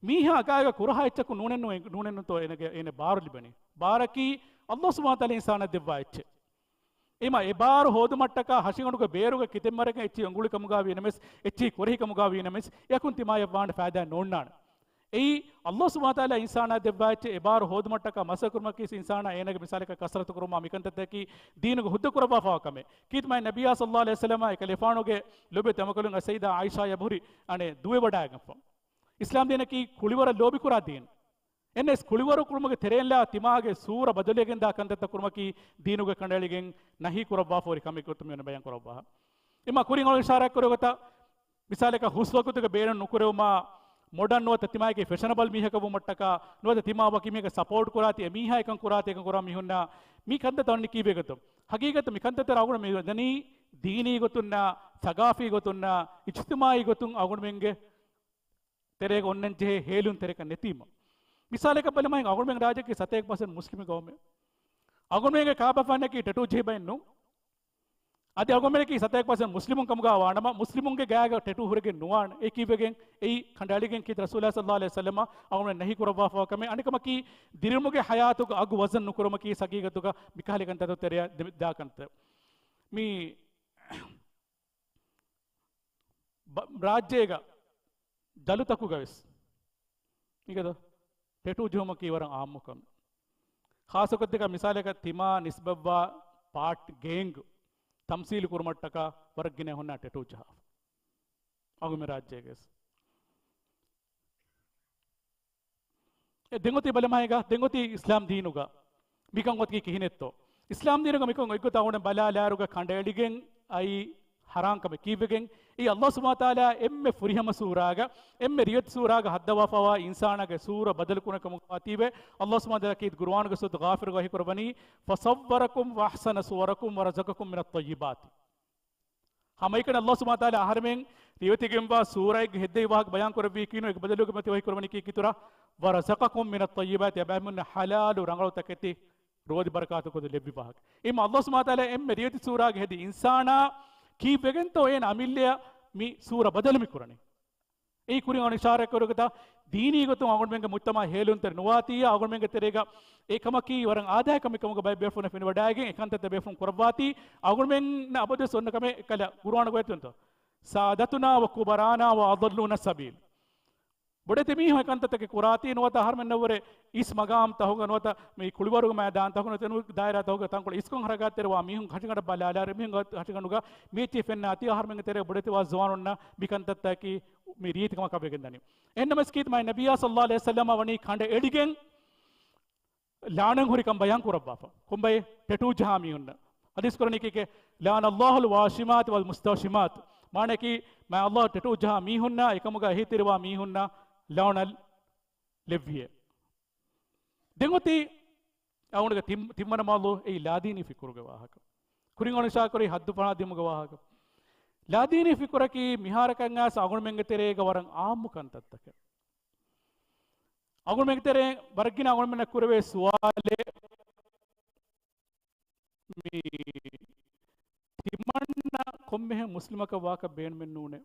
މީހާ އަގާގަ ކުރަހާ އެއްޗަކު ނޫނެއްނު-، ނޫނެއްނުތޯ އޭނަގެ، އޭނަ ބާރު ލިބެނީ. ބާރަކީ އައްލާހު ސުބްޙާނަހު ވަތަޢާލާ އިންސާނަށް ދެއްވާ އެއްޗެއް. އެމަ އެ ބާރު ހޯދުމަށްޓަކާ ހަށިގަނޑުގެ ބޭރުގަ ކިތަންމެ ވަރަކަށް އެއްޗެއް އުނގުޅި ކަމުގަ ވީނަމަވެސް، އެއްޗެއް ކުރެހި ކަމުގަ ވީނަމަވެސް، އެއަކުން ތިމާޔަށް ވާނެ ފައިދާ ނޯންނާނެ. އެއީ އައްލާހު ސުބްޙާނަހު ވަތަޢާލާ އިންސާނާ ދެއްވާ އެއްޗެއް. އެ ބާރު ހޯދުމަށްޓަކާ މަސައްކަތް ކުރުމަކީ އިންސާނާ އޭނަގެ މިސާލަކަށް ކަސްރަތު ކުރުމާ މިކަންތައްތަކީ ދީނުގެ ހުއްދަ ކުރައްވާފައިވާ ކަމެއް. ކީރިތި މާތް ނަބިއްޔާ ޞައްލައްލާހު ޢަލައިހި ވަސައްލަމަ އެކަލޭގެފާނުގެ ލޮބުވެތި އަމަކަލުން އައި ސައްޔިދާ ޢާއިޝާ އެބަހުރި އަނެއް ދުވެވަޑައިގެންފަ. އިސްލާމް ދީނަކީ ކުޅިވަރަށް ލޯބިކުރާ ދީން. އެންނެސް ކުޅިވަރު ކުރުމުގެ ތެރެއިންލާ ތިމާގެ ސޫރަ ބަދަލުވެގެންދާ ކަންތައްތައް ކުރުމަކީ ދީނުގެ ކަނޑައެޅިގެން ނަހީ ކުރައްވާފަ ހުރި ކަމެއް ގޮތުން މި އޮންނަ ބަޔާން ކުރައްވާ. އެމަ ކުރިން އަޅު އިޝާރާތް ކުރެވޭ ގޮތަށް މިސާލަކަށް ހުސް ވަގުތުގެ ބޭނުން ނުކުރެވުމާ، މޮޑަން ނުވަތަ ތިމާގެ ފެޝަނަބަލް މީހަކަށް ވުމަށްޓަކާ، ނުވަތަ ތިމާ ވަކި މީހަކަށް ސަޕޯޓް ކުރާތީ އެ މީހާ އެކަން ކުރާތީ އެކަން ކުރާ މީހުންނާ މި ކަންތައް ތަންނި ކީއްވެ ގޮތުން؟ ހަގީގަތަށް މި ކަންތައްތައް އަޅުގަނޑު މި ދަނީ ދީނީ ގޮތުންނާ، ސަގާފީ ގޮތުންނާ، އިޖްތިމާޢީ ގޮތުން އަޅުގަނޑުމެންގެ ތެރޭގަ އޮންނަން ޖެހޭ ހޭލުން ތެރެކަށް ނެތީމަ. މިސާލަކަށް ބަލަމާ އަޅުގަނޑުމެން ރާއްޖެއަކީ ސަތޭކަ ޕަސެންޓް މުސްލިމު ގައުމެއް. އަޅުގަނޑުމެންގެ ކާބަފާނަކީ ޓެޓޫ ޖެހި ބައެއް ނޫން. އަދި އަޅުގަނޑުމެންނަކީ ސަތޭކަ ޕަސެންޓް މުސްލިމުން ކަމުގަ ވާނަމަ، މުސްލިމުންގެ ގާގަ ޓެޓޫ ހުރެގެން ނުވާނެ. އެ ކީއްވެގެން؟ އެއީ ކަނޑައެޅިގެން ކީރިތި ރަސޫލާ ޞައްލައްލާހު ޢަލައިހި ވަސައްލަމަ އަޅުގަނޑުމެން ނަހީ ކުރައްވާފަ ކަމެއް. އަނެއްކަމަކީ، ދިރިއުޅުމުގެ ޙަޔާތުގަ އަގު ވަޒަން ނުކުރުމަކީ ހަގީގަތުގަ މިކަހަލަ ކަންތައްތައް ތެރެއަށް ދެ-، ދާ ކަންތައް. މި ބަ-، ރާއްޖޭގަ ޖަލުތަކުގަވެސް މިގަދަ ޓެޓޫ ޖެހުމަކީ ވަރަށް އާއްމު ކަމެއް. ޚާއްޞަކޮށްދެކަ މިސާލަކަށް ތިމާ ނިސްބަތްވާ ޕާޓް ގޭންގް ތަމްސީލު ކުރުމަށްޓަކާ ވަރަށް ގިނަ ހުންނާ ޓެޓޫ ޖަހާފަ. އަގުމެ ރާއްޖޭގަވެސް. އެ ދެން އޮތީ ބަލަމާއިގަ، ދެން އޮތީ އިސްލާމް ދީނުގަ. މިކަން އޮތީ ކިހިނެއްތޯ؟ އިސްލާމް ދީނުގަ މިކަން އޮތްގޮތަށް އަޅުގަނޑު ބަލާލާއިރުގަ ކަނޑައެޅިގެން އައީ ޙަރާން ކަމެއް. ކީއްވެގެން؟ އެއީ އައްލާހު ސުބްޙާނަހު ވަތަޢާލާ އެންމެ ފުރިހަމަ ސޫރާގަ، އެންމެ ރިވެތި ސޫރާގަ ހައްދަވާފައިވާ އިންސާނާގެ ސޫރަ ބަދަލު ކުރަން ކަމުގަ ވާތީވެ، އައްލާހު ސުބްޙާނަހު ވަތަޢާލާ ކީރިތި ޤުރުއާނުގެ ސޫރަތު ޣާފިރުގަ ވަޙީ ކުރައްވަނީ، "فصوركم وأحسن صوركم ورزقكم من الطيبات." ހަމައެކަނި އައްލާހު ސުބްޙާނަހު ވަތަޢާލާ އަހަރެމެން ރިވެތިގެންވާ ސޫރައެއްގެ ހެއްދެވި ވާހަކަ ބަޔާން ކުރެއްވީ ކީއްވެ؟ އޭގެ ބަދަލުގަ މިތި ވަޙީ ކުރައްވަނީ ކީކިތުރަ؟ "ورزقكم من الطيبات." އެބައިމީހުންނަށް ޙަލާލު ރަނގަޅު ތަކެތި ރޯދި ބަރަކާތު ކޮށް ލެއްވި ވާހަކަ. އެހެން އައްލާހު ސުބްޙާނަހު ވަތަޢާލާ އެންމެ ރިވެތި ސޫރާގަ ހެދި އިންސާނާ ކީއްވެގެންތޯ އޭނަ އަމިއްލަޔަށް މި ސޫރަ ބަދަލު މި ކުރަނީ؟ އެއީ ކުރިން އަޅު އިޝާރާތް ކުރި ގޮތަށް، ދީނީ ގޮތުން އަޅުގަނޑުމެންގެ މުޖްތަމަޢަށް ހޭލުންތެރި ނުވާތީ، އަޅުގަނޑުމެންގެ ތެރޭގަ އެ ކަމަކީ ވަރަށް އާދައިގެ ކަމެއް ކަމުގަ ބައެއް ބޭފުޅުންނަށް ފެނިވަޑައިގެން އެ ކަންތައްތައް ބޭފުޅުން ކުރައްވާތީ، އަޅުގަނޑުމެންނަށް އަބަދުވެސް އޮންނަ ކަމެއް އެކަލަ ޤުރުއާނުގައި އޮތްތޯ؟ "سادتنا وكبراءنا وأضلونا السبيل." ބޮޑެތި މީހުން އެ ކަންތައްތަކެއް ކުރާތީ، ނުވަތަ އަހަރުމެންނަށްވުރެ އިސް މަގާމްތަކުގަ ނުވަތަ މި ކުޅިވަރުގެ މައިދާންތަކުގަ ނުވަތަ ދާއިރާތަކުގަ ތަންކޮޅެއް އިސްކޮށް ހަރަކާތްތެރިވާ މީހުން ހަށިގަނޑަށް ބަލާލާއިރު މީހުންގެ ހަށިގަނޑުގަ މި އެއްޗެއް ފެންނާތީ، އަހަރުމެންގެ ތެރޭ ބޮޑެތިވާ ޒުވާނުންނަށް މި ކަންތައްތަކަކީ މި ރީތި ކަމަކަށް ވެގެންދަނީ. އެހެންނަމަވެސް ކީރިތި މާތް ނަބިއްޔާ ޞައްލައްލާހު ޢަލައިހި ވަސައްލަމަ ވަނީ ކަނޑައެޅިގެން ލަޢުނަތް ހުރިކަން ބަޔާން ކުރައްވާފަ. ކޮންބައެއް؟ ޓެޓޫ ޖަހާ މީހުންނަށް. ޙަދީޘް ކުރަނީ ކީކޭ؟ "لعن الله الواشمات والمستوشمات." މާނައަކީ، މާތް ﷲ ޓެޓޫ ޖަހާ މީހުންނާ އެކަމުގަ އެހީތެރިވާ މީހުންނަށް ލަޢުނަތް ލެއްވިއޭ. ދެން އޮތީ އަޅުގަނޑުގެ ތިން-، ތިންވަނަ މައުޟޫޢު އެއީ ލާދީނީ ފިކުރުގެ ވާހަކަ. ކުރިން އަޅު އިޝާރާތް ކުރީ ޙައްދު ފަނާ ދިއުމުގެ ވާހަކަ. ލާދީނީ ފިކުރަކީ މިހާރަކަށް އައިސް އަޅުގަނޑުމެންގެ ތެރޭގަ ވަރަށް ޢާއްމު ކަންތައްތަކެއް. އަޅުގަނޑުމެންގެ ތެރޭ ވަރަށް ގިނަ އަޅުގަނޑުމެންނަށް ކުރެވޭ ސުވާލެއް، މި ތިމަންނަ ކޮންމެހެން މުސްލިމަކަށް ވާކަށް ބޭނުމެއް ނޫނޭ.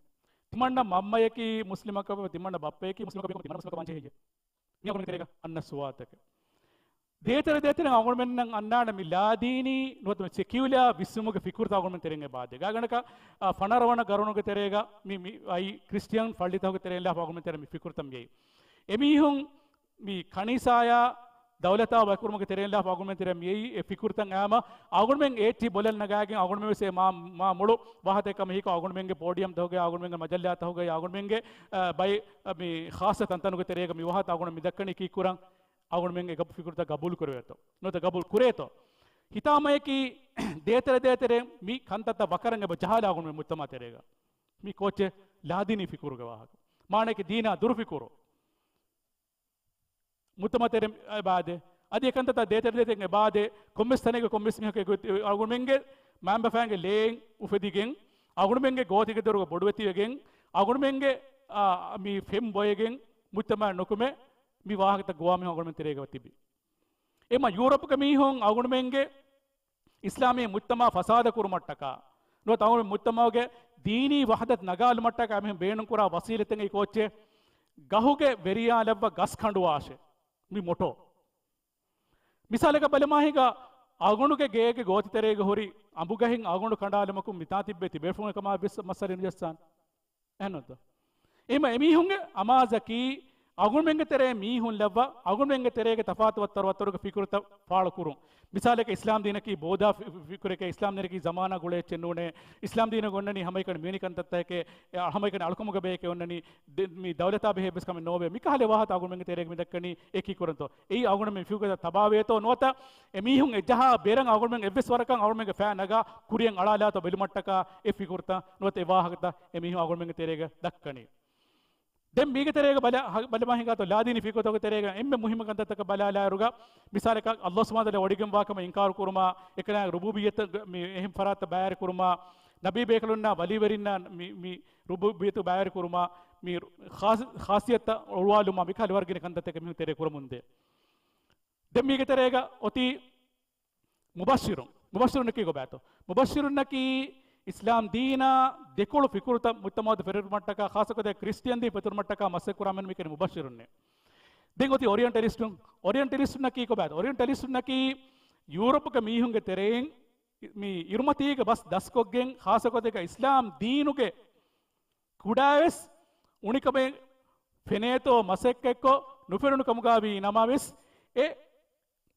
ތިމަންނަ މަންމަޔަކީ މުސްލިމަކަށް، ތިމަންނަ ބައްޕަޔަކީ މުސްލިމަކަށް ބޭނުމެއް، ތިމަންނަ މުސްލިމަކަށް ވާންޖެހޭ. މި އަޅުގަނޑުމެންގެ ތެރޭގަ އަންނަ ސުވާލުތަކެއް. ދޭތެރެ ދޭތެރެ އަޅުގަނޑުމެންނަށް އަންނާނެ މި ލާދީނީ ނުވަތަ މި ސެކިއުލާ ވިސްނުމުގެ ފިކުރުތައް އަޅުގަނޑުމެން ތެރެއިން އެބައާދޭ. ގާތްގަނޑަކަށް، އާ، ފަނަރަ ވަނަ ގަރުނުގެ ތެރޭގަ މި، މި އައި ކްރިސްޓިއަން ފައްޅިތަކުގެ ތެރެއިން ލާފަ އަޅުގަނޑުމެން ތެރޭ މި ފިކުރުތައް މިއައީ. އެމީހުން މި ކަނީސާޔާ ދައުލަތާ ވަކިކުރުމުގެ ތެރެއިން ލާފަ އަޅުގަނޑުމެން ތެރޭ މިއައީ އެ ފިކުރުތައް އާމަ އަޅުގަނޑުމެން އޭޓީ ބޮލަށް ނަގާގެން އަޅުގަނޑުމެން ވެސް އެ މާ، މާ މޮޅު ވާހަކަ ކަމަށް ހީކޮށް އަޅުގަނޑުމެންގެ ޕޯޑިއަމްތަކުގައި އަޅުގަނޑުމެންގެ މަޖައްލާތަކުގައި އަޅުގަނޑުމެންގެ، އަ، ބައި، އަ، މި ޚާއްޞަ ތަންތަނުގެ ތެރޭގަ މި ވާހަކަ އަޅުގަނޑު މި ދައްކަނީ ކީއްކުރަން؟ އަޅުގަނޑުމެން އެ ގަބު ފިކުރުތައް ގަބޫލު ކުރެވޭތޯ؟ ނުވަތަ ގަބޫލު ކުރޭތޯ؟ ހިތާމަޔަކީ ދޭތެރެ ދޭތެރެ މި ކަންތައްތައް ވަކަރަން އެބަ ޖަހާލާ އަޅުގަނޑުމެން މުޖްތަމަޢު ތެރޭގަ. މި ކޯއްޗެއް؟ ލާދީނީ ފިކުރުގެ ވާހަކަ. މާނައަކީ ދީނާ ދުރު ފިކުރު. މުޖްތަމަޢު ތެރެއިން އެބައާދޭ. އަދި އެކަންތައްތައް ދޭތެރެ ދޭތެރެއިން އެބައާދޭ. ކޮންމެސް ތަނެއްގެ ކޮންމެސް މީހަކު އެގޮތް އަޅުގަނޑުމެންގެ މައިންބަފައިންގެ ލޭން އުފެދިގެން، އަޅުގަނޑުމެންގެ ގޯތިގެ ދޮރުގަ ބޮޑުވެތިވެގެން، އަޅުގަނޑުމެންގެ، އާ، މި ފެން ބޮއެގެން މުޖްތަމަޢަށް ނުކުމެ، މި ވާހަކަތައް ގޮވާ މީހުން އަޅުގަނޑުމެން ތެރޭގަ ތިބި. އެމަ ޔޫރަޕުގެ މީހުން އަޅުގަނޑުމެންގެ އިސްލާމީ މުޖްތަމަޢު ފަސާދަ ކުރުމަށްޓަކާ، ނުވަތަ އަޅުގަނޑު މުޖްތަމަޢުގެ ދީނީ ވަޙްދަތު ނަގާލުމަށްޓަކާ އެމީހުން ބޭނުންކުރާ ވަސީލަތެއް އެއީ ކޯއްޗެއް؟ ގަހުގެ ވެރިޔާލައްވަ ގަސް ކަނޑުވާށޭ. މި މޮޓޯ. މިސާލަކަށް ބަލަމާ ހިނގާ، އަޅުގަނޑުގެ ގޭގެ ގޯތިތެރޭގަ ހުރި އަނބުގަހެއް އަޅުގަނޑު ކަނޑާލުމަކުން މިތާ ތިއްބެވި ތިބޭފުޅުން ކަމާ ވެސް މައްސަލަ ނުޖައްސާނެ. އެހެންނުތަ؟ އެހެންމަ އެމީހުންގެ އަމާޒަކީ އަޅުގަނޑުމެންގެ ތެރޭ މީހުން ލައްވާ، އަޅުގަނޑުމެންގެ ތެރޭގެ ތަފާތު ވައްތަރު ވައްތަރުގެ ފިކުރުތައް ފާޅުކުރުން. މިސާލަކަށް އިސްލާމް ދީނަކީ ބޯދާ ފި-، ފި-، ފިކުރެކޭ، އިސްލާމް ދީނަކީ ޒަމާނާ ގުޅޭ އެއްޗެއް ނޫނޭ، އިސްލާމް ދީނަކީ އޮންނަނީ ހަމައެކަނި މިވެނި ކަންތައްތަކެކޭ، އެ، ހަމައެކަނި އަޅުކަމުގެ ބަޔެކޭ އޮންނަނީ، ދެ-، މި ދައުލަތާ ބެހޭ އެއްވެސް ކަމެއް ނޯވޭ. މިކަހަލަ ވާހަކަ އަޅުގަނޑުމެންގެ ތެރޭގަ މި ދައްކަނީ އެކީ ކުރަންތޯ؟ އެއީ އަޅުގަނޑުމެން މި ފިކުރުތައް ތަބާވޭތޯ ނުވަތަ އެމީހުން އެޖަހާ ބޭރަށް އަޅުގަނޑުމެން އެއްވެސް ވަރަކަށް އަޅުގަނޑުމެންގެ ފައި ނަގާ ކުރިއަށް އަޅާލާތޯ ބެލުމަށްޓަކާ އެ ފިކުރުތައް ނުވަތަ އެ ވާހަކަތައް އެމީހުން އަޅުގަނޑުމެންގެ ތެރޭގަ ދައްކަނީ. ދެން މީގެ ތެރޭގަ ބަލަ-، ހަ-، ބަލަމާ ހިނގާތޯ ލާދީނީ ފިކުރުތަކުގެ ތެރޭގަ އެންމެ މުހިއްމު ކަންތައްތަކަށް ބަލާލާއިރުގަ، މިސާލަކަށް އައްލާހު ސުބްޙާނަހޫ ވަތަޢާލާ ވޮޑިގެންވާ ކަމަށް އިންކާރު ކުރުމާ، އެކަނާ ރުބޫބިއްޔަތަށް މި އެހެން ފަރާތަށް ބައިވެރި ކުރުމާ، ނަބީ ބޭކަލުންނާ ވަލީވެރިންނާ މި، މި ރުބޫބިއްޔަތު ބައިވެރި ކުރުމާ، މި ޚާސް-، ޚާއްޞިއްޔަތަށް އޮޅުވާލުމާ، މިކަހަލަ ވަރަށް ގިނަ ކަންތައްތަކެއް މީހުން ތެރޭ ކުރަމުންދޭ. ދެން މީގެ ތެރޭގަ އޮތީ މުބައްޝިރުން. މުބައްޝިރުންނަކީ ކޮބާތޯ؟ މުބައްޝިރުންނަކީ އިސްލާމް ދީނާ ދެކޮޅު ފިކުރުތައް މުޖްތަމަޢުގަ ފެތުރުމަށްޓަކާ، ޚާއްޞަކޮށް ކްރިސްޓިއަން ދީން ފެތުރުމަށްޓަކާ މަސައްކަތް ކުރާ މީހުން މި ކިޔަނީ މުބައްޝިރުންނޭ. ދެން އޮތީ އޮރިއެންޓަލިސްޓުން. އޮރިއެންޓަލިސްޓުންނަކީ ކޮބާތޯ؟ އޮރިއެންޓަލިސްޓުންނަކީ ޔޫރަޕުގެ މީހުންގެ ތެރެއިން މި އިރުމަތީގެ ބަސް ދަސްކޮށްގެން، ޚާއްޞަކޮށް އިސްލާމް ދީނުގެ ކުޑަވެސް އުނިކަމެއް ފެނޭތޯ މަސައްކަތްކޮށް، ނުފެނުނު ކަމުގަ ވީ ނަމަވެސް، އެ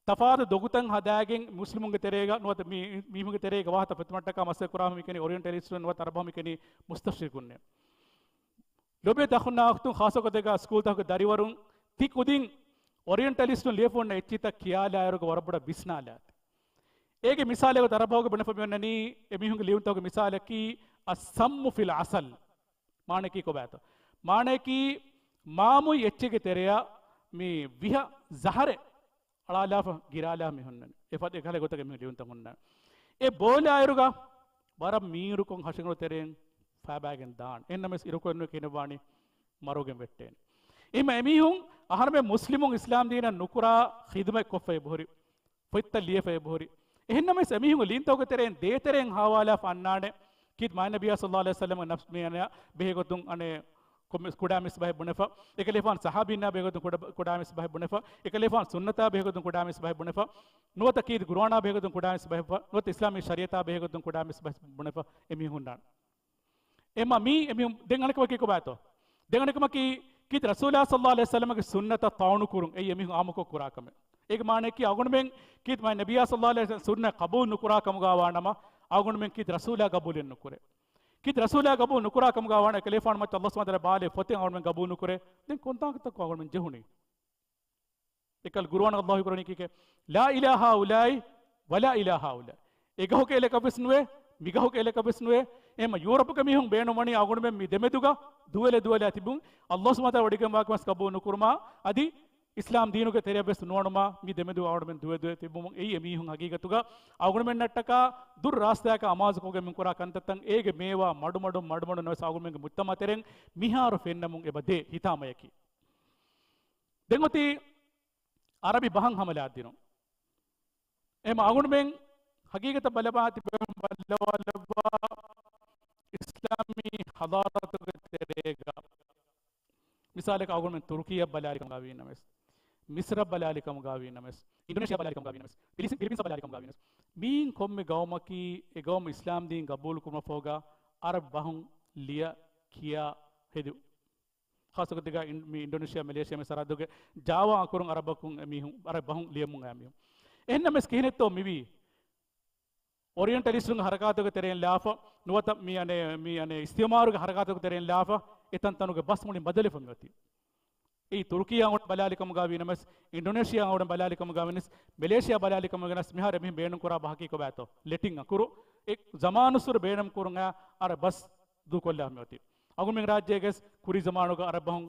ތަފާތު ދޮގުތައް ހަދާގެން މުސްލިމުންގެ ތެރޭގަ ނުވަތަ މީ-، މީހުންގެ ތެރޭގަ ވާހަކަ ފެތުމަށްޓަކާ މަސައްކަތް ކުރާ މީހުން މި ކިޔަނީ އޮރިއެންޓަލިސްޓުން ނުވަތަ އަރަބުން މި ކިޔަނީ މުސްތަޝްރިޤުންނޭ. ލޯބިވެތި އަޚުންނާ އުޚްތުން، ޚާއްޞަކޮށް އަސްކޫލްތަކުގެ ދަރިވަރުން ތި ކުދިން އޮރިއެންޓަލިސްޓުން ލިޔެފަ އޮންނަ އެއްޗިތައް ކިޔާލާއިރުގަ ވަރަށް ބޮޑަށް ވިސްނާލާތި. އޭގެ މިސާލެއް ގޮތަށް އަރަބުގެ ބުނެފަ މި އޮންނަނީ އެމީހުންގެ ލިޔުންތަކުގެ މިސާލަކީ އައްސައްމު ފިލް އަސަލް. މާނައަކީ ކޮބާތޯ؟ މާނައަކީ މާމުއި އެއްޗެއްގެ ތެރެއަށް މި ވިހަ ޒަހަރެއް އަޅާލާފަ ގިރާލާ މި ހުންނަނީ. އެފަދަ އެކަހަލަ ގޮތަކަށް މި ލިޔުންތައް ހުންނަނީ. އެ ބޯލާއިރުގަ ވަރަށް މީރުކޮށް ހަށިގަނޑު ތެރެއިން ފައިބައިގެން ދާން. އެހެންނަމަވެސް އިރުކޮށް ނުކިޔަނެއްވާނީ މަރުގެން ވެއްޓޭނެ. އެހެންމަ އެމީހުން އަހަރުމެން މުސްލިމުން އިސްލާމް ދީނަށް ނުކުރާ ޚިދުމަތް ކޮށްފަ އެބަހުރި. ފޮތްތައް ލިޔެފަ އެބަހުރި. އެހެންނަމަވެސް އެމީހުން ލިޔުންތަކުގެ ތެރެއިން ދޭތެރެއިން ހާވާލާފަ އަންނާނެ. ކީރިތި މާތް ނަބިއްޔާ ޞައްލައްލާހު ޢަލައިހި ވަސައްލަމަ ނަފްސު މި އަނެއް ބެހޭގޮތުން އަނެއް ކޮންމެސް ކުޑަމިސް ބަހެއް ބުނެފަ. އެކަލޭފާނު ޞަޙާބީންނާ ބެހޭގޮތުން ކުޑަ، ކުޑަމިސް ބަހެއް ބުނެފަ. އެކަލޭފާނު ސުންނަތާ ބެހޭގޮތުން ކުޑަމިސް ބަހެއް ބުނެފަ. ނުވަތަ ކީރިތި ޤުރުއާނާ ބެހޭގޮތުން ކުޑަމިސް ބަހެއް ބުނެފަ. ނުވަތަ އިސްލާމީ ޝަރީޢަތާ ބެހޭގޮތުން ކުޑަމިސް ބަހެއް ބުނެފަ. އެމީހުންނާނެ. އެމަ މީ އެމީހުން ދެން އަނެއްކަމަކީ ކޮބާތޯ؟ ދެން އަނެއްކަމަކީ ކީރިތި ރަސޫލާ ޞައްލައްލާހު ޢަލައިހި ވަސައްލަމަގެ ސުންނަތަށް ޠަޢުނު ކުރުން. އެއީ އެމީހުން އާއްމުކޮށް ކުރާ ކަމެއް. އޭގެ މާނައަކީ އަޅުގަނޑުމެން ކީރިތި މާތް ނަބިއްޔާ ޞައްލައްލާހު ޢަލައިހި ވަސައްލަމަގެ ސުންނަތް ޤަބޫލު ނުކުރާ ކަމުގަ ވާނަމަ، އަޅުގަނޑުމެން ކީރިތި ރަސޫލާ ޤަބޫލެއް ނުކުރޭ. ކީރިތި ރަސޫލާ ޤަބޫލު ނުކުރާ ކަމުގަ ވާނަމަ، އެކަލޭފާނު މައްޗަށް ﷲ ސުބްޙާނަހޫ ވަތަޢާލާ ބާލޭ ފޮތެއް އަޅުގަނޑުމެން ޤަބޫލު ނުކުރޭ. ދެން ކޮންތާކަށްތޯ އަޅުގަނޑުމެން ޖެހުނީ؟ އެކަލް ޤުރުއާނަށް ﷲ ކުރަނީ ކީކޭ؟ لا إلى هؤلاء ولا إلى هؤلاء. އެ ގަހުގެ އެލަކަށް ވެސް ނުވޭ، މި ގަހުގެ އެލަކަށް ވެސް ނުވޭ. އެހެންމަ ޔޫރަޕުގެ މީހުން ބޭނުންވަނީ އަޅުގަނޑުމެން މި ދެމެދުގަ ދުވެލެ ދުވެލާ ތިބުން، ﷲ ސުބްޙާނަހޫ ވަތަޢާލާ ވޮޑިގެންވާ ކަމެއް ޤަބޫލު ނުކުރުމާ، އަދި އިސްލާމް ދީނުގެ ތެރެއަށް ވެސް ނުއަނުމާ، މި ދެމެދު އަޅުގަނޑުމެން ދުވެދުވެ ތިބުމުން. އެއީ އެމީހުން ހަގީގަތުގަ އަޅުގަނޑުމެންނަށްޓަކާ ދުރު ރާސްތާއަކަށް އަމާޒުކޮށްގެން މި ކުރާ ކަންތައްތައް. އޭގެ މޭވާ މަޑުމަޑުން މަޑުމަޑުން ނަމަވެސް އަޅުގަނޑުމެންގެ މުޖްތަމަޢު ތެރެއިން މިހާރު ފެންނަމުން އެބަ ދޭ ހިތާމަޔަކީ. ދެން އޮތީ އަރަބި ބަހަށް ހަމަލާ ދިނުން. އެމަ އަގުންމެން ހަގީގަތަށް ބަލަބާ ތިބެ ބައްލަވާލައްވާ އިސްލާމީ ހަޟާރަތުގެ ތެރޭގަ މިސާލަކަށް އަގުންމެން ތުރުކީއަށް ބަލާލި ކަމުގަ ވީނަމަވެސް، މިސްރަށް ބަލާލި ކަމުގަ ވީނަމަވެސް، އިންޑޮނޭޝިއާ ބަލާލި ކަމުގަ ވީނަމަވެސް، ފިލިސް-، ފިލިޕީންސް ބަލާލި ކަމުގަ ވީނަމަވެސް، މީން ކޮންމެ ގައުމަކީ އެ ގައުމު އިސްލާމް ދީން ގަބޫލު ކުރުމަށް ފަހުގަ އަރަބް ބަހުން ލިޔަ ކިޔާ ހެދި. ޚާއްޞަކޮށް ތިގަ އިން-، މި އިންޑޮނޭޝިއާ، މެލޭޝިއާ މި ސަރަހައްދުގެ ޖާވާ އަކުރުން އަރަބަކުން އެ މީހުން، އަރަބް ބަހުން ލިޔެމުން އައި މީހުން. އެހެންނަމަވެސް ކިހިނެއްތޯ މިވީ؟ އޮރިއެންޓަލިސްޓުންގެ ހަރަކާތުގެ ތެރެއިން ލާފަ، ނުވަތަ މި އަނެއް، މި އަނެއް އިސްތިއުމާރުގެ ހަރަކާތުގެ ތެރެއިން ލާފަ، އެ ތަންތަނުގެ ބަސް މުޅިން ބަދަލެފަ މިއޮތީ. އެއީ ތުރުކީއާ އަނގުން ބަލާލި ކަމުގަ ވީނަމަވެސް، އިންޑޮނޭޝިއާ އަނގުން ބަލާލި ކަމުގަ ވީނަމަވެސް، މެލޭޝިއާ ބަލާލި ކަމުގަ ވީނަމަވެސް، މިހާރު އެމީހުން ބޭނުން ކުރާ ބަހަކީ ކޮބާތޯ؟ ލެޓިން އަކުރު. އެ ޒަމާނުއްސުރެ ބޭނުން ކުރުން އައި އަރަބް ބަސް ދޫކޮށްލާ މިއޮތީ. އަގުންމެން ރާއްޖޭގެ ކުރީ ޒަމާނުގަ އަރަބް ބަހުން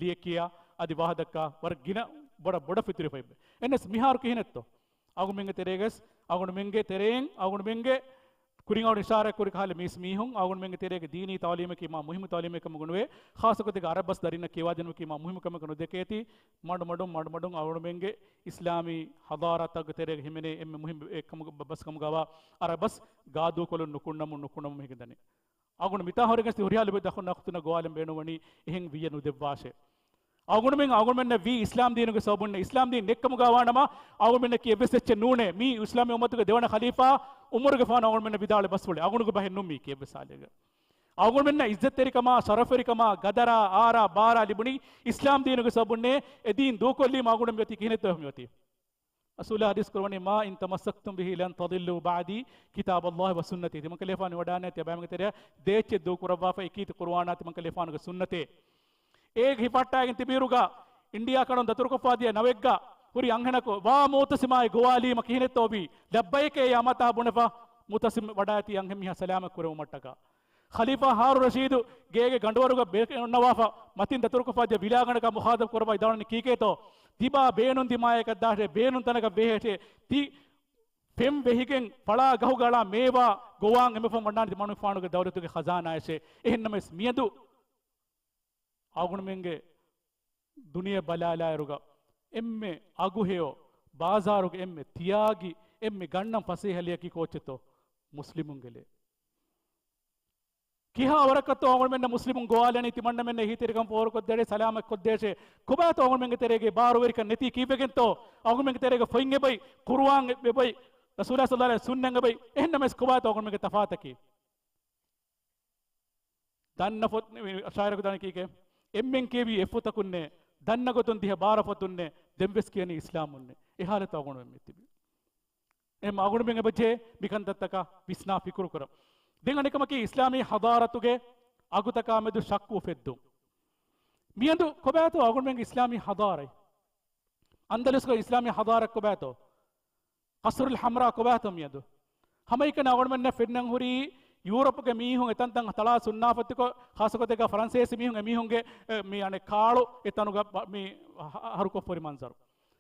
ލިޔެ ކިޔާ އަދި ވާހަކަ ދައްކާ ވަރަށް ގިނަ ބޮޑަށް ބޮޑަށް ފިތުރިފައި. އެންނެސް މިހާރު ކިހިނެއްތޯ؟ އަގުންމެންގެ ތެރޭގަސް، އަގުންމެންގެ ތެރެއިން، އަގުންމެންގެ ކުރިން އަގުން އިޝާރާތް ކުރި ކަހަލަ މީސް މީހުން، އަގުންމެންގެ ތެރޭގެ ދީނީ ތައުލީމަކީ މާ މުހިއްމު ތައުލީމެއް ކަމަށް ގުނުވޭ، ޚާއްޞަކޮށް ތިގަ އަރަބް ބަސް ދަރިންނަށް ކިޔަވާދިނުމަކީ މާ މުހިއްމު ކަމަކަށް ނުދެކޭތީ، މަޑުމަޑުން، މަޑުމަޑުން އަގުންމެންގެ އިސްލާމީ ހަޟާރާތަކުގެ ތެރޭގަ ހިމެނޭ އެންމެ މުހިއްމު އެއް ކަމުގަ-، ބަސް ކަމުގަވާ އަރަބް ބަސް ގާދޫކޮށްލުން ނުކުންނަމުން، ނުކުންނަމުން ހިނގަންދަނީ. އަގުން މިތާ ހުރެގެން ހުރިހާ ލިބި ދަޚުން ނަޚުތުނަށް ގޮވާލަން ބޭނުންވަނީ އެހެން ވިޔަ ނުދެއްވާށޭ. އަގުންމެން، އަގުންމެންނަށް ވީ އިސްލާމް ދީނުގެ ސަބަބުން ނެ-، އިސްލާމް ދީން ނެއްކަމުގަ ވާނަމަ، އަގުންމެންނަކީ އެއްވެސް އެއްޗެއް ނޫނޭ. މީ އިސްލާމީ އުއްމަތުގެ ދެވަނަ ޚަލީފާ އުމަރުގެފާނު އަގުންމެންނަށް ވިދާޅުވި ބަސްފުޅެއް. އަގުނުގެ ބަހެއް ނޫން މީ ކިޔެއްވި ސާލެއްގަ. އަގުންމެންނަށް އިއްޒަތްތެރިކަމާ، ޝަރަފުވެރިކަމާ، ގަދަރާ، އާރާ، ބާރާ ލިބުނީ އިސްލާމް ދީނުގެ ސަބަބުންނޭ. އެ ދީން ދޫކޮށްލީމަ އަގުން މިއޮތީ ކިހިނެއްތޯ މިއޮތީ؟ ރަސޫލާ ޙަދީޘް ކުރައްވަނީ، "ما إن تمسكتم به لن تضلوا بعدي كتاب الله وسنتي." ތިމަންކަލޭފާނު ވަޑާނެ ތިޔަބައިމީހުންގެ ތެރެއަށް ދޭއްޗެއް ދޫކުރައްވާފަ، އެކީ ތި ޤުރުއާނާ ތިމަންކަލޭފާނުގެ ސުންނަތޭ. އޭގެ ހިފަހައްޓާގެން ތިބިއިރުގަ އިންޑިއާ ކަނޑުން ދަތުރުކޮށްފާ ދިޔަ ނަވެއްގަ ހުރި އަންހެނަކު ވާ މުޢުތަޞިމާއި ގޮވާލީމަ ކިހިނެއްތޯ ވީ؟ ލައްބައިކޭ ޔާ މަތާ ބުނެފަ މުޢުތަޞިމް ވަޑާއެތީ އަންހެން މީހާ ސަލާމަތް ކުރެވުމަށްޓަކާ. ޚަލީފާ ހާރޫން ރަޝީދު ގޭގެ ގަނޑުވަރުގަ ބޭކަން އޮންނަވާފަ، މަތިން ދަތުރުކޮށްފަ ދިޔަ ވިލާގަނޑަކާ މުޚާޠަބް ކުރައްވާ ވިދާޅުވަނީ ކީކޭތޯ؟ ތިބާ ބޭނުން ދިމާޔަކަށް ދާށޭ، ބޭނުން ތަނަކަށް ވޭހޭށޭ، ތި ފެން ވެހިގެން ފަޅާ ގަހުގަ އަޅާ މޭވާ ގޮވާން އެންމެ ފަހުން ވަންނާނެ ތިމަންކަލޭފާނުގެ ދައުލަތުގެ ޚަޒާނާއަށޭ. އެހެންނަމަވެސް މިއަދު އަގުންމެންގެ ދުނިޔެ ބަލާލާއިރުގަ އެންމެ އަގުހެޔޮ، ބާޒާރުގެ އެންމެ ތިޔާގި، އެންމެ ގަންނަން ފަސޭހަ ލެޔަކީ ކޯއްޗެއްތޯ؟ މުސްލިމުންގެ ލެ. ކިހާ ވަރަކަށްތޯ އަގުންމެންނަށް މުސްލިމުން ގޮވާލަނީ ތިމަންނަމެންނަށް އެހީތެރިކަން ފޯރުކޮށްދޭށޭ، ސަލާމަތްކޮށްދޭށޭ؟ ކޮބާތޯ އަގުންމެންގެ ތެރޭގައި ބާރުވެރިކަން ނެތީ ކީއްވެގެންތޯ؟ އަގުންމެންގެ ތެރޭގަ ފޮތް އެބައި، ޤުރުއާން އެބައި، ރަސޫލާ ޞައްލަﷲ ޢަލައިހި ވަސައްލަމް ސުންނަތް އެބައި. އެހެންނަމަވެސް ކޮބާތޯ އަގުންމެންގެ ތަފާތަކީ؟ ދަންނަ ފޮތް، ޝާއިރަކު ދާނީ ކީކޭ؟ އެންމެން ކިޔެވި އެއް ފޮތަކުންނޭ، ދަންނަ ގޮތުން ދިހަ ބާރަ ފޮތުންނޭ، ދެންވެސް ކިޔަނީ އިސްލާމުންނޭ. އެ ޙާލަތު އަގުން މި ތިބި. އެހެން އަގުންމެން އެބަޖެހޭ މިކަންތައްތަކަށް ވިސްނާ ފިކުރު ކުރަން. ދެން އަނެއްކަމަކީ، އިސްލާމީ ޙަޟާރަތުގެ އަގުތަކާ މެދު ޝައްކު އުފެއްދުން. މިއަދު ކޮބާތޯ އަގުންމެންގެ އިސްލާމީ ޙަޟާރަތް؟ އަންދަލުސްގެ އިސްލާމީ ޙަޟާރަތް ކޮބާތޯ؟ ޤަޞްރުލް ޙަމްރާ ކޮބާތޯ މިއަދު؟ ހަމައެކަނި އަޅުގަނޑުމެންނަށް ފެންނަން ހުރީ، ޔޫރަޕްގެ މީހުން އެތަންތަން ތަޅާ ސުންނާފަ ތިކޮށް، ޚާއްޞަކޮށް ތިގަ ފަރަންސޭސި މީހުން އެމީހުންގެ، އެ، މި އަނެއް ކާޅު އެތަނުގަ ބަ-، މި ހަ-، ހަރުކޮށްފަ ހުރި މަންޒަރު.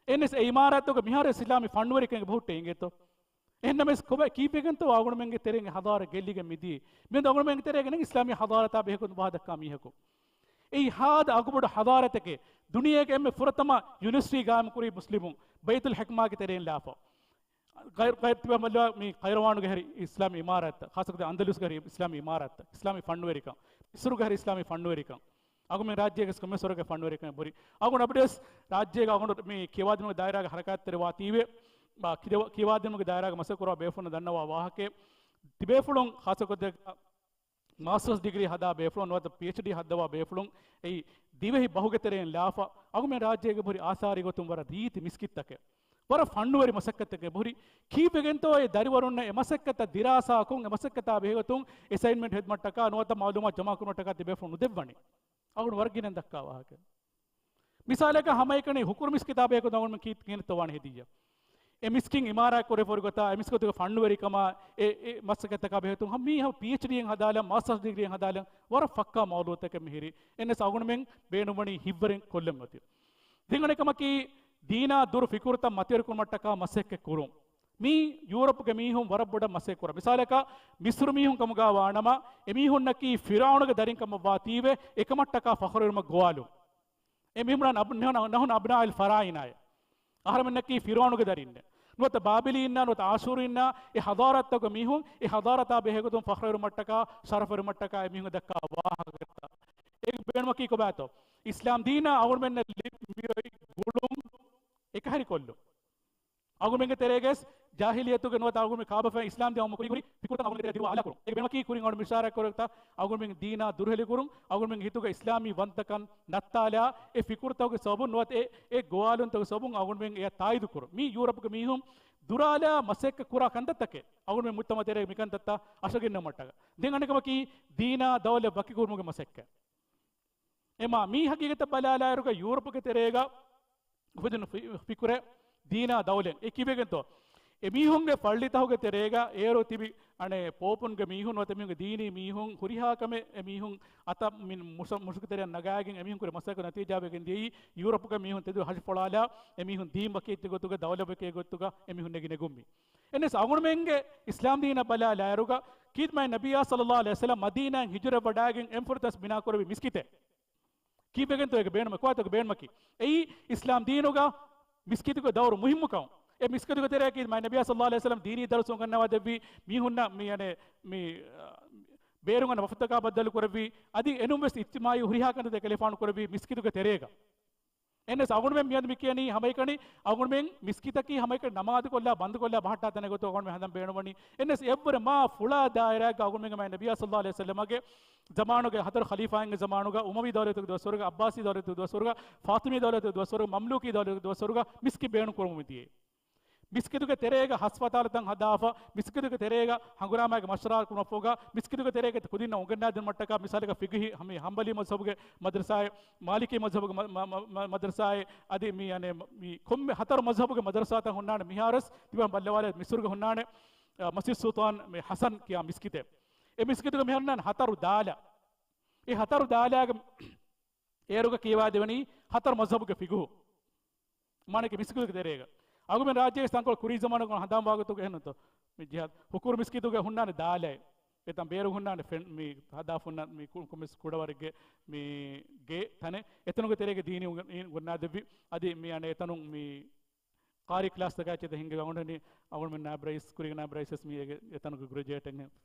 އެހެނަސް އެ އިމާރާތުގަ މިހާރު އިސްލާމީ ފަންނުވެރިކަން އެބަހުއްޓޭ އިނގޭތޯ؟ އެހެންނަމަވެސް ކޮބަ-، ކީއްވެގެންތޯ އަޅުގަނޑުމެންގެ ތެރޭގަ ހަޟާރަތް ގެއްލިގެން މިދީ؟ މިއަދު އަޅުގަނޑުމެންގެ ތެރޭގަ ނެތް އިސްލާމީ ހަޟާރަތާ ބެހޭގޮތުން ވާހަކަ ދައްކާ މީހަކު. އެއީ ހާދަ އަގުބޮޑު ހަޟާރަތެކޭ. ދުނިޔޭގެ އެންމެ ފުރަތަމަ ޔުނިވަރސިޓީ ގާއިމުކުރީ މުސްލިމުން، ބައިތުލް ޙިކްމާގެ ތެރެއިން ލާފަ. ގައި-، ގައި-، ތިބޭފުޅުން ބައްލަވާ މި ޤައިރުވާނުގެ ހެރި އިސްލާމީ އިމާރާތްތައް، ޚާއްޞަކޮށް އަންދަލުސްގެ ހެރި އިސްލާމީ އިމާރާތްތައް، އިސްލާމީ ފަންނުވެރިކަން، މިސްރުގެ ހެރި އިސްލާމީ ފަންނުވެރިކަން، އަގުމެ ރާއްޖޭގެ ކޮންމެސް ވަރަކަށް ފަންނުވެރިކަން އެބަހުރި. އަގުން އަބަދުވެސް ރާއްޖޭގަ އަގުން މި ކިޔަވާދިނުމުގެ ދާއިރާގެ ހަރަކާތްތެރިވާތީވެ، މާ ކިދެވަ-، ކިޔަވާދިނުމުގެ ދާއިރާގަ މަސައްކަތް ކުރާ ބޭފުޅުން ދަންނަވާ ވާހަކައެއް. ތިބޭފުޅުން ޚާއްޞަކޮށް މާސްޓަރސް ޑިގްރީ ހަދާ ބޭފުޅުން ނުވަތަ ޕީއެޗްޑީ ހައްދަވާ ބޭފުޅުން އެއީ ދިވެހި ބަހުގެ ތެރެއިން ލާފަ، އަގުމެ ރާއްޖޭގެ ބުރި އާސާރީ ގޮތުން ވަރަށް ރީތި މިސްކިތްތަކެއް، ވަރަށް ފަންނުވެރި މަސައްކަތްތަކެއް ބުރި. ކީއްވެގެންތޯ އެ ދަރިވަރުންނަށް އެ މަސައްކަތަށް ދިރާސާކޮށް، އެ މަސައްކަތާ ބެހޭގޮތުން އެސައިންމަންޓް ހެދުމަށްޓަކާ ނުވަތަ މަޢުލޫމާތު ޖަމާކުރުމަށްޓަކާ ތިބޭފުޅުން ނުދެއްވަނީ؟ އަގުން ވަރަށް ގިނައިން ދައްކާ ވާހަކަ. މިސާލަކަށް ހަމައެކަނި ހުކުރު މިސްކިތާ ބެހޭގޮތުން އަގުން ކީ-، ކިހިނެއްތޯ ވާނެ ހެދިއްޔާ؟ އެ މިސްކިތް އިމާރާތް ކުރެފަ ހުރި ގޮތާ، އެ މިސްކިތުގެ ފަންނުވެރިކަމާ، އެ، އެ މަސައްކަތްތަކާ ބެހޭގޮތުން ހަ-، މީ ހަމަ ޕީއެޗްޑީއެއް ހަދާލަން، މާސްޓަރސް ޑިގްރީއެއް ހަދާލަން، ވަރަށް ފައްކާ މައުލޫމާތުތަކެއް މިހިރީ. އެންނެސް އަގުންމެން ބޭނުންވަނީ ހިތްވަރެއް ކޮށްލަން އޮތީ. ދެން އަނެއްކަމަކީ، ދީނާ ދުރު ފިކުރުތައް މަތިވެރިކުރުމަށްޓަކާ މަސައްކަތް ކުރުން. މީ ޔޫރަޕްގެ މީހުން ވަރަށް ބޮޑަށް މަސައްކަތް ކުރާ. މިސާލަކަށް، މިސްރު މީހުން ކަމުގަ ވާނަމަ، އެމީހުންނަކީ ފިރުޢައުނުގެ ދަރިން ކަމަށް ވާތީވެ، އެކަމަށްޓަކާ ފަޚުރުވެރިވުމަށް ގޮވާލުން. އެ މީހުން ނަހުން އަބްނާއިލް ފަރާއިނާއެއް. އަހަރެމެންނަކީ ފިރުޢައުނުގެ ދަރިންނެއް. ނުވަތަ ބާބިލީންނާ، ނުވަތަ އާޝޫރީންނާ، އެ ޙަޟާރަތްތަކުގެ މީހުން އެ ޙަޟާރަތާ ބެހޭގޮތުން ފަޚްރުވެރިވުމަށްޓަކާ، ޝަރަފުވެރިވުމަށްޓަކާ އެ މީހުން ދައްކާ ވާހަކަތައް. އޭގެ ބޭނުމަކީ ކޮބާތޯ؟ އިސްލާމް ދީނާ އަހުރުމެންނަށް ލިބި މިއޮތް ގުޅުން އެކަހެރިކޮށްލުން. އަޅުގަނޑުމެންގެ ތެރޭގައި ޖާހިލިއްޔަތުގެ ނުވަތަ އަޅުގަނޑުމެން ކާބަފައި އިސްލާމް ދީން އައުމުގެ ކުރިން ހުރި ފިކުރުތައް އަޅުގަނޑުމެންގެ ތެރެއަށް ދިރުވާ އާލާކުރުން. އޭގެ ބޭނުމަކީ ކުރިން އަޅުގަނޑު މިޝާރާތްކުރެއްވިތާ އަޅުގަނޑުމެން ހިތުގަ އިސްލާމީ ވަންތަކަން ނައްތާލާ، އެ ފިކުރުތަކުގެ ސަބަބުން ނުވަތަ އެ، އެ ގޮވާލުންތަކުގެ ސަބަބުން އަޅުގަނޑުމެން އެޔަށް ތާއީދު ކުރުން. މީ ޔޫރަޕްގެ މީހުން ދުރާލާ މަސައްކަތް ކުރާ ކަންތައްތަކެއް އަޅުގަނޑުމެން މުޖްތަމަޢު ތެރޭގަ މިކަންތައްތައް އަށަގެންނެވުމަށްޓަކާ. ދެން އަނެކަމަކީ ދީނާ ދައުލަތް ވަކިކުރުމުގެ މަސައްކަތް. އެމާ މީ ހަގީގަތަށް ބަލާލާއިރުގަ ޔޫރަޕުގެ ތެރޭގަ އުފެދުނު ފި-، ފިކުރެއް ދީނާ ދައުލަތް. އެ ކީއްވެގެންތޯ؟ އެމީހުންގެ ފައްޅިތަކުގެ ތެރޭގަ އޭރު ތިބި އަނެއް ޕޯޕުންގެ މީހުން ނުވަތަ މީހުންގެ ދީނީ މީހުން ހުރިހާ ކަމެއް އެމީހުން އަތަށް މި މުސަ-، މުށުގެ ތެރެއަށް ނަގާގެން އެމީހުން ކުރި މަސައްކަތު ނަތީޖާވެގެން ދިޔައީ ޔޫރަޕުގެ މީހުން ތެދު ހަށި ފޮޅާލާ އެމީހުން ދީން ވަކި އެއްޗެއް ގޮތުގަ ދައުލަތް ވަކި އެއް ގޮތުގަ އެމީހުން ނެގި ނެގުން މީ. އެންނެސް އަޅުގަނޑުމެންގެ އިސްލާމް ދީނަށް ބަލާލާއިރުގަ ކީރިތި މާތް ނަބިއްޔާ ޞައްލައްލާހު ޢަލައިހި ވަސައްލަމް މަދީނާއިން ހިޖުރަ ވަޑާގެން އެންފުރަތަސް ބިނާ ކުރެއްވި މިސްކިތެއް. ކީއްވެގެންތޯ އޭގެ ބޭނުމެއް؟ ކޮބާތޯ އޭގެ ބޭނުމަކީ؟ އެއީ އިސްލާމް ދީނުގަ މިސްކިތުގެ ދައުރު މުހިއްމުކަން. އެ މިސްކިތުގެ ތެރެއަކީ މާތް ނަބިއްޔާ ޞައްލައްލާހު ޢަލައިހި ވަސައްލަމް ދީނީ ދަރުސް އުނގަންނަވާ ދެއްވި މީހުންނަށް މި އަނެއް މި، އާ، ބޭރުގަންނަ ވަފުދުތަކާ ބައްދަލު ކުރެއްވި، އަދި އެނޫންވެސް އިޖްތިމާޢީ ހުރިހާ ކަންތައްތައް އެކަލޭފާނު ކުރެއްވި މިސްކިތުގެ ތެރޭގަ. އެންނެސް އަޅުގަނޑުމެން މިއަދު މި ކިޔަނީ ހަމައެކަނި އަޅުގަނޑުމެން މިސްކިތަކީ ހަމައެކަނި ނަމާދުކޮށްލާ ބަންދުކޮށްލާ ބަހައްޓާ ތަނެއް ގޮތަށް އަޅުގަނޑުމެން ހަނދާން ބޭނުންވަނީ. އެންނެސް އެއަށްވުރެ މާ ފުޅާ ދާއިރާއެއްގަ އަޅުގަނޑުމެންގެ މާތް ނަބިއްޔާ ޞައްލައްލާހު ޢަލައިހި ވަސައްލަމްގެ ޒަމާނުގެ ހަތަރު ޚަލީފާއިންގެ ޒަމާނުގަ، އުމަވީ ދައުލަތުގެ ދުވަސްވަރުގަ، ޢައްބާސީ ދައުލަތުގެ ދުވަސްވަރުގަ، ފާޠިމީ ދައުލަތުގެ ދުވަސްވަރުގަ، މަމްލޫކީ ދައުލަތުގެ ދުވަސްވަރުގަ މިސްކިތް ބޭނުން ކުރަމުން ދިޔައީ. މިސްކިތުގެ ތެރޭގަ ހަސްފަތާލަތައް ހަދާފަ، މިސްކިތުގެ ތެރޭގަ ހަނގުރާމައިގެ މަޝްވަރާ ކުރުމަށްފަހުގަ، މިސްކިތުގެ ތެރޭގަ ކުދިންނަށް އުނގަންނާދިނުމަށްޓަކާ، މިސާލަކަށް ފިޤުހީ، ހަމަ ޙަންބަލީ މަޒްހަބުގެ މަދްރަސާއެއް، މާލިކީ މަޒްހަބުގެ މަ-، މަ-، މަ-، މަދްރަސާއެއް، އަދި މި އަނެއް މި ކޮންމެ ހަތަރު މަޒްހަބުގެ މަދްރަސާތައް ހުންނާނެ. މިހާރުވެސް ތިބާ ބައްލަވާލާ މިސްރުގަ ހުންނާނެ، އަ، މަސްޖިދު ސުލްޠާން މި ޙަސަން ކިޔާ މިސްކިތެއް. އެ މިސްކިތުގަ މިހަރުން ހަތަރު ދާލަ. އެ ހަތަރު ދާލާގެ އޭރުގަ ކިޔަވާދެވެނީ ހަތަރު މަޒްހަބުގެ ފިޤުހު. މާނައަކީ މިސްކިތުގެ ތެރޭގަ. އަޅުގަނޑުމެން ރާއްޖޭގެ ތަންކޮޅު ކުރީ ޒަމާނުގަ ހަނދާން ވާގޮތުގަ އެހެންނުތޯ؟ މި ޖިހާދު ހުކުރު މިސްކިތުގަ ހުންނާނެ ދާލައެއް. އެތަން ބޭރު ހުންނާނެ ފެން، މި ހަދާފަ ހުންނަ މި ކު-، ކޮންމެސް ކުޑަވަރެއްގެ މި ގޭ ތަނެއް. އެތަނުގެ ތެރޭގަ ދީނީ އުނގ-، އިން އުނގަންނާދެއްވި. އަދި މި އަނެއް އެތަނުން މި ޤާރީ ކްލާސްތަކާ އެއްޗެއް ހިންގި އަޅުގަނޑު ނައިބް ރައީސް، ކުރީގެ ނައިބް ރައީސް ވެސް މި އޭގެ އެތަނުގެ ގްރެޖުއޭޓެއް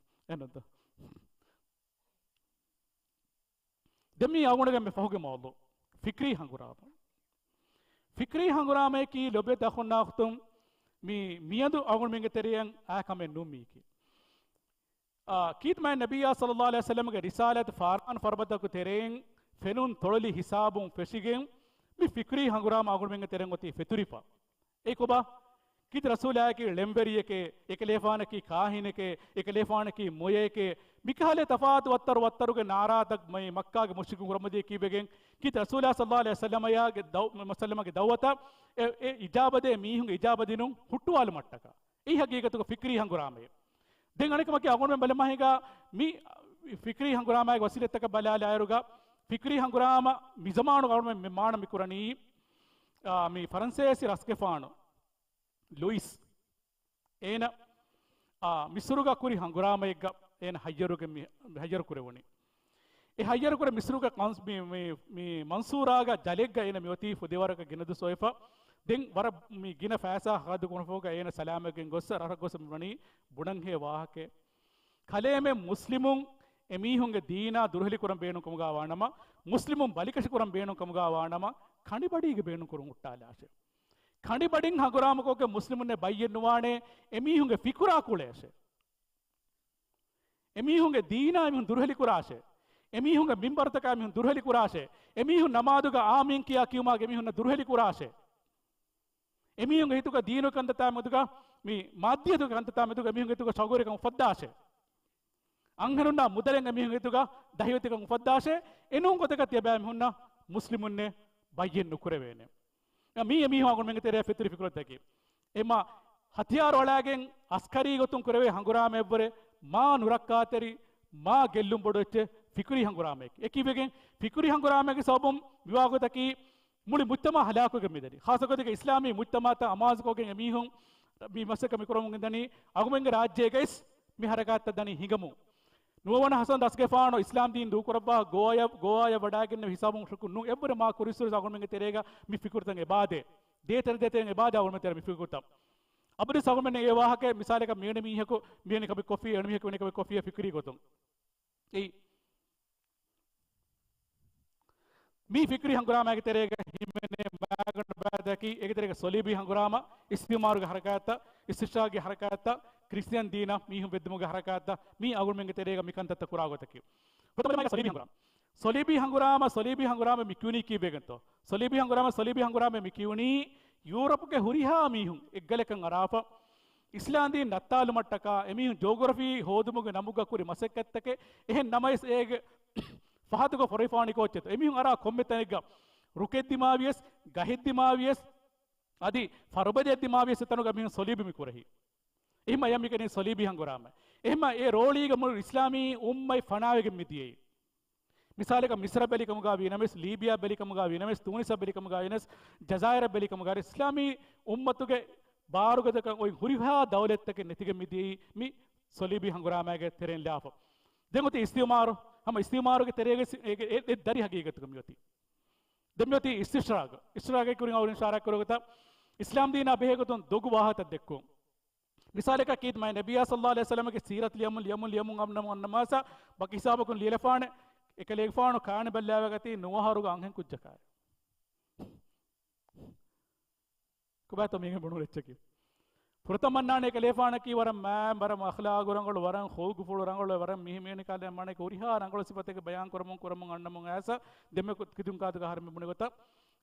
އެހެންނުތޯ؟ ދެން މީ އަޅުގަނޑުގެ މި ފަހުގެ މައުޟޫ، ފިކްރީ ހަނގުރާމަ. ފިކްރީ ހަނގުރާމައަކީ ލޯބިވެތި އަޚުންނާ އުޚްތުން، މި މިއަދު އަޅުގަނޑުމެންގެ ތެރެއަށް އާ ކަމެއް ނޫން މީކީ. އާ، ކީރިތި މާތް ނަބިއްޔާ ޞައްލައްލާހު ޢަލައިހި ވަސައްލަމްގެ ރިސާލަތު ފާރާން ފަރުބަދަކު ތެރެއިން ފެނުން ތޮޅުލި ހިސާބުން ފެށިގެން، މި ފިކްރީ ހަނގުރާމަ އަޅުގަނޑުމެންގެ ތެރެއިން އޮތީ ފެތުރިފަ. އެއީ ކޮބާ؟ ކީރިތި ރަސޫލާއަކީ ޅެންވެރިއެކޭ، އެކަލޭފާނަކީ ކާހިނެކޭ، އެކަލޭފާނަކީ މޮޔައެކޭ، މިކަހަލަ ތަފާތު ވައްތަރު ވައްތަރުގެ ނާރާތައް މައި މައްކާގެ މުޝްރިކުން ކުރަމުންދިޔަ ކީއްވެގެން؟ ކީރިތި ރަސޫލާ ޞައްލައްލާހު ޢަލައިހި ވަސައްލަމައާގެ ދައު-، ވަސައްލަމަގެ ދައުވަތަށް އެ، އެ އިޖާބަދޭ މީހުންގެ އިޖާބަދިނުން ހުއްޓުވާލުމަށްޓަކާ. އެއީ ހަގީގަތުގަ ފިކްރީ ހަނގުރާމައެއް. ދެން އަނެކަމަކީ އަޅުގަނޑުމެން ބަލަމާހިނގާ މި ފިކްރީ ހަނގުރާމައިގެ ވަސީލަތްތަކަށް ބަލާލާއިރުގަ، ފިކްރީ ހަނގުރާމަ މި ޒަމާނުގަ އަޅުގަނޑުމެން މި މާނަ މި ކުރަނީ، އާ، މި ފަރަންސޭސި ރަސްގެފާނު ލުއިސް އޭނަ، އާ، މިސުރުގަ ކުރި ހަނގުރާމައެއްގަ އޭނަ ހައްޔަރުގެ މި، ހައްޔަރު ކުރެވުނީ. އެ ހައްޔަރު ކުރެ މިސުރުގެ ކަންސް-، މި، މި، މި މަންސޫރާގަ ޖަލެއްގަ އޭނަ މިއޮތީ ފުދޭވަރަކަށް ގިނަ ދުވަސް އޮތްފަ. ދެން ވަރަށް މި ގިނަ ފައިސާ ހައްދު ކުރުމަށްފަހުގަ އޭނަ ސަލާމަތްގެން ގޮއްސަ ރަށަށް ގޮސް ވަނީ ބުނަންހޭ ވާހަކައެއް. ކަލޭމެން މުސްލިމުން އެމީހުންގެ ދީނާ ދުރުހެލި ކުރަން ބޭނުން ކަމުގަ ވާނަމަ، މުސްލިމުން ބަލިކަށި ކުރަން ބޭނުން ކަމުގަ ވާނަމަ، ކަނޑިބަޑީގެ ބޭނުން ކުރުން ހުއްޓާލާށޭ. ކަނޑިބަޑިން ހަނގުރާމަކޮށްގެން މުސްލިމުންނެއް ބައްޔެއް ނުވާނެ، އެމީހުންގެ ފިކުރާ ކުޅޭށޭ. އެމީހުންގެ ދީނާ އެމީހުން ދުރުހެލި ކުރާށޭ. އެމީހުންގެ މިންބަރުތަކާ އެމީހުން ދުރުހެލި ކުރާށޭ. އެމީހުން ނަމާދުގަ އާމީން ކިޔާ ކިޔުމާގެ އެމީހުންނަށް ދުރުހެލި ކުރާށޭ. އެމީހުންގެ ހިތުގަ ދީނު ކަންތައްތާ މެދުގަ މި މާއްދިއްޔަތުގެ ކަންތައްތާ މެދުގަ އެމީހުންގެ ހިތުގަ ޝަހުވަތްތަކަން އުފައްދާށޭ. އަންހެނުންނާ މުދަލެއް އެމީހުންގެ ހިތުގަ ދަހިވެތިކަން އުފައްދާށޭ. އެނޫން ގޮތަކަށް ތިޔަބައިމީހުންނަށް މުސްލިމުންނެއް ބައްޔެއް ނުކުރެވޭނެ. މީ އެމީހުން އަޅުގަނޑުމެންގެ ތެރެއަށް ފެތުރި ފިކުރުތަކެއް. އެމާ ހަތިޔާރު އަޅާގެން އަސްކަރީ ގޮތުން ކުރެވޭ ހަނގުރާމައެއްވުރެ މާ ނުރައްކާތެރި، މާ ގެއްލުން ބޮޑު އެއްޗެއް ފިކުރީ ހަނގުރާމައެކޭ. އެކީވެގެން ފިކުރީ ހަނގުރާމައިގެ ސަބަބުން މިވާގޮތަކީ މުޅި މުޖްތަމަޢު ހަލާކުވެގެން މިދަނީ. ޚާއްޞަ ގޮތެއްގަ އިސްލާމީ މުޖްތަމަޢުތައް އަމާޒުކޮށްގެން އެމީހުން މި މަސައްކަތް މި ކުރަމުން ދަނީ. އަޅުގަނޑުމެންގެ ރާއްޖޭގައިސް މި ހަރަކާތްތައް ދަނީ ހިނގަމުން. ނުވަވަނަ ހަސަން ދަސްގެފާނު އިސްލާމް ދީން ދޫކުރައްވާ ގޯވާޔަށް، ގޯވާޔަށް ވަޑާގެން ހިސާބުން ޝުކުރު ނޫން. އެއްވުރެ މާ ކުރިއްސުރެ އަޅުގަނޑުމެންގެ ތެރޭގަ މި ފިކުރުތައް އެބާދޭ. ދޭތެރެ ދޭތެރެ އެބާދޭ އަޅުގަނޑުމެން ތެރޭ މި ފިކުރުތައް. އަބަދުވެސް އަޅުގަނޑުމެން އެ ވާހަކަ މިސާލަކަށް މިވެނި މީހަކު މިވެނި ކަމެއް ކޮށްފި، އެންމެ މީހަކު ވެނި ކަމެއް ކޮށްފި ފިކުރީ ގޮތުން. އެއީ މީ ފިކުރީ ހަނގުރާމާގެ ތެރޭގަ ހިމެނޭ މާގަނޑު ބައިތަކީ، އޭގެ ތެރޭގަ ސޮލީބީ ހަނގުރާމަ، އިސްތިމާރުގެ ހަރަކާތްތައް، އިސްތިޝްރާގެ ހަރަކާތްތައް، ކްރިސްޓިއަން ދީނަށް މީހުން ބެއްދުމުގެ ހަރަކާތްތައް، މީ އަޅުގަނޑުމެންގެ ތެރޭގަ މި ކަންތައްތައް ކުރާ ގޮތަކީ. ފުރަތަމަ ސޮލީބީ ހަނގުރާމަ. ސޮލީބީ ހަނގުރާމަ، ސޮލީބީ ހަނގުރާމަ މި ކިޔުނީ ކީއްވެގެންތޯ؟ ސޮލީބީ ހަނގުރާމަ، ސޮލީބީ ހަނގުރާމަ މި ކިޔުނީ ޔޫރަޕުގެ ހުރިހާ މީހުން އެއްގަލަކަށް އަރާފަ، އިސްލާމް ދީން ނައްތާލުމަށްޓަކާ އެމީހުން ޖޯގްރަފީ ހޯދުމުގެ ނަމުގަ ކުރި މަސައްކަތްތަކެއް. އެހެން ނަމަވެސް އޭގެ ފަހަތުގަ ފޮރުވިފާނީ ކޯއްޗެއްތޯ؟ އެމީހުން އަރާ ކޮންމެ ތަނެއްގަ ރުކެއް ދިމާވިޔަސް، ގަހެއް ދިމާވިޔަސް، އަދި ފަރުބަދައެއް ދިމާވިޔަސް އެތަނުގަ މީހުން ސޮލީބު މި ކުރެހި. އެހެންމަ އެޔަށް މި ކިޔަނީ ސޮލީބީ ހަނގުރާމަ. އެހެންމަ އެ ރޯޅީގަ މުޅި އިސްލާމީ އުއްމަތް ފަނާވެގެން މި ދިޔައީ. މިސާލަކަށް މިސްރަ ބެލިކަމުގަ ވީނަމަވެސް، ލީބިޔާ ބެލިކަމުގަ ވީނަމަވެސް، ތޫނިސަށް ބެލިކަމުގަ ވީނަމަވެސް، ޖަޒާއިރަށް ބެލިކަމުގަ ވީނަމަވެސް، އިސްލާމީ އުއްމަތުގެ ބާރުގަދަކަން އޮތް ހުރިހާ ދައުލަތްތަކެއް ނެތިގެން މި ދިޔައީ މި ސޮލީބީ ހަނގުރާމާގެ ތެރެއިން ލާފަ. ދެން އޮތީ އިސްތިއުމާރު. ހަމަ އިސްތިއުމާރުގެ ތެރޭގަ ސި-، އޭގެ އެ، އެ ދަރި ހަގީގަތުގަ މިއޮތީ. ދެން މިއޮތީ އިސްތިޝްރާގު. އިސްތިޝްރާގައި ކުރިން އަޅުގަނޑު އިޝާރާތް ކުރެއްވި ގޮތަށް، އިސްލާމް ދީނާ ބެހޭ ގޮތުން ދޮގު ވާހަކަ ދެއްކުން. މިސާލަކަށް ކީރިތި މާތް ނަބިއްޔާ ޞައްލައްލާހު ޢަލައިހި ވަސައްލަމަގެ ސީރަތު ލިޔަމުން، ލިޔަމުން، ލިޔަމުން އަންނަ، އަންނަ މާސަ ވަކި ހިސާބަކުން ލިޔެލަފާނެ، އެކަލޭގެފާނު ކާނެ ބައްލަވާގަތީ ނުވަ އަހަރުގެ އަންހެން ކުއްޖަކާއި. ކޮބާތޯ މީގެ ބުނު އެއްޗަކީ؟ ފުރަތަމަ އަންނާނެ އެކަލޭފާނަކީ ވަރަށް މާ، ވަރަށް އަޚްލާގު ރަނގަޅު، ވަރަށް ޚުލްޤުފުޅު ރަނގަޅު، ވަރަށް މިހި މިވެނި ކަލޭ މަނެކެ ހުރިހާ ރަނގަޅު ސިފަތަކެއް ބަޔާން ކުރަމުން، ކުރަމުން އަންނަމުން އައިސް ދެންމެ ކިތުން ކާތުގަ އަހަރެން މި ބުނި ގޮތަށް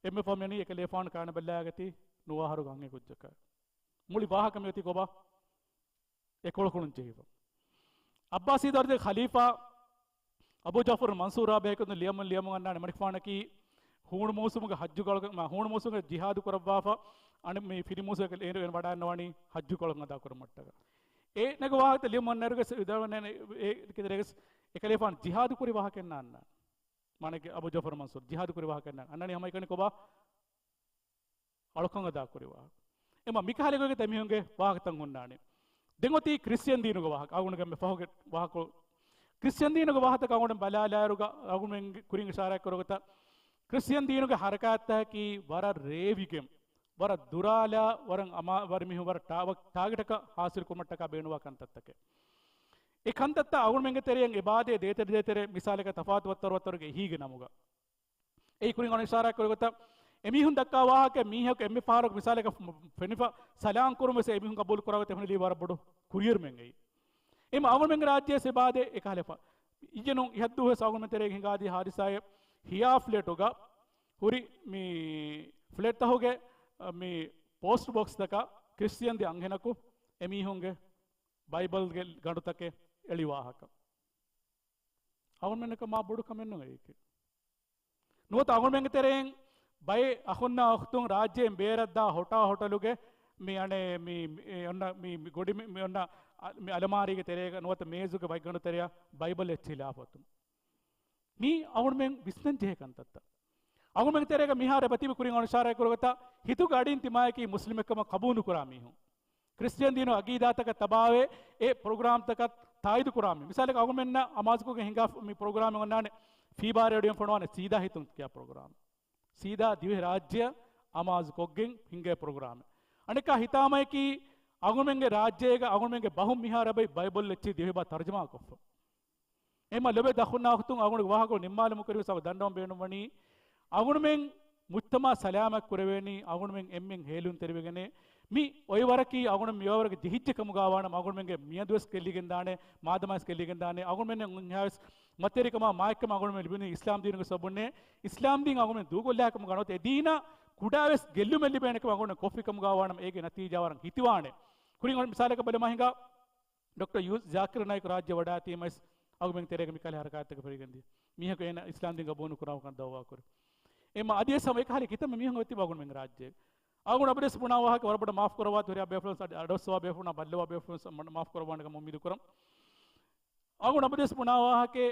އެންމެ ފަހު މިވަނީ އެކަލޭފާނު ކާނެ ބައްލަވާގަތީ ނުވަ އަހަރުގެ އަންހެން ކުއްޖަކާ. މުޅި ވާހަކަ މިއޮތީ ކޮބާ؟ އެކޮޅުކޮޅުން ޖެހިފަ. އައްބާސީ ދައުލަތުގެ ޚަލީފާ އަބޫ ޖަޢުފަރު މަންސޫރާ ބެހޭގޮތުން ލިޔަމުން، ލިޔަމުން އަންނާނެ މަނިކުފާނަކީ ހޫނު މޫސުމުގެ ޙައްޖުކޮޅަކަށް، މާ ހޫނު މޫސުމުގެ ޖިހާދު ކުރައްވާފަ، އަނެއް މި ފިރި މޫސުމަކަށް އޭނަ ވަޑައިގަންނަވަނީ ޙައްޖުކޮޅަށް އަދާ ކުރުމަށްޓަކާ. އޭނަގެ ވާހަކަ ލިޔަމުން އަންނައިރުގެ ސި-، ދަވަނެ އެ ކިތަރެގެސް އެކަލޭފާނު ޖިހާދު ކުރި ވާހަކައެއް ނާންނާނެ. މާނަގެ އަބޫ ޖަޢުފަރު މަންސޫރު ޖިހާދު ކުރި ވާހަކައެއް ނާން. އަންނާނީ ހަމަ އެކަނި ކޮބާ؟ އަޅުކަން އަދާ ކުރި ވާހަކަ. އެމަ މިކަހަލަ ގޮތްގަ އެމީހުންގެ ވާހަކަތައް ހުންނާނެ. ދެން އޮތީ ކްރިސްޓިއަން ދީނުގެ ވާހަކަ. އަޅުގަނޑުގެ މި ފަހުގެ ވާހަކަ. ކްރިސްޓިއަން ދީނުގެ ވާހަކަތަކަށް އަޅުގަނޑު ބަލާލާއިރުގަ އަޅުގަނޑުމެން ކުރިން އިޝާރާތް ކުރި ގޮތަށް، ކްރިސްޓިއަން ދީނުގެ ހަރަކާތްތަކަކީ ވަރަށް ރޭވިގެން، ވަރަށް ދުރާލާ، ވަރަށް އަމާ، ވަރަށް މީހުން ވަރަށް ޓާ-، ޓާގެޓަކަށް ހާސިލް ކުރުމަށްޓަކާ ބޭނުންވާ ކަންތައްތަކެއް. އެ ކަންތައްތައް އަޅުގަނޑުމެންގެ ތެރެއިން އެބާދޭ ދޭތެރެ ދޭތެރެ މިސާލަކަށް ތަފާތު ވައްތަރު ވައްތަރުގެ އެހީގެ ނަމުގަ. އެއީ ކުރިން އަޅުގަނޑު އިޝާރާތް ކުރި ގޮތަށް، އެމީހުން ދައްކާ ވާހަކަ މީހަކު އެންމެ ފަހަރަކު މިސާލަކަށް ފެނިފަ ސަލާން ކުރުން ވެސް އެމީހުން ގަބޫލު ކުރާ ގޮތަށް ހުންނެވީ ވަރަށް ބޮޑު ކުރިއެރުމެއް އެއީ. އެމަ އަޅުގަނޑުމެންގެ ރާއްޖެ ސެބާދެ އެކަހަލަފަ. އިއްޔެ ނޫން އިހަށްދުވަހު ވެސް އަޅުގަނޑުމެން ތެރޭގަ ހިނގާދީ ހާދިސާއެއް ހިޔާ ފްލެޓުގަ ހުރި މި ފްލެޓްތަހުގެ މި ޕޯސްޓް ބޮކްސްތަކަށް ކްރިސްޓިއަންދި އަންހެނަކު އެމީހުންގެ ބައިބަލްގެ ގަނޑުތަކެއް އެޅި ވާހަކަ. އަޅުގަނޑުމެންނަކަށް މާ ބޮޑު ކަމެއް ނޫން އެއީކީ. ނުވަތަ އަޅުގަނޑުމެންގެ ތެރެއިން ބައެއް އަޚުންނާ އުޚްތުން ރާއްޖޭން ބޭރަށްދާ ހޮޓާ ހޮޓަލުގެ މި އަނެއް މި، މި، އެ އޮންނަ މި، މި ގޮޑި މި، މި އޮންނަ އަ، މި އަލަމާރީގެ ތެރޭގަ ނުވަތަ މޭޒުގެ ބައިގަނޑު ތެރެއަށް ބައިބަލް އެއްޗިހި ލާފަތުން. މީ އަޅުގަނޑުމެން ވިސްނަން ޖެހޭ ކަންތައްތައް. އަޅުގަނޑުމެންގެ ތެރޭގަ މިހާރު އެބަތިބި ކުރިން އަޅުގަނޑު އިޝާރާތް ކުރި ގޮތަށް ހިތުގެ އަޑިން ތިމާޔަކީ މުސްލިމެއްކަމަށް ޤަބޫލު ނުކުރާ މީހުން. ކްރިސްޓިއަން ދީނު އަގީދާތަކަށް ތަބާވެ، އެ ޕްރޮގްރާމްތަކަށް ތާއީދު ކުރާ މީ. މިސާލަކަށް އަޅުގަނޑުމެންނަށް އަމާޒުކޮށްގެން ހިނގާ މި ޕްރޮގްރާމެއް އޮންނާނެ، ފީބާ ރޭޑިއޯން ފޮނުވާނެ ސީދާ ހިތުން ކިޔާ ޕްރޮގްރާމް. ސީދާ ދިވެހި ރާއްޖެއަށް އަމާޒުކޮށްގެން ހިނގޭ ޕްރޮގްރާމެއް. އަނެއްކާ ހިތާމައަކީ، އަޅުގަނޑުމެންގެ ރާއްޖޭގަ އަޅުގަނޑުމެންގެ ބަހުން މިހާރު އެބައި ބައިބަލް އެއްޗިހި ދިވެހި ބަހަށް ތަރުޖަމާ ކޮށްފަ. އެމަ ލޮބެ ދަޚުންނާ އުޚްތުން އަޅުގަނޑުގެ ވާހަކަ ނިންމާލުމުގެ ކުރިން ސަބަ ދަންނަވަން ބޭނުންވަނީ، އަޅުގަނޑުމެން މުޖްތަމަޢަށް ސަލާމަތް ކުރެވޭނީ، އަޅުގަނޑުމެން އެންމެން ހޭލުންތެރިވެގެނޭ. މި އޮތްވަރަކީ އަޅުގަނޑު މި އޮތްވަރަކަށް ޖެހިއްޖެ ކަމުގަ ވާނަމަ، އަޅުގަނޑުމެންގެ މިއަދުވެސް ގެއްލިގެންދާނެ، މާދަމާވެސް ގެއްލިގެންދާނެ. އަޅުގަނޑުމެން އެހާވެސް މަތިވެރިކަމާ މާތްކަމާ އަޅުގަނޑުމެން ލިބުނީ އިސްލާމް ދީނުގެ ސަބަބުންނޭ. އިސްލާމް ދީން އަޅުގަނޑުމެން ދޫކޮށްލާ ކަމުގަ ނުވަތަ އެ ދީނަށް ކުޑަވެސް ގެއްލުމެއް ލިބޭނެ ކަމަށް އަޅުގަނޑު ކޮށްފި ކަމުގަ ވާނަމަ، އޭގެ ނަތީޖާ ވަރަށް ހިތިވާނެ. ކުރިން އަޅުގަނޑު މިސާލަކަށް ބަލަމާ ހިނގާ، ޑޮކްޓަރ ޔޫ ޒާކިރު ނާއިކު ރާއްޖެ ވަޑާތީމަވެސް އަޅުގަނޑުމެން ތެރޭގަ މިކަހަލަ ހަރަކާތްތަކެއް ފެށިގެންދިޔަ. މީހަކު އޭނަ އިސްލާމް ދީން ގަބޫލު ނުކުރާ ކަމަށް ދައުވާ ކުރި. އެމަ އަދިވެސް ހަމަ އެކަހަލަ ކިތަންމެ މީހުން އޮތީ އަޅުގަނޑުމެން ރާއްޖޭ. އަޅުގަނޑު އަބަދުވެސް ބުނާ ވާހަކަ ވަރަށް ބޮޑަށް މާފު ކުރައްވާތި ހުރިހާ ބޭފުޅުން އަޑުއައްސަވާ ބޭފުޅުން ބައްލަވާ ބޭފުޅުން މާފު ކުރައްވާނެ ކަމަށް އުއްމީދު ކުރަން. އަޅުގަނޑު އަބަދުވެސް ބުނާ ވާހަކަ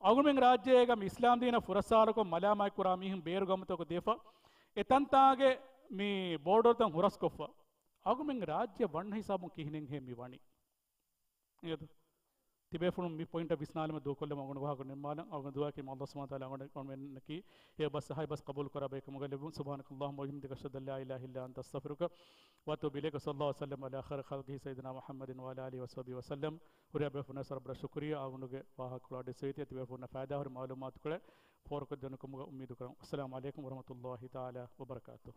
އަޅުގަނޑުމެން ރާއްޖޭގަ މި އިސްލާމް ދީނަށް ފުރައްސާރަކޮށް މަލާމާތް ކުރާ މީހުން ބޭރު ގައުމުތަކު ދީފަ އެ ތަންތާގެ މި ބޯޑަރުތައް ހުރަސްކޮށްފަ. އަޅުގަނޑުމެން ރާއްޖެ ވަންނަ ހިސާބުން ކިހިނެއްހޭ މި ވަނީ؟ އިނގޭތަ؟ ތިބޭފުޅުން މި ޕޮއިންޓަށް ވިސްނާލުމަށް ދޫކޮށްލަމުން އަޅުގަނޑު ވާހަކަ ނިންމާލަން. އަޅުގަނޑު ދުޢާއަކީ އަﷲ ސުބްޙާނަހޫ ވަތަޢާލާ އަޅުގަނޑު އަޅުގަނޑުމެންނަކީ އެ ބަސް ހައި ބަސް ޤަބޫލު ކުރާ ބައެއް ކަމުގަ ލެއްވުން. سبحانك اللهم وبحمدك، أشهد أن لا إله إلا أنت، أستغفرك وأتوب إليك. وصلى الله وسلم على خير خلقه سيدنا محمد وعلى آله وصحبه وسلم. ހުރިހާ ބޭފުޅުންނަށް ރައްބު ޝުކުރިއްޔާ، އަޅުގަނޑުގެ ވާހަކަކޮޅު އަޑިއައްސަވީތީ، ތިބޭފުޅުންނަށް ފައިދާހުރި މަޢުލޫމާތުކޮޅެއް ފޯރުކޮށްދޭނެ ކަމުގަ އުއްމީދު ކުރަން. والسلام عليكم ورحمة الله تعالى وبركاته.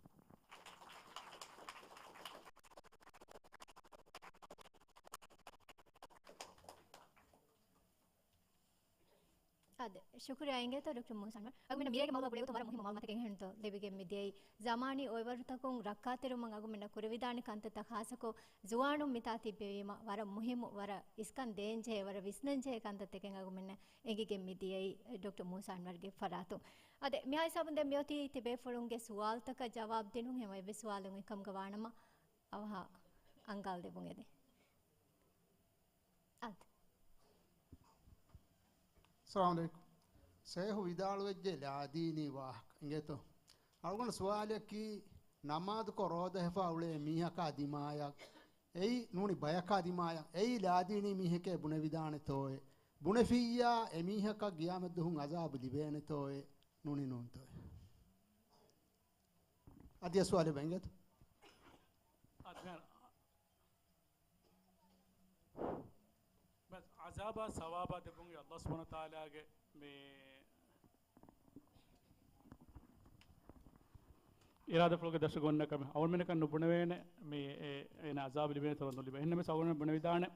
އާދެ، ޝުކުރިއްޔާ އިނގޭތޯ ޑޮކްޓަރ މޫސާ އަންވަރު. އަޅުގަނޑުމެންނަށް މިރޭގެ މައުޟޫޢަށް ގުޅޭގޮތުން ވަރަށް މުހިއްމު މަޢުލޫމާތެއް އެނގިހެންތޯ ލިބިގެން މިދިޔައީ. ޒަމާނީ އޮއިވަރުތަކުން ރައްކާތެރިވުމަށް އަޅުގަނޑުމެންނަށް ކުރެވިދާނެ ކަންތައްތައް، ޚާއްޞަކޮށް ޒުވާނުން މިތާ ތިއްބެވީމަ، ވަރަށް މުހިއްމު، ވަރަށް އިސްކަން ދޭންޖެހޭ، ވަރަށް ވިސްނަންޖެހޭ ކަންތައްތަކެއް އަޅުގަނޑުމެންނަށް އެނގިގެން މިދިޔައީ ޑޮކްޓަރ މޫސާ އަންވަރުގެ ފަރާތުން. އާދެ، މިހާ ހިސާބުން ދެން މިއޮތީ ތިބޭފުޅުންގެ ސުވާލުތަކަށް ޖަވާބު ދިނުން. އެހެންވެ އެއްވެސް ސުވާލެއް އޮތްކަމުގަ ވާނަމަ އަވަހަށް އަންގާލަދެއްވުން އެދެން. އާދެ. އައްސަލާމު ޢަލައިކުމް. ޝޭޚު ވިދާޅުވެއްޖެ ލާދީނީ ވާހަކަ އިނގޭތޯ. އަޅުގަނޑު ސުވާލަކީ، ނަމާދުކޮށް ރޯދަ ހިފާ އުޅޭ މީހަކާ ދިމާޔަށް އެއީ ނޫނީ ބަޔަކާ ދިމާޔަށް އެއީ ލާދީނީ މީހެކޭ ބުނެވިދާނެތޯއޭ؟ ބުނެފިއްޔާ އެ މީހަކަށް ޤިޔާމަތްދުވަހުން ޢަޒާބު ލިބޭނެތޯއޭ؟ ނޫނީ ނޫންތޯއޭ؟ އަދި އެއް ސުވާލެއް އިނގޭތޯ. އަދި ބަސް ޢަޒާބާ ސަވާބާ ދެއްވުމުގެ އަﷲ ސުބްޙާނަހޫ ވަތަޢާލާގެ މި އިރާދަފުޅުގެ ދަށުގަ އޮންނަ ކަމެއް އަޅުގަނޑުމެންނަކަށް ނުބުނެވޭނެ މި އެ، އޭނަ ޢަޒާބު ލިބޭނެ ތަން ނުލިބޭ. އެހެންނަމަވެސް އަޅުގަނޑުމެން ބުނެވިދާނެ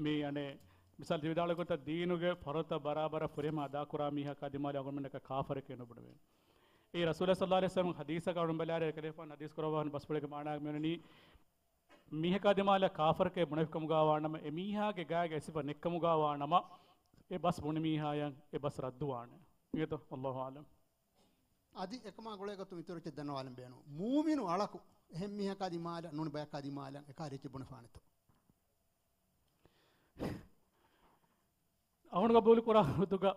މި އަނެއް މިސާލު ތި ވިދާޅުވި ގޮތަށް ދީނުގެ ފަރުޟުތައް ބަރާބަރަށް ފުރިހަމަ އަދާކުރާ މީހަކާ ދިމާލަށް އަޅުގަނޑުމެންނަކަށް ކާފަރެކޭ ނުބުނެވޭނެ. އެއީ ރަސޫލާ ޞައްލަﷲު ޢަލައިހި ވަސައްލަމް ޙަދީޘަކަށް އަޅުގަނޑު ބަލާއިރު އެކަލޭފާނު ޙަދީޘް ކުރައްވާފަ ބަސްފުޅެއްގެ މާނައަކީ މިވަނީ މީހަކާ ދިމާލަށް ކާފަރެކޭ ބުނެފިކަމުގާ ވާނަމަ، އެ މީހާގެ ގާގަ އެ ސިފަ ނެއްކަމުގާ ވާނަމަ، އެ ބަސް ބުނި މީހާޔަށް އެ ބަސް ރައްދުވާނެ. އިނގޭތޯ؟ ﷲ އަޢުލަމް. އަދި އެކަމާ ގުޅޭ ގޮތުން އިތުރު އެއްޗެއް ދަންނަވާލަން ބޭނުން. މޫމިނު އަޅަކު އެހެން މީހަކާ ދިމާލަށް ނޫނީ ބަޔަކާ ދިމާލަށް އެކަހަލަ އެއްޗެއް ބުނެފާނެތޯ؟ އަޅުގަނޑު ޤަބޫލު ކުރާ ގޮތުގަ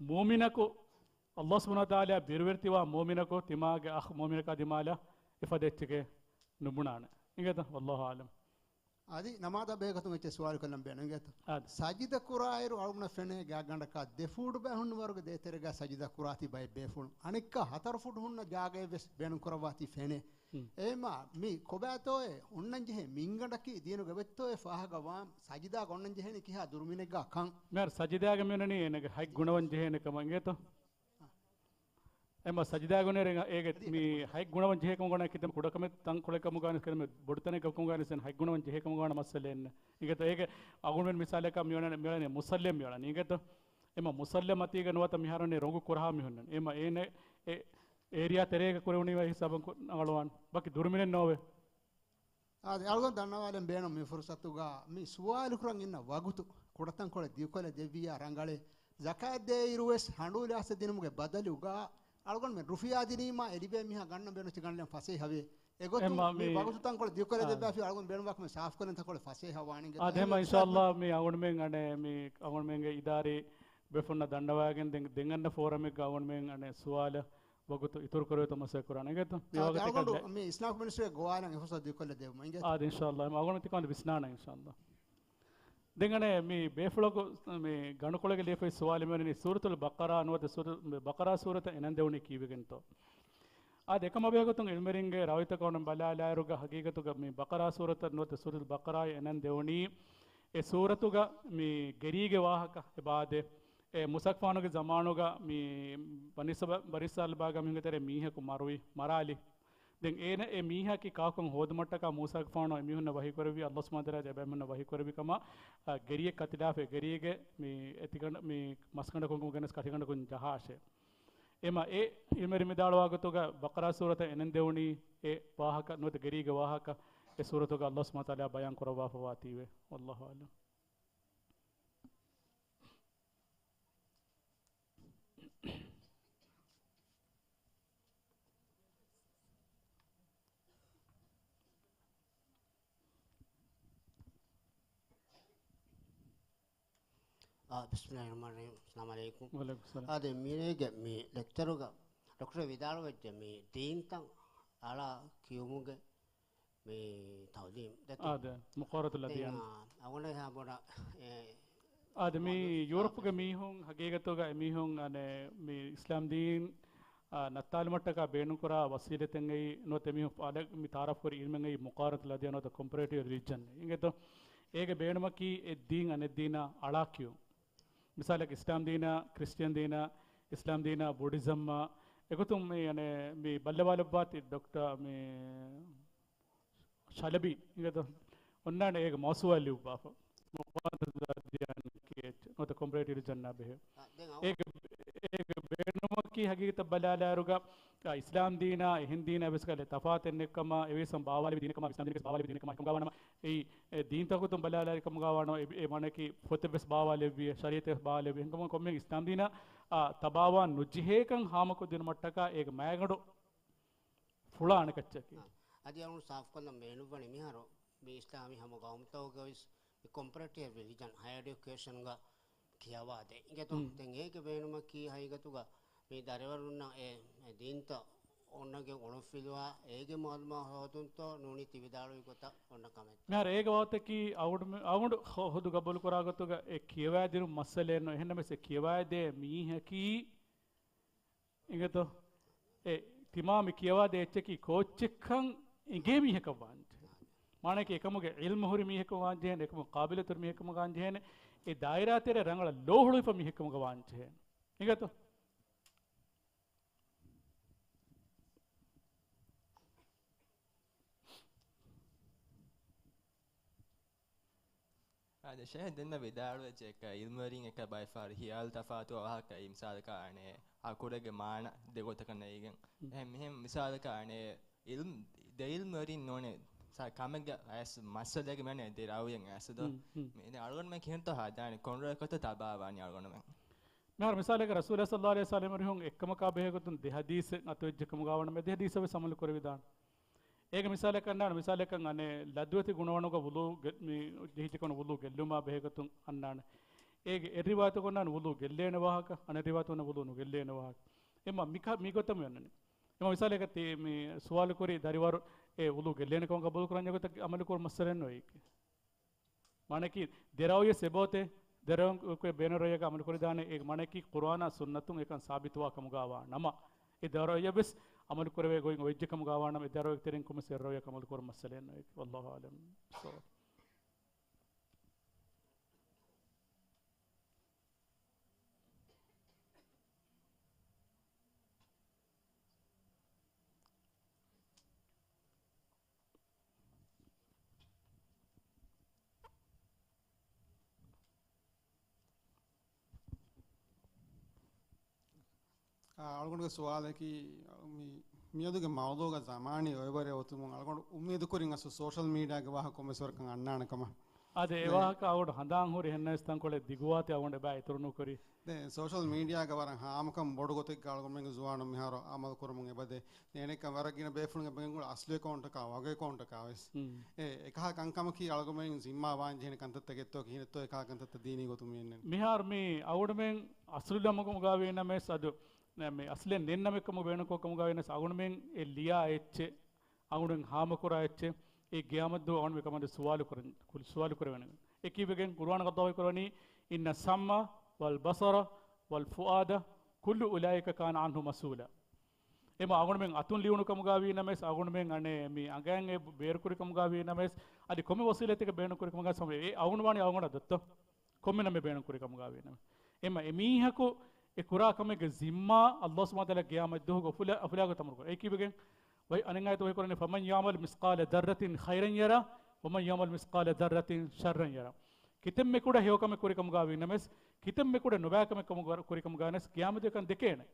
މޫމިނަކު ﷲ ސުބްޙާނަހޫ ވަތަޢާލާ ބިރުވެރި ތިބާ މޫމިނަކު ތިމާގެ އަޚް މޫމިނަކާ ދިމާލަށް އެފަދަ އެއްޗެކޭ ނުބުނާނެ. އިނގޭތަ؟ ވައްލާހު އަޢުލަމް. އަދި ނަމާދާ ބެހޭގޮތުން އެއްޗެއް ސުވާލު ކޮށްލަން ބޭނުން އިނގޭތަ؟ އާދެ. ސަޖިދަ ކުރާއިރު އަޅުގަނޑަށް ފެނޭ ގާތްގަނޑަކަށް ދެ ފޫޓު ބައި ހުންނަ ވަރުގެ ދޭތެރޭގަ ސަޖިދަ ކުރާތީ ބައެއް ބޭފުޅުން. އަނެއްކާ ހަތަރު ފޫޓު ހުންނަ ޖާގައެއް ވެސް ބޭނުން ކުރައްވާތީ ފެނޭ. ހުން. އެހެންމާ މި ކޮބާތޯއޭ އޮންނަން ޖެހޭ މިންގަނޑަކީ ދީނުގެ އެބައޮތްތޯއޭ ފާހަގަ ވާން ސަޖިދާގަ އޮންނަން ޖެހޭނީ ކިހާ ދުރުމިނެއްގާ ކަން. މިހާރު ސަޖިދާގަ މިއޮންނަނީ އޭނަގެ ހަތް ގުނަވަން ޖެހޭނެ ކަމަށް އިނގޭތޯ؟ އެމަ ސަޖިދާގަ އޮންނައިރު އޭގެ މި ހަތް ގުނަވަން ޖެހޭ ކަމަށް ގޮނަ ކިތަން ކުޑަ ކަމެއް ތަން ކޮޅެއް ކަމުގާ ވެސް ކަމެއް ބޮޑު ތަނެއް ކަމުގާ ވެސް ހަތް ގުނަވަން ޖެހޭ ކަމުގާ ވަން މައްސަލައެއް ނެތް. އިނގޭތޯ؟ އޭގެ އަޅުގަނޑުމެން މިސާލަކަށް މިއޮންނަނީ މުޞައްލައެއް މިއޮންނަނީ އިނގޭތޯ؟ އެމަ މުޞައްލަ މަތީގަ ނުވަތަ މިހާރު އޮންނަނީ ރޮނގު ކުރަހާ މީހުންނަން. އެމަ އޭނަ އެ އޭރިއާ ތެރޭގަ ކުރެވުނީ ހިސާބަށް ނަގަޅުވާން. ބަކި ދުރުމިނެއް ނޯވޭ. އާދެ، އަޅުގަނޑު ދަންނަވާލަން ބޭނުން މި ފުރުޞަތުގަ މި ސުވާލު ކުރަން އިންނަ ވަގުތު ކުޑަތަންކޮޅެއް ދިގުކޮށްލަ ދެއްވިއްޔާ ރަނގަޅޭ. ޒަކާތް ދޭއިރު ވެސް ހަނޑޫ ލާސް ދިނުމުގެ ބަދަލުގަ އަޅުގަނޑުމެން ރުފިޔާ ދިނީމާ އެ ލިބޭ މީހާ ގަންނަ ބޭނުން ތި ގަންނަން ފަސޭހަވޭ. އެގޮތުން އެމަ މި މި ވަގުތު ތަންކޮޅެއް ދިގުކޮށްލަ އާ. ދެއްވާފި އަޅުގަނޑު ބޭނުންވާ ކަމެއް ސާފުކޮށްލަން ތަންކޮޅެއް ފަސޭހަވާނެ އިނގޭތޯ؟ އާދެ، އެމަ އިންޝާﷲ މި އަޅުގަނޑުމެން އަނެއް މި އަޅުގަނޑުމެންގެ އިދާރީ ބޭފުޅުންނަށް ދަންނަވާގެން ދެން، ދެން އަންނަ ފޯރަމެއްގަ އަޅުގަނޑުމެން އަނެއް ސުވާލަށް ވަގުތު އިތުރު ކުރެވޭތޯ މަސައްކަތް ކުރާނެ އިނގޭތޯ؟ މި އާދެ، ވަގުތަކަށް އަޅުގަނޑު މި އިސްލާމިކް މިނިސްޓްރީގެ ގޮވާލަން އެ ފުރުޞަތު ދިގުކޮށްލަ ދެއްވުމަށް އިނގޭތޯ؟ އާދެ، އިންޝާﷲ. އަޅުގަނޑު ތިކަން ވިސްނާނަން އިންޝާﷲ. ދެން އަނެއް މި ބޭފުޅަކު މި ގަނޑުކޮޅެއްގެ ލިޔެފައި ސުވާލެއް މިވަނީ ސޫރަތުލް ބަޤަރާ ނުވަތަ ސޫރަ، މި ބަޤަރާ ސޫރަތަށް އެނަން ދެވުނީ ކީއްވެގެންތޯ؟ އާދެ، އެކަމާ ބެހޭގޮތުން ޢިލްމުވެރިންގެ ރަވައިތަކަށް ބަލާލާއިރުގަ ހަގީގަތުގަ މި ބަޤަރާ ސޫރަތަށް ނުވަތަ ސޫރަތުލް ބަޤަރާއަށް އެނަން ދެވުނީ އެ ސޫރަތުގަ މި ގެރީގެ ވާހަކަ އެބައާދޭ. އެ މޫސާގެފާނުގެ ޒަމާނުގަ މި ބަނީ އިސްރާ، ބަނީ އިސްރާއީލް ބާގަ މީހުންގެ ތެރޭ މީހަކު މަރުވި، މަރާލި. ދެން އޭނަ އެ މީހަކީ ކާކުކަން ހޯދުމަށްޓަކާ މޫސާގެފާނު އެމީހުންނަށް ވަޙީކުރެއްވި، ﷲ ސުބްޙާނަހޫ ވަތަޢާލާ އެބައިމީހުންނަށް ވަޙީކުރެއްވި ކަމަށް، އަ، ގެރިއެއް ކަތިލާފައި، ގެރީގެ މި އެތިގަނޑަ، މި މަސްގަނޑަކުން ގެނެސް ކަތިގަނޑަކުން ޖަހާށޭ. އެމަ އެ ޢިލްމުވެރިން ވިދާޅުވާ ގޮތުގަ ބަޤަރާ ސޫރަތަށް އެނަން ދެވުނީ އެ ވާހަކަ ނުވަތަ ގެރީގެ ވާހަކަ އެ ސޫރަތުގަ ﷲ ސުބްޙާނަހޫ ވަތަޢާލާ ބަޔާން ކުރައްވާފަވާތީވެ. ވައްލާހު އަޢުލަމް. އާ، ބިސްމިﷲ ރަޙްމާނި ރަޙީމް. އައްސަލާމު ޢަލައިކުމް. ވަޢަލައިކުމް އައްސަލާމް. އާދެ، މިރޭގެ މި ލެކްޗަރުގަ ޑޮކްޓަރ ވިދާޅުވެއްޖެ މި ދީންތައް އަޅާ ކިޔުމުގެ މި ތަޢުލީމް ދެތި. އާދެ، މުޤާރަތުލް އަދްޔާން. އަ، އަޅުގަނޑަށް ހާ ބޮޑަށް، އެ، އާދެ، މި ޔޫރަޕުގެ މީހުން ހަގީގަތުގަ އެމީހުން އަނެ މި އިސްލާމް ދީން، އާ، ނައްތާލުމަށްޓަކާ ބޭނުންކުރާ ވަސީލަތެއްގައި ނުވަތަ މީހުން އަލަށް މި ތަޢާރަފް ކުރި އިލްމެއްގައި މުޤާރަނަތު ލަދިޔާ ނުވަތަ ކޮމްޕެރޭޓިވް ރިލިޖަން އިނގޭތޯ. އޭގެ ބޭނުމަކީ އެ ދީން އަނެއް ދީނާ އަޅާ ކިޔުން. މިސާލަކަށް އިސްލާމް ދީނާ، ކްރިސްޓިއަން ދީނާ، އިސްލާމް ދީނާ، ބުޑިޒަމްއާ، އެގޮތުން މި، އަނެ، މި ބައްލަވާލައްވާތި ޑޮކްޓަ މި ޝަލަބީ އިނގޭތޯ. އޮންނާނެ އޭގެ މައުސޫއާ ލިޔުއްވާފަ. މުޤާބަލާ ދިޔަން ކިޔެއްޗެއް ނުވަތަ ކޮމްޕެރޭޓިވް ރިލިޖަންއާ ބެހޭ. އާ، ދެން އަވަ- އޭގެ، އޭގެ ބޭނުމަކީ ހަގީގަތަށް ބަލާލާއިރުގަ، އާ، އިސްލާމް ދީނާ އެހެން ދީނާ ވެސް ކަލޭ ތަފާތެއް ނެތްކަމާ، އެވެސް ބާވާލެވި ދީނެއްކަމާ، އިސްލާމް ދީނަކީ ބާވާލެވި ދީނެއްކަމާ އެކަމުގަވާނަމަ، އެއީ، އެ، ދީންތަކުތުން ބަލާލާއިރު ކަމުގަވާނަމަ، އެ، އެ ވަނަކީ ފޮތެއް ވެސް ބާވާލެއްވި، ޝަރީޢަތެއް ވެސް ބާވާލެއްވި. އެހެންކަމުން ކޮންމެ އިސްލާމް ދީނާ، އާ، ތަބާވާ ނުޖެހޭކަން ހާމަކޮށްދިނުމަށްޓަކާ އޭގެ މައިގަނޑު ފުޅާ އަނެކައްޗަކީ. އާ، އަދި އަޅުން ސާފުކޮށްލަން ބޭނުންވަނީ މިހާރު މި އިސްލާމީ ހަމަ ގައުމުތަކުގަވެސް މި ކޮމްޕެރޭޓިވް ރިލިޖަން ހަޔަރ އެޑިޔުކޭޝަންގަ ކިޔަވާދޭ. އިނގޭތޯ؟ ދެން އޭގެ ބޭނުމަކީ ހަގީގަތުގަ މި ދަރިވަރުންނަށް އެ، އެ ދީންތައް އޮންނަގެން އޮޅުންފިލުވާ އޭގެ މަޢުލޫމާތު ހޯދުންތޯ ނޫނީ ތި ވިދާޅުވި ގޮތަށް އޮންނަ ކަމެއްތޯ؟ މިހާރު އޭގެ ވާހަކައަކީ އަޅުގަނޑު މި-، އަޅުގަނޑު ހު-، ހުދު ގަބޫލުކުރާ ގޮތުގަ އެ ކިޔަވާދިނުން މައްސަލައެއް ނޫން. އެހެންނަމަވެސް އެ ކިޔަވާދޭ މީހަކީ އިނގޭތޯ؟ އެ ތިމާ މި ކިޔަވާދޭ އެއްޗަކީ ކޯއްޗެއްކަން އެނގޭ މީހަކަށް ވާންޖެހޭ. މާނައަކީ އެކަމުގެ ޢިލްމު ހުރި މީހަކަށް ވާންޖެހޭނެ، އެކަމުގެ ޤާބިލިއްޔަތު ހުރި މީހަކަށް ވާންޖެހޭނެ. އެ ދާއިރާ ތެރޭ ރަނގަޅަށް ލޯ ހުޅުވިފަ މީހެއްކަމުގަ ވާންޖެހޭނެ. އިނގޭތޯ؟ އާދެ، ޝޭޚް ދެންނަ ވިދާޅުވެއްޖެ އެކަ ޢިލްމުވެރިން އެކަ ބައެއްފަހަރު ހިޔާލު ތަފާތު ވާހަކަ އެއީ މިސާލަކަށް އަނެއް އަކުރެއްގެ މާނަ ދެ ގޮތަކަށް ނެތްގެން. އެހެން މިހެން މިސާލަކަށް އަނެއް ޢިލްމު، ދެ ޢިލްމުވެރިން ނޫނޭ ކަމެއްގަ އައިސް މައްސަލައެއްގެ މި އަނެއް ދެ ރައުޔެއް އައިސް ދޯ. މި އަޅުގަނޑުމެން ކިހިނެއްތޯ ހަދާނެ ކޮން ރައުޔަކަށްތޯ ތަބާވާނީ އަޅުގަނޑުމެން؟ މިހާރު މިސާލަކަށް ރަސޫލާ ޞައްލަﷲު ޢަލައިހި ވަސައްލަމަ އެކަމަކާ ބެހޭގޮތުން ދެ ޙަދީޘެއް އަތުވެއްޖެ ކަމުގަވާނަމަ، ދެ ޙަދީޘަށް ވެސް ޢަމަލު ކުރެވިދާނެ. އޭގެ މިސާލަކަށް އަންނާނެ، މިސާލަކަށް އަނެއް ލަދުވެތި ގުނަވަނުގަ ވުޟޫ ގެ-، މި ޖެހިއްޖެކަމުން ވުޟޫ ގެއްލުމާ ބެހޭގޮތުން އަންނާނެ. އޭގެ އެއް ރިވާޔަތަކު އަންނާނެ ވުޟޫ ގެއްލޭނެ ވާހަކަ، އަނެއް ރިވާޔަތަކު އަންނާނެ ވުޟޫ ނުގެއްލޭނެ ވާހަކަ. އެމަ މިކަ-، މިގޮތަށް މި އޮންނަނީ. އެމަ މިސާލަކަށް ތި މި ސުވާލު ކުރި ދަރިވަރު އެ ވުޟޫ ގެއްލޭނެ ކަމަށް ގަބޫލު ކުރަންޏާ ގޮތަށް ޢަމަލު ކުރުން މައްސަލައެއް ނުވޭ. މާނައަކީ، ދެ ރައުޔެއް އެބައޮތޭ، ދެ ރައުޔަކު ބޭނުން ރައުޔަކަށް ޢަމަލު ކުރެވިދާނެ. އޭގެ މާނައަކީ، ޤުރުއާނާ ސުންނަތުން އެކަން ސާބިތުވާ ކަމުގަވާ ނަމަ، އެ ދެ ރައުޔެއް ވެސް ޢަމަލު ކުރެވޭ ގޮތް އޮވެއްޖެ ކަމުގަވާ ނަމަ، އެ ދެ ރައުޔަކު ތެރެއިން ކޮންމެސް އެއް ރައުޔަކަށް ޢަމަލު ކުރުން މައްސަލައެއް ނުވޭ. ވައްލާހު އަޢްލަމް. އާ، އަޅުގަނޑުގެ ސުވާލަކީ، މި، މިއަދުގެ މައުޟޫގަ ޒަމާނީ އޮއިވަރެއް އޮތުމުން އަޅުގަނޑު އުއްމީދު ކުރިން އަސްލު ސޯޝަލް މީޑިއާގެ ވާހަކަ ކޮންމެސް ވަރަކަށް އަންނާނެ ކަމަށް. އާދެ، އެ ވާހަކަ އަޅުގަނޑު ހަނދާން ހުރި ހެންނަވެސް ތަންކޮޅެއް ދިގުވާތީ އަޅުގަނޑު އެބަ އިތުރު ނުކުރީ. ދެން ސޯޝަލް މީޑިއާގަ ވަރަށް ހާމަކަން ބޮޑު ގޮތެއްގަ އަޅުގަނޑުމެންގެ ޒުވާނުން މިހާރު އަމަލު ކުރަމުން އެބަދޭ. ދެން އަނެއްކާ ވަރަށް ގިނަ ބޭފުޅުން އެބަ ގެންގުޅޭ އަސްލު އެކައުންޓަކާ، ވަގު އެކައުންޓަކާ ވެސް. އެ، އެކަހަލަ ކަންކަމަކީ އަޅުގަނޑުމެން ޒިންމާ ވާން ޖެހޭނެ ކަންތައްތަކެއްތޯ، ކިހިނެއްތޯ އެކަހަލަ ކަންތައްތައް ދީނީ ގޮތުން މި އެންނެ. މިހާރު މި އަޅުގަނޑުމެން އަސްލު ނަމަކަމުގަ ވީނަމަވެސް އަދު، މި އަސްލެއް ނެތް ނަމެއްކަމުގަ ބޭނުންކޮށް ކަމުގަ ވީނަމަވެސް އަޅުގަނޑުމެން އެ ލިޔާ އެއްޗެއް، އަޅުގަނޑުމެން ހާމަކުރާ އެއްޗެއް، އެ ގިޔާމަތްދުވަހު އަޅުގަނޑުމެން ކަމަށް ސުވާލު ކުރަން، ސުވާލު ކުރެވޭނެ. އެ ކީއްވެގެން ޤުރުއާން ﷲ ކުރަނީ، "إن السمع والبصر والفؤاد كل أولئك كان عنه مسؤولا." އެމަ އަޅުގަނޑުމެން އަތުން ލިޔުނު ކަމުގަ ވީނަމަވެސް، އަޅުގަނޑުމެން އަނެއް މި އަނގައިން އެ ބޭރުކުރި ކަމުގަ ވީނަމަވެސް، އަދި ކޮންމެ ވަސީލަތެއްގެ ބޭނުންކުރި ކަމުގަ ވެސް އެ އަޅުގަނޑު ވާނީ އަޅުގަނޑަށް ދޮއްތޯ؟ ކޮންމެ ނަމެއް ބޭނުން ކުރި ކަމުގަ ވީނަމަ. އެމަ އެމީހަކު އެ ކުރާ ކަމެއްގެ ޒިންމާ ﷲ ސުބްޙާނަހޫ ވަތަޢާލާ ގިޔާމަތް ދުވަހުގަ އުފުލާ-، އުފުލާގޮތް އަމުރު ކުރޭ. އެއީ ކީއްވެގެން؟ ވަހީ އަނެއް އާޔަތު ވަޙީ ކުރަނީ، "فمن يعمل مثقال ذرة خيرا يره ومن يعمل مثقال ذرة شرا يره." ކިތަންމެ ކުޑަ ހެޔޮ ކަމެއް ކުރި ކަމުގަ ވީނަމަވެސް، ކިތަންމެ ކުޑަ ނުބައި ކަމެއް ކަމުގަ، ކުރި ކަމުގަ ވެސް ގިޔާމަތް ދުވަހު އެކަން ދެކޭނެ.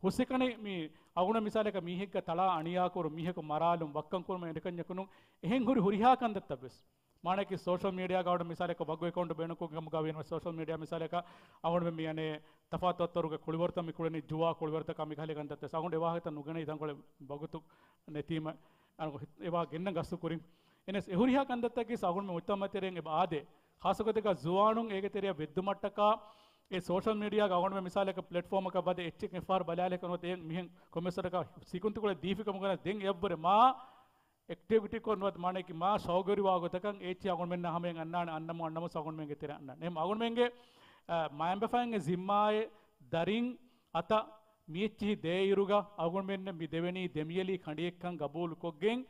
ހުސެކަނި މި އަޅުގަނޑު މިސާލަކަށް މީހެއްގެ ތަޅާ އަނިޔާކުރުން، މީހަކު މަރާލުން، ވައްކަން ކުރުމަށް އެނެކަންޏަކު ނޫން. އެހެން ހުރި ހުރިހާ ކަންތައްތައް ވެސް. މާނައަކީ ސޯޝަލް މީޑިއާގަ އަޅުގަނޑު މިސާލަކަށް ވަގު އެކައުންޓް ބޭނުންކޮށް ކަމުގަ ވީނަމަ، ސޯޝަލް މީޑިއާ މިސާލަކަށް އަޅުގަނޑު މި އަނެއް ތަފާތު ތަފާތު ކުޅިވަރުތައް މި ކުޅެނީ ޖުވާ ކުޅިވަރުތަކާ މި ކަހަލަ ކަންތައްތައް. އަޅުގަނޑު އެ ވާހަކަތައް ނުގެނައީ ތަންކޮޅެއް ވަގުތު ނެތީމަ. އަން އެވާ ގެންނަ ގަސްތު ކުރިން. އެނެސް އެ ހުރިހާ ކަންތައްތަކީ އަޅުގަނޑުމެން މުޖްތަމަޢު ތެރެއިން އެބަ އާދޭ. ޚާއްޞަ ގޮތެއްގަ ޒުވާނުން އޭގެ ތެރެއަށް ވެއްދުމަށްޓަކާ، އެ ސޯޝަލް މީޑިއާގަ އަޅުގަނޑުމެން މިސާލަކަށް ޕްލެޓްފޯމަކަށް ވަދެ އެއްޗެއް އެއްފަހަރު ބަލާލެކަ ނުވަތަ އެ މިހެން ކޮމެންޓްސްތަކަށް ސިކުންތިކޮޅެއް ދީފި ކަމުގަ ދެން އެއަށްވުރެ މާ އެކްޓިވިޓީކޮށް ނުވަތަ މާނައަކީ މާ ޝައުގުވެރިވާ ގޮތަކަށް އޭޗި އަޅުގަނޑުމެންނާ ހަމައިން އަންނާނެ، އަންނަމުން އަންނަމުން އަޅުގަނޑުމެންގެ ތެރެއަށް އަންނާނެ. އެހެން އަޅުގަނޑުމެންގެ އާ، މައިންބަފައިންގެ ޒިންމާއެއް ދަރިން އަތަށް މިއެއްޗިހި ދޭއިރުގަ އަޅުގަނޑުމެންނަށް މި ދެވެނީ ދެމިޔަލީ ކަނޑިއެއްކަން ގަބޫލުކޮށްގެން،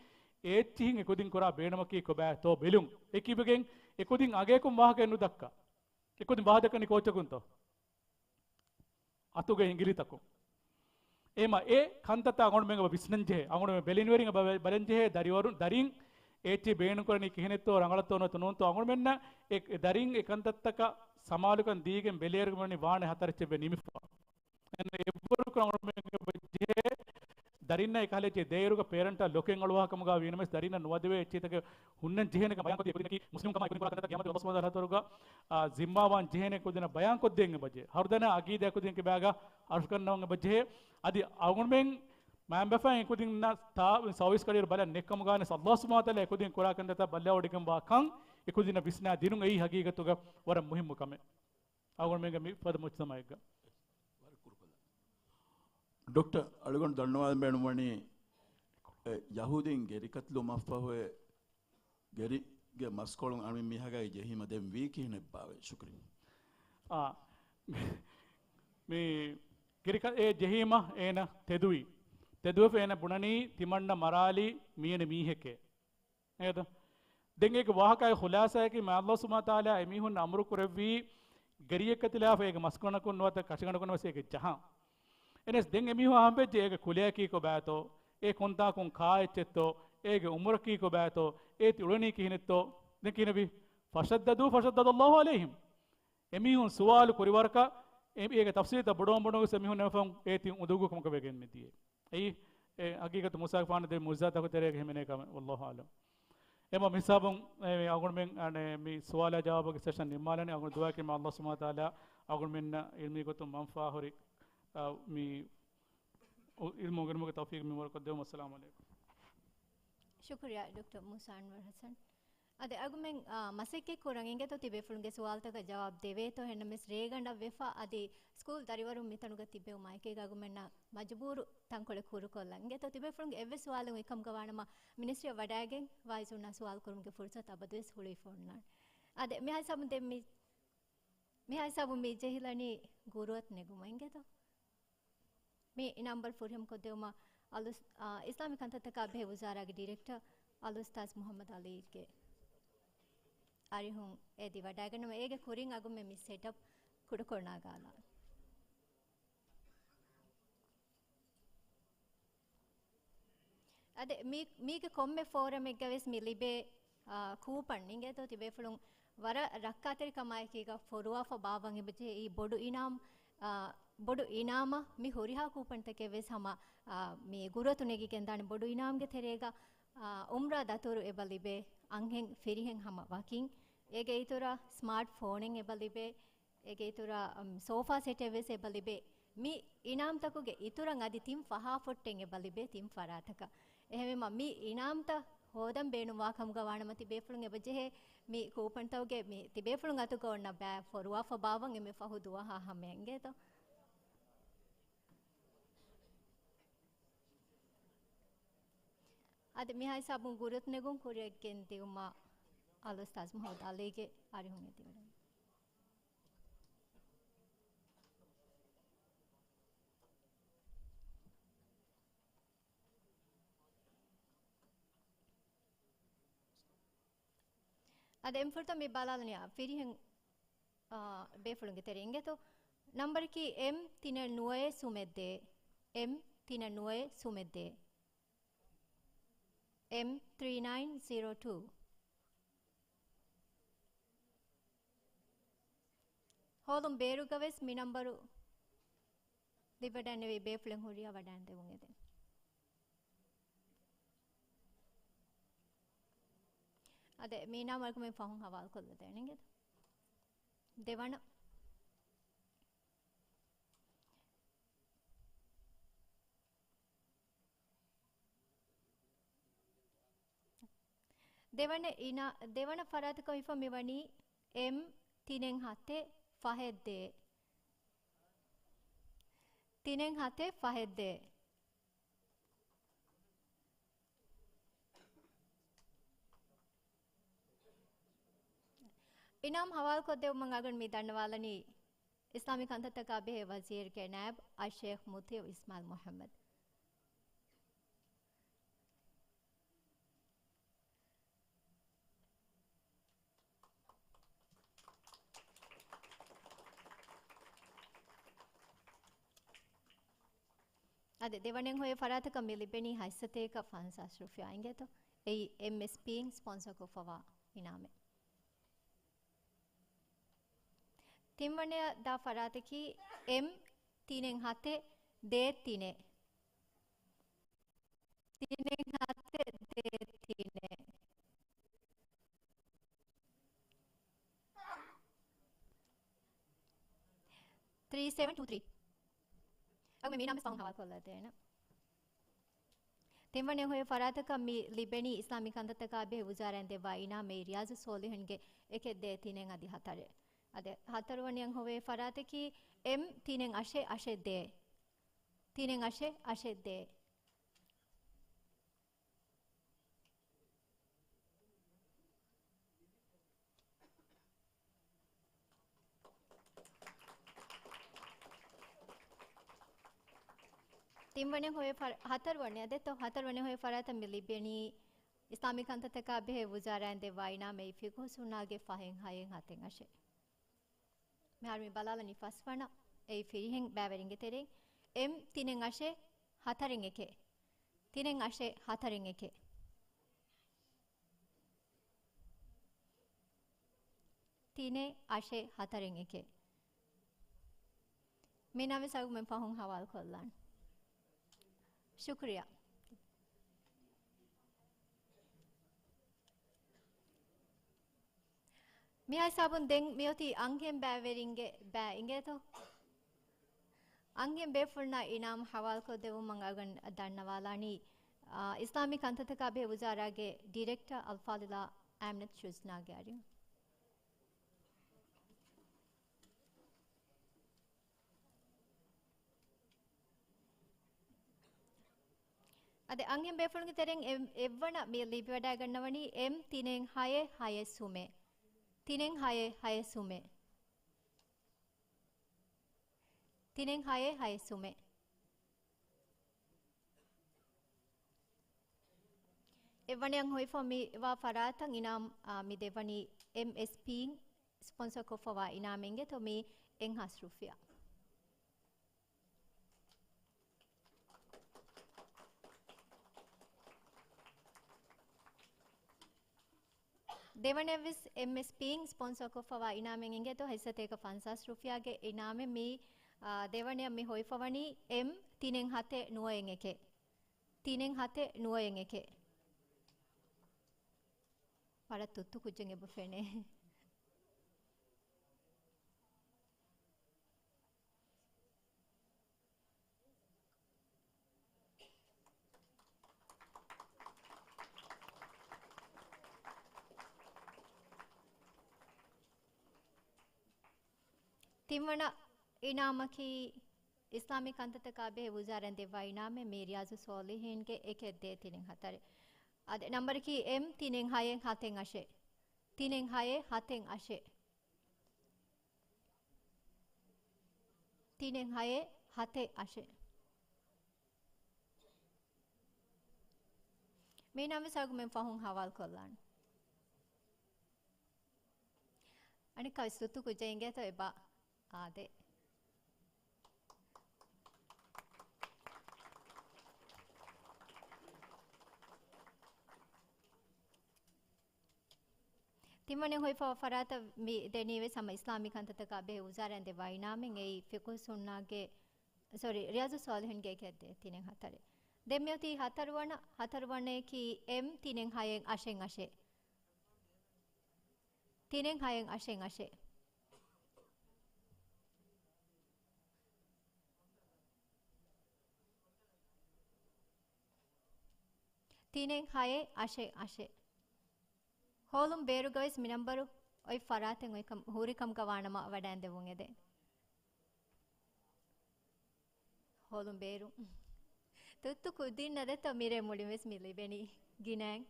އޭއްޗިހިން އެކުދިން ކުރާ ބޭނުމަކީ ކޮބާތޯ ބެލުން. އެކިބަގެން އެކުދިން އަގަޔަކުން ވާހަކައެއް ނުދައްކާ. އެކުދިން ވާހަކަ ދައްކަނީ ކޯއްޗަކުންތޯ؟ އަތުގެ އިނގިލިތަކުން. އެހެމަ އެ ކަންތައްތައް އަޅުގަނޑުމެން އެބަ ވިސްނަންޖެހޭ. އަޅުގަނޑުމެން ބެލެނިވެރިން އެބަ ބަ-، ބަލަންޖެހޭ ދަރިވަރުން، ދަރިން އޭއްޗިހި ބޭނުންކުރަނީ ކިހިނެއްތޯ، ރަނގަޅަށްތޯ ނުވަތަ ނޫންތޯ. އަޅުގަނޑުމެންނަށް އެ، އެ ދަރިން އެ ކަންތައްތަކަށް ސަމާލުކަން ދީގެން ބެލޭއިރުގަ ވަނީ ވާނެ ހަތަރެއްޗެއް ވެ ނިމިފަ. އެއްވަރުކަށް އަޅުގަނޑުމެން އެބަ ޖެހޭ ދަރިންނަށް އެކަހަލަ އެއްޗެއް ދޭއިރުގަ ޕޭރެންޓާ ލޮކެއް އަޅުވާ ކަމުގަ ވީނަމަވެސް ދަރިންނަށް ނުވަދެވޭ އެއްޗެހިތަކެއް ހުންނަން ޖެހޭނެކަން ބަޔާންކޮށްދީ އެކުދިންނަކީ މުސްލިމްކަމާ އެކުދިން ކުރާ ކަންތައް ގިޔާމަތުގެ އަލްލާހު ސުބްޙާނަހޫ ވަތަޢާލާ ހަތަރުގަ، އާ، ޒިންމާވާން ޖެހޭނެ އެކުދިންނަށް ބަޔާންކޮށްދޭން އެބަޖެހޭ. ހަރުދަނާ އަގީދާ އެކުދިން ކިބާގަ އަރުކަންނަވަން އެބަޖެހޭ. އަދި އަޅުގަނޑުމެން މައިންބަފައިން އެކުދިންނަށް ތާ ސަރވިސް ކަޅިއަރު ބަލަން ނެތްކަމުގަ ވެސް އަލްލާހު ސުބްޙާނަހޫ ވަތަޢާލާ އެކުދިން ކުރާ ކަންތައްތައް ބައްލަވަޑައިގެންވާކަން އެކުދިންނަށް ވިސްނާ ދިނުން އެއީ ހަގީގަތުގަ ވަރަށް މުހިއްމު ކަމެއް. އަޅުގަނޑުމެންގެ މި ފަދަ މުޖްތަމަޢެއްގަ. ޑޮކްޓަރ، އަޅުގަނޑު ދަންނަވާލަން ބޭނުންވަނީ، އެ، ޔަހޫދީން ގެރިކަތުލުމަށްފަހު އެ ގެރިގެ މަސްކޮޅުން އަންނަ މީހާގައި ޖެހީމަ ދެން ވީ ކިހިނެއްބާވޭ؟ ޝުކުރިއްޔާ. އާ، މި ގެރިކަ-، އެ ޖެހީމަ އޭނަ ތެދުވި. ތެދުވެފަ އޭނަ ބުނަނީ ތިމަންނަ މަރާލީ މިޔަނި މީހެކޭ. އޭދަ. ދެން އޭގެ ވާހަކައި ޚުލާސާއަކީ މާ އަލްލާހު ސުބްޙާނަހޫ ވަތަޢާލާ އެމީހުން އަމުރު ކުރެއްވީ ގެރިއެއް ކަތިލާފަ އޭގެ މަސްގަނޑަކުން ނުވަތަ ކަށިގަނޑަކުން ވެސް އޭގެ ޖަހާ. އެނެސް ދެން އެމީހުން ހަމަވެއްޖެ އޭގެ ކުލަޔަކީ ކޮބާތޯ، އޭ ކޮންތާކުން ކާ އެއްޗެއްތޯ، އޭގެ އުމުރަކީ ކޮބާތޯ، އޭ ތި އުޅެނީ ކިހިނެއްތޯ؟ ދެން ކިހިނެއްވީ؟ فشددوا فشدد الله عليهم. އެމީހުން ސުވާލު ކުރިވަރަކަށް އެ-، އޭގެ ތަފްސީލްތައް ބޮޑުވަން ބޮޑުވަން ވެސް އެމީހުން އެފަހުން އޭ ތި އުނދަގޫ ކަމަކަށް ވެގެން މިދިޔަ. އެއީ، އެ، ހަގީގަތު މޫސާގެފާނު ދެ މުޢުޖިޒާތްތަކުގެ ތެރޭގަ ހިމެނޭ ކަމެއް. ވައްލާހު އަޢުލަމް. އެމަ މިހިސާބުން، އެ، އަޅުގަނޑުމެން، އަނެ، މި ސުވާލާ ޖަވާބުގެ ސެޝަން ނިންމާލަނީ. އަޅުގަނޑު ދުޢާ ކިޔަމު އަލްލާހު ސުބްޙާނަހޫ ވަތަޢާލާ އަޅުގަނޑުމެންނަށް ޢިލްމީ ގޮތުން މަންފާހުރި، އަ، މި ޢިލްމު އުނގެނުމުގެ ތައުފީޤު މިންވަރު ކޮށްދެވުމަށް. އައްސަލާމު ޢަލައިކުމް. ޝުކުރިއްޔާ ޑޮކްޓަރ މޫސާ އަންވަރު ޙަސަން. އަދި އަގުމެން، އާ، މަސައްކަތް ކުރަން އިނގޭތޯ ތިބޭފުޅުންގެ ސުވާލުތަކަށް ޖަވާބު ދެވޭތޯ، އެހެންނަމަވެސް ރޭގަނޑަށް ވެފަ އަދި ސްކޫލް ދަރިވަރުން މިތަނުގަ ތިއްބެވުމާއެކީގަ އަގުމެންނަށް މަޖުބޫރު ތަންކޮޅެއް ކުރުކޮށްލަން އިނގޭތޯ. ތިބޭފުޅުންގެ އެއްވެސް ސުވާލެއް އެކަމުގަ ވާނަމަ މިނިސްޓްރީއަށް ވަޑައިގެން ވައިސުންނާ ސުވާލު ކުރުމުގެ ފުރުސަތު އަބަދުވެސް ހުޅުވިފަ އޮންނާނެ. އަދި މިހާ ހިސާބުން ދެން މި، މިހާ ހިސާބުން މި ޖެހިލަނީ ގުރުއަތު ނެގުމަށް އިނގޭތޯ. މި ނަންބަރު ފުރިހަމަ ކޮށްދެވުމަށް އަލުސް-، އާ، އިސްލާމީ ކަންތައްތަކާ ބެހޭ ވުޒާރާގެ ޑިރެކްޓަރ އަލްއުސްތާޛް މުޙައްމަދު ޢަލީގެ އަރިހުން އެދި ވަޑައިގަންނަވާ. އޭގެ ކުރިން އަގުމެ މި ސެޓަޕް ކުޑަކޮށް ނަގާލާނެ. އަދި މީ-، މީގެ ކޮންމެ ފޯރަމެއްގަ ވެސް މި ލިބޭ، އާ، ކޫޕަން އިނގޭތޯ ތިބޭފުޅުން ވަރަށް ރައްކާތެރިކަމާއެކީގަ ފޮރުވާފަ ބާއްވަން އެބަޖެހޭ އީ ބޮޑު އިނާމް، އާ، ބޮޑު އިނާމަށް މި ހުރިހާ ކޫޕަންތަކެއް ވެސް ހަމަ، އާ، މި ގުރުއަތު ނެގިގެންދާނެ. ބޮޑު އިނާމްގެ ތެރޭގަ، އާ، އުމްރާ ދަތުރު އެބަ ލިބޭ، އަންހެން ފިރިހެން ހަމަ ވަކިން. އޭގެ އިތުރަށް ސްމާޓް ފޯނެއް އެބަ ލިބޭ. އޭގެ އިތުރަށް، އަމް، ސޯފާ ސެޓެއް ވެސް އެބަ ލިބޭ. މި އިނާމްތަކުގެ އިތުރަށް އަދި ތިން ފަހާ ފުއްޓެއް އެބަ ލިބޭ ތިން ފަރާތަކަށް. އެހެންވީމަ މި އިނާމްތައް ހޯދަން ބޭނުންވާ ކަމުގަ ވާނަމަ ތިބޭފުޅުން އެބަޖެހޭ މި ކޫޕަންތަކުގެ މި ތިބޭފުޅުން އަތުގަ އޮންނަ ބައި ފޮރުވާފަ ބާއްވަން އެންމެ ފަހު ދުވަހާ ހަމަޔަށް އިނގޭތޯ. އަދި މިހާ ހިސާބުން ގުރުއަތު ނެގުން ކުރިއަށް ގެންދިއުމަށް އަލްއުސްތާޛް މުޙައްމަދު ޢަލީގެ އަރިހުން އެދިވަޑައި. އަދި އެންމެ ފުރަތަމަ މި ބަލާލަނީ ފިރިހެން، އާ، ބޭފުޅުންގެ ތެރެއިން އިނގޭތޯ. ނަންބަރަކީ އެމް ތިނެއް ނުވައެއް ސުމެއް ދޭއް. އެމް ތިނެއް ނުވައެއް ސުމެއް ދޭއް. އެމް ތްރީ ނައިން ޒީރޯ ޓޫ. ހޯލުން ބޭރުގަ ވެސް މި ނަންބަރު ލިބިވަޑައިންނެވި ބޭފުޅެއް ހުރިހާ ވަޑައިން ދެވުން އެދެން. އަދެ މީނާ މަރުކުމެން ފަހުން ހަވާލުކޮށްލަދޭނެ އިނގޭތަ؟ ދެވަނަ. ދެވަނަ އިނާ-، ދެވަނަ ފަރާތަކަށް ހިފަ މިވަނީ އެމް ތިނެއް ހަތެއް ފަހެއް ދޭއް. ތިނެއް ހަތެއް ފަހެއް ދޭއް. އިނާމް ހަވާލުކޮށްދެވުމަށް އަގުން މި ދަންނަވާލަނީ އިސްލާމީ ކަންތައްތަކާ ބެހޭ ވަޒީރުގެ ނައިބު އައްޝޭޚް މުޠީޢު އިސްމާޢީލް މުޙައްމަދު. އަދި ދެވަނައަށް ހޮވޭ ފަރާތަކަށް މި ލިބެނީ ހަތްސަތޭކަ ފަންސާސް ރުފިޔާ އިނގޭތޯ. އެއީ އެމްއެސްޕީން ސްޕޮންސަރކޮށްފަވާ އިނާމެއް. ތިންވަނަޔަށް ދާ ފަރާތަކީ އެމް ތިނެއް ހަތެއް ދޭއް ތިނެއް. ތިނެއް ހަތެއް ދޭއް ތިނެއް. ތްރީ ސެވެން ޓޫ ތްރީ. އަގު މި ނަމްބަރު ފަހުން ހަވާލުކޮށްލަދޭނަން. ތިންވަނައަށް ހޮވޭ ފަރާތަކަށް މި ލިބެނީ އިސްލާމީ ކަންތައްތަކާ ބެހޭ ވުޒާރާއިން ދެއްވާ އިނާމެއް ރިޔާޒުއް ޞޯލިޙޫންގެ އެކެއް ދޭއް ތިނެއް އަދި ހަތަރެއް. އަދި ހަތަރުވަނައަށް ހޮވޭ ފަރާތަކީ އެމް ތިނެއް އަށެއް އަށެއް ދޭއް. ތިނެއް އަށެއް އަށެއް ދޭއް. ތިންވަނައަށް ހޮވޭ ފަރ-، ހަތަރުވަނައަށް ދެއްތޯ، ހަތަރުވަނައަށް ހޮވޭ ފަރާތަށް މި ލިބެނީ އިސްލާމީ ކަންތައްތަކާ ބެހޭ ވުޒާރާއިން ދެއްވާ އިނާމެއް ފިޤުހު ސުންނާގެ ފަހެއް ހައެއް ހަތެއް އަށެއް. މިހާރު މި ބަލާލަނީ ފަސްވަނަ، އެއީ ފިރިހެން ބައިވެރިންގެ ތެރެއިން. އެމް ތިނެއް އަށެއް ހަތަރެއް އެކެއް. ތިނެއް އަށެއް ހަތަރެއް އެކެއް. ތިނެއް އަށެއް ހަތަރެއް އެކެއް. މި ނަމްބަރު އަގުމެން ފަހުން ހަވާލުކޮށްލާން. ޝުކުރިއްޔާ. މިހާ ހިސާބުން ދެން މިއޮތީ އަންހެން ބައިވެރިންގެ ބައި އިނގޭތޯ؟ އަންހެން ބޭފުޅުންނަށް އިނާމު ހަވާލުކޮށްދެއްވުމަށް އަޅުގަނޑު ދަންނަވާލާނީ، އާ، އިސްލާމީ ކަންތައްތަކާ ބެހޭ ވުޒާރާގެ ޑިރެކްޓަރ އަލްފާޟިލާ އާމިނަތު ޝުޒްނާގެ އަރިހުން. އަދި އަންހެން ބޭފުޅުންގެ ތެރެއިން އެ-، އެއްވަނަ މި ލިބިވަޑައިގަންނަވަނީ އެމް ތިނެއް ހައެއް ހައެއް ސުމެއް. ތިނެއް ހައެއް ހައެއް ސުމެއް. ތިނެއް ހައެއް ހައެއް ސުމެއް. އެއްވަނައަށް ހޮވިފަ މި ވާ ފަރާތަށް އިނާމް، އާ، މި ދެއްވަނީ އެމްއެސްޕީން ސްޕޮންސަރ ކޮށްފަވާ އިނާމެއް އިނގޭތޯ މީ އެއްހާސް ރުފިޔާ. ދެވަނައަށްވެސް އެމްއެސްޕީން ސްޕޮންސަރ ކޮށްފަވާ އިނާމެއް އިނގޭތޯ ހަތްސަތޭކަ ފަންސާސް ރުފިޔާގެ އިނާމެއް މީ، އާ، ދެވަނައަށް މި ހޮވިފަވަނީ އެމް ތިނެއް ހަތެއް ނުވައެއް އެކެއް. ތިނެއް ހަތެއް ނުވައެއް އެކެއް. ވަރަށް ތުއްތު ކުއްޖެއް އެބަ ފެނޭ. ތިންވަނަ އިނާމަކީ، އިސްލާމީ ކަންތައްތަކާ ބެހޭ ވުޒާރާއިން ދެއްވާ އިނާމެއް މީ ރިޔާޒުއް ޞޯލިޙީންގެ އެކެއް ދޭއް ތިނެއް ހަތަރެއް. އަދި ނަމްބަރަކީ އެމް ތިނެއް ހައެއް ހަތެއް އަށެއް. ތިނެއް ހައެއް ހަތެއް އަށެއް. ތިނެއް ހައެއް ހަތެއް އަށެއް. މި ނަމްވެސް އަގުމެން ފަހުން ހަވާލުކޮށްލާން. އަނެއްކާވެސް ތުއްތު ކުއްޖެއް އިނގޭތޯ އެބަ އާދޭ. ތިންވަނައަށް ހޮވިފަވާ ފަރާތަށް މި ދެނީވެސް ހަމަ އިސްލާމީ ކަންތައްތަކާ ބެހޭ ވުޒާރާއިން ދެއްވާ އިނާމެއް އެއީ ފިޤުހު ސުންނާގެ، ސޮރީ، ރިޔާޒުއް ޞޯލިޙޫންގެ އެކެއް ދޭއް ތިނެއް ހަތަރެއް. ދެން މިއޮތީ ހަތަރުވަނަ، ހަތަރުވަނައަކީ އެމް ތިނެއް ހައެއް އަށެއް އަށެއް. ތިނެއް ހައެއް އަށެއް އަށެއް. ތިނެއް ހައެއް އަށެއް އަށެއް. ހޯލުން ބޭރުގަވެސް މި ނަމްބަރު އޮތް ފަރާތެއް އޮތްކަމް، ހުރިކަމުގަ ވާނަމަ ވަޑައިންދެވުން އެދެން. ހޯލުން ބޭރު. ތުއްތު ކުދިންނަށް ދެއްތޯ މިރޭ މުޅިންވެސް މި ލިބެނީ ގިނައިން.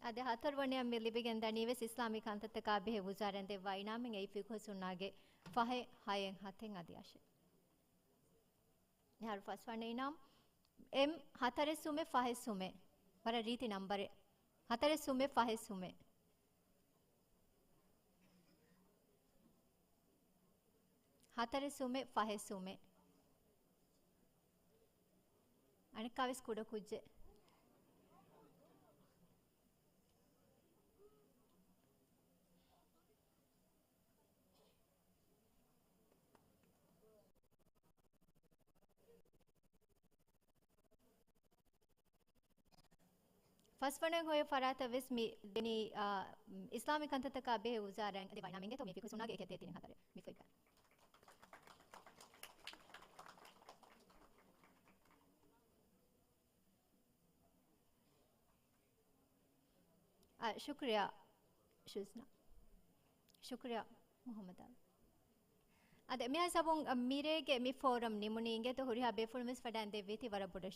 އަދި ހަތަރު ވަނައަށް މި ލިބިގެން ދަނީ ވެސް އިސްލާމީ ކަންތައްތަކާ ބެހޭ ވުޒާރާއިން ދެއްވާ އިނާމެއް. އެއީ ފިޤުހު ސުންނާގެ ފަހެއް ހައެއް ހަތެއް އަދި އަށެއް. އެހާރު ފަސްވަނަ އިނާމް އެމް ހަތަރެއް ސުމެއް ފަހެއް ސުމެއް. ވަރަށް ރީތި ނަންބަރެއް. ހަތަރެއް ސުމެއް ފަހެއް ސުމެއް. ހަތަރެއް ސުމެއް ފަހެއް ސުމެއް. އަނެއްކާވެސް ކުޑަ ކުއްޖެއް. ފަސްވަނައިން ހޮޔެ ފަރާތަށް ވެސް މި ދެނީ، އާ، އިސްލާމީ ކަންތައްތަކާ ބެހޭ ވުޒާރާއިން ދެއްވާ އިނާމެއް ގެންދެވި ފިޤުހު ސުންނާގެ އެކެއް ދޭތިނެއް ހަތަރެއް. މި ފޮތް ބައި. އާ، ޝުކުރިއްޔާ ޝުޒްނާ. ޝުކުރިއްޔާ މުޙައްމަދާ. އަދި މިހާ ހިސާބުން، އަ، މިރޭގެ މި ފޯރަމް ނިމުނީ އިނގޭތޯ. ހުރިހާ ބޭފުޅުން ވެސް ވަޑައިން ދެއްވީތީ ވަރަށް ބޮޑަށް.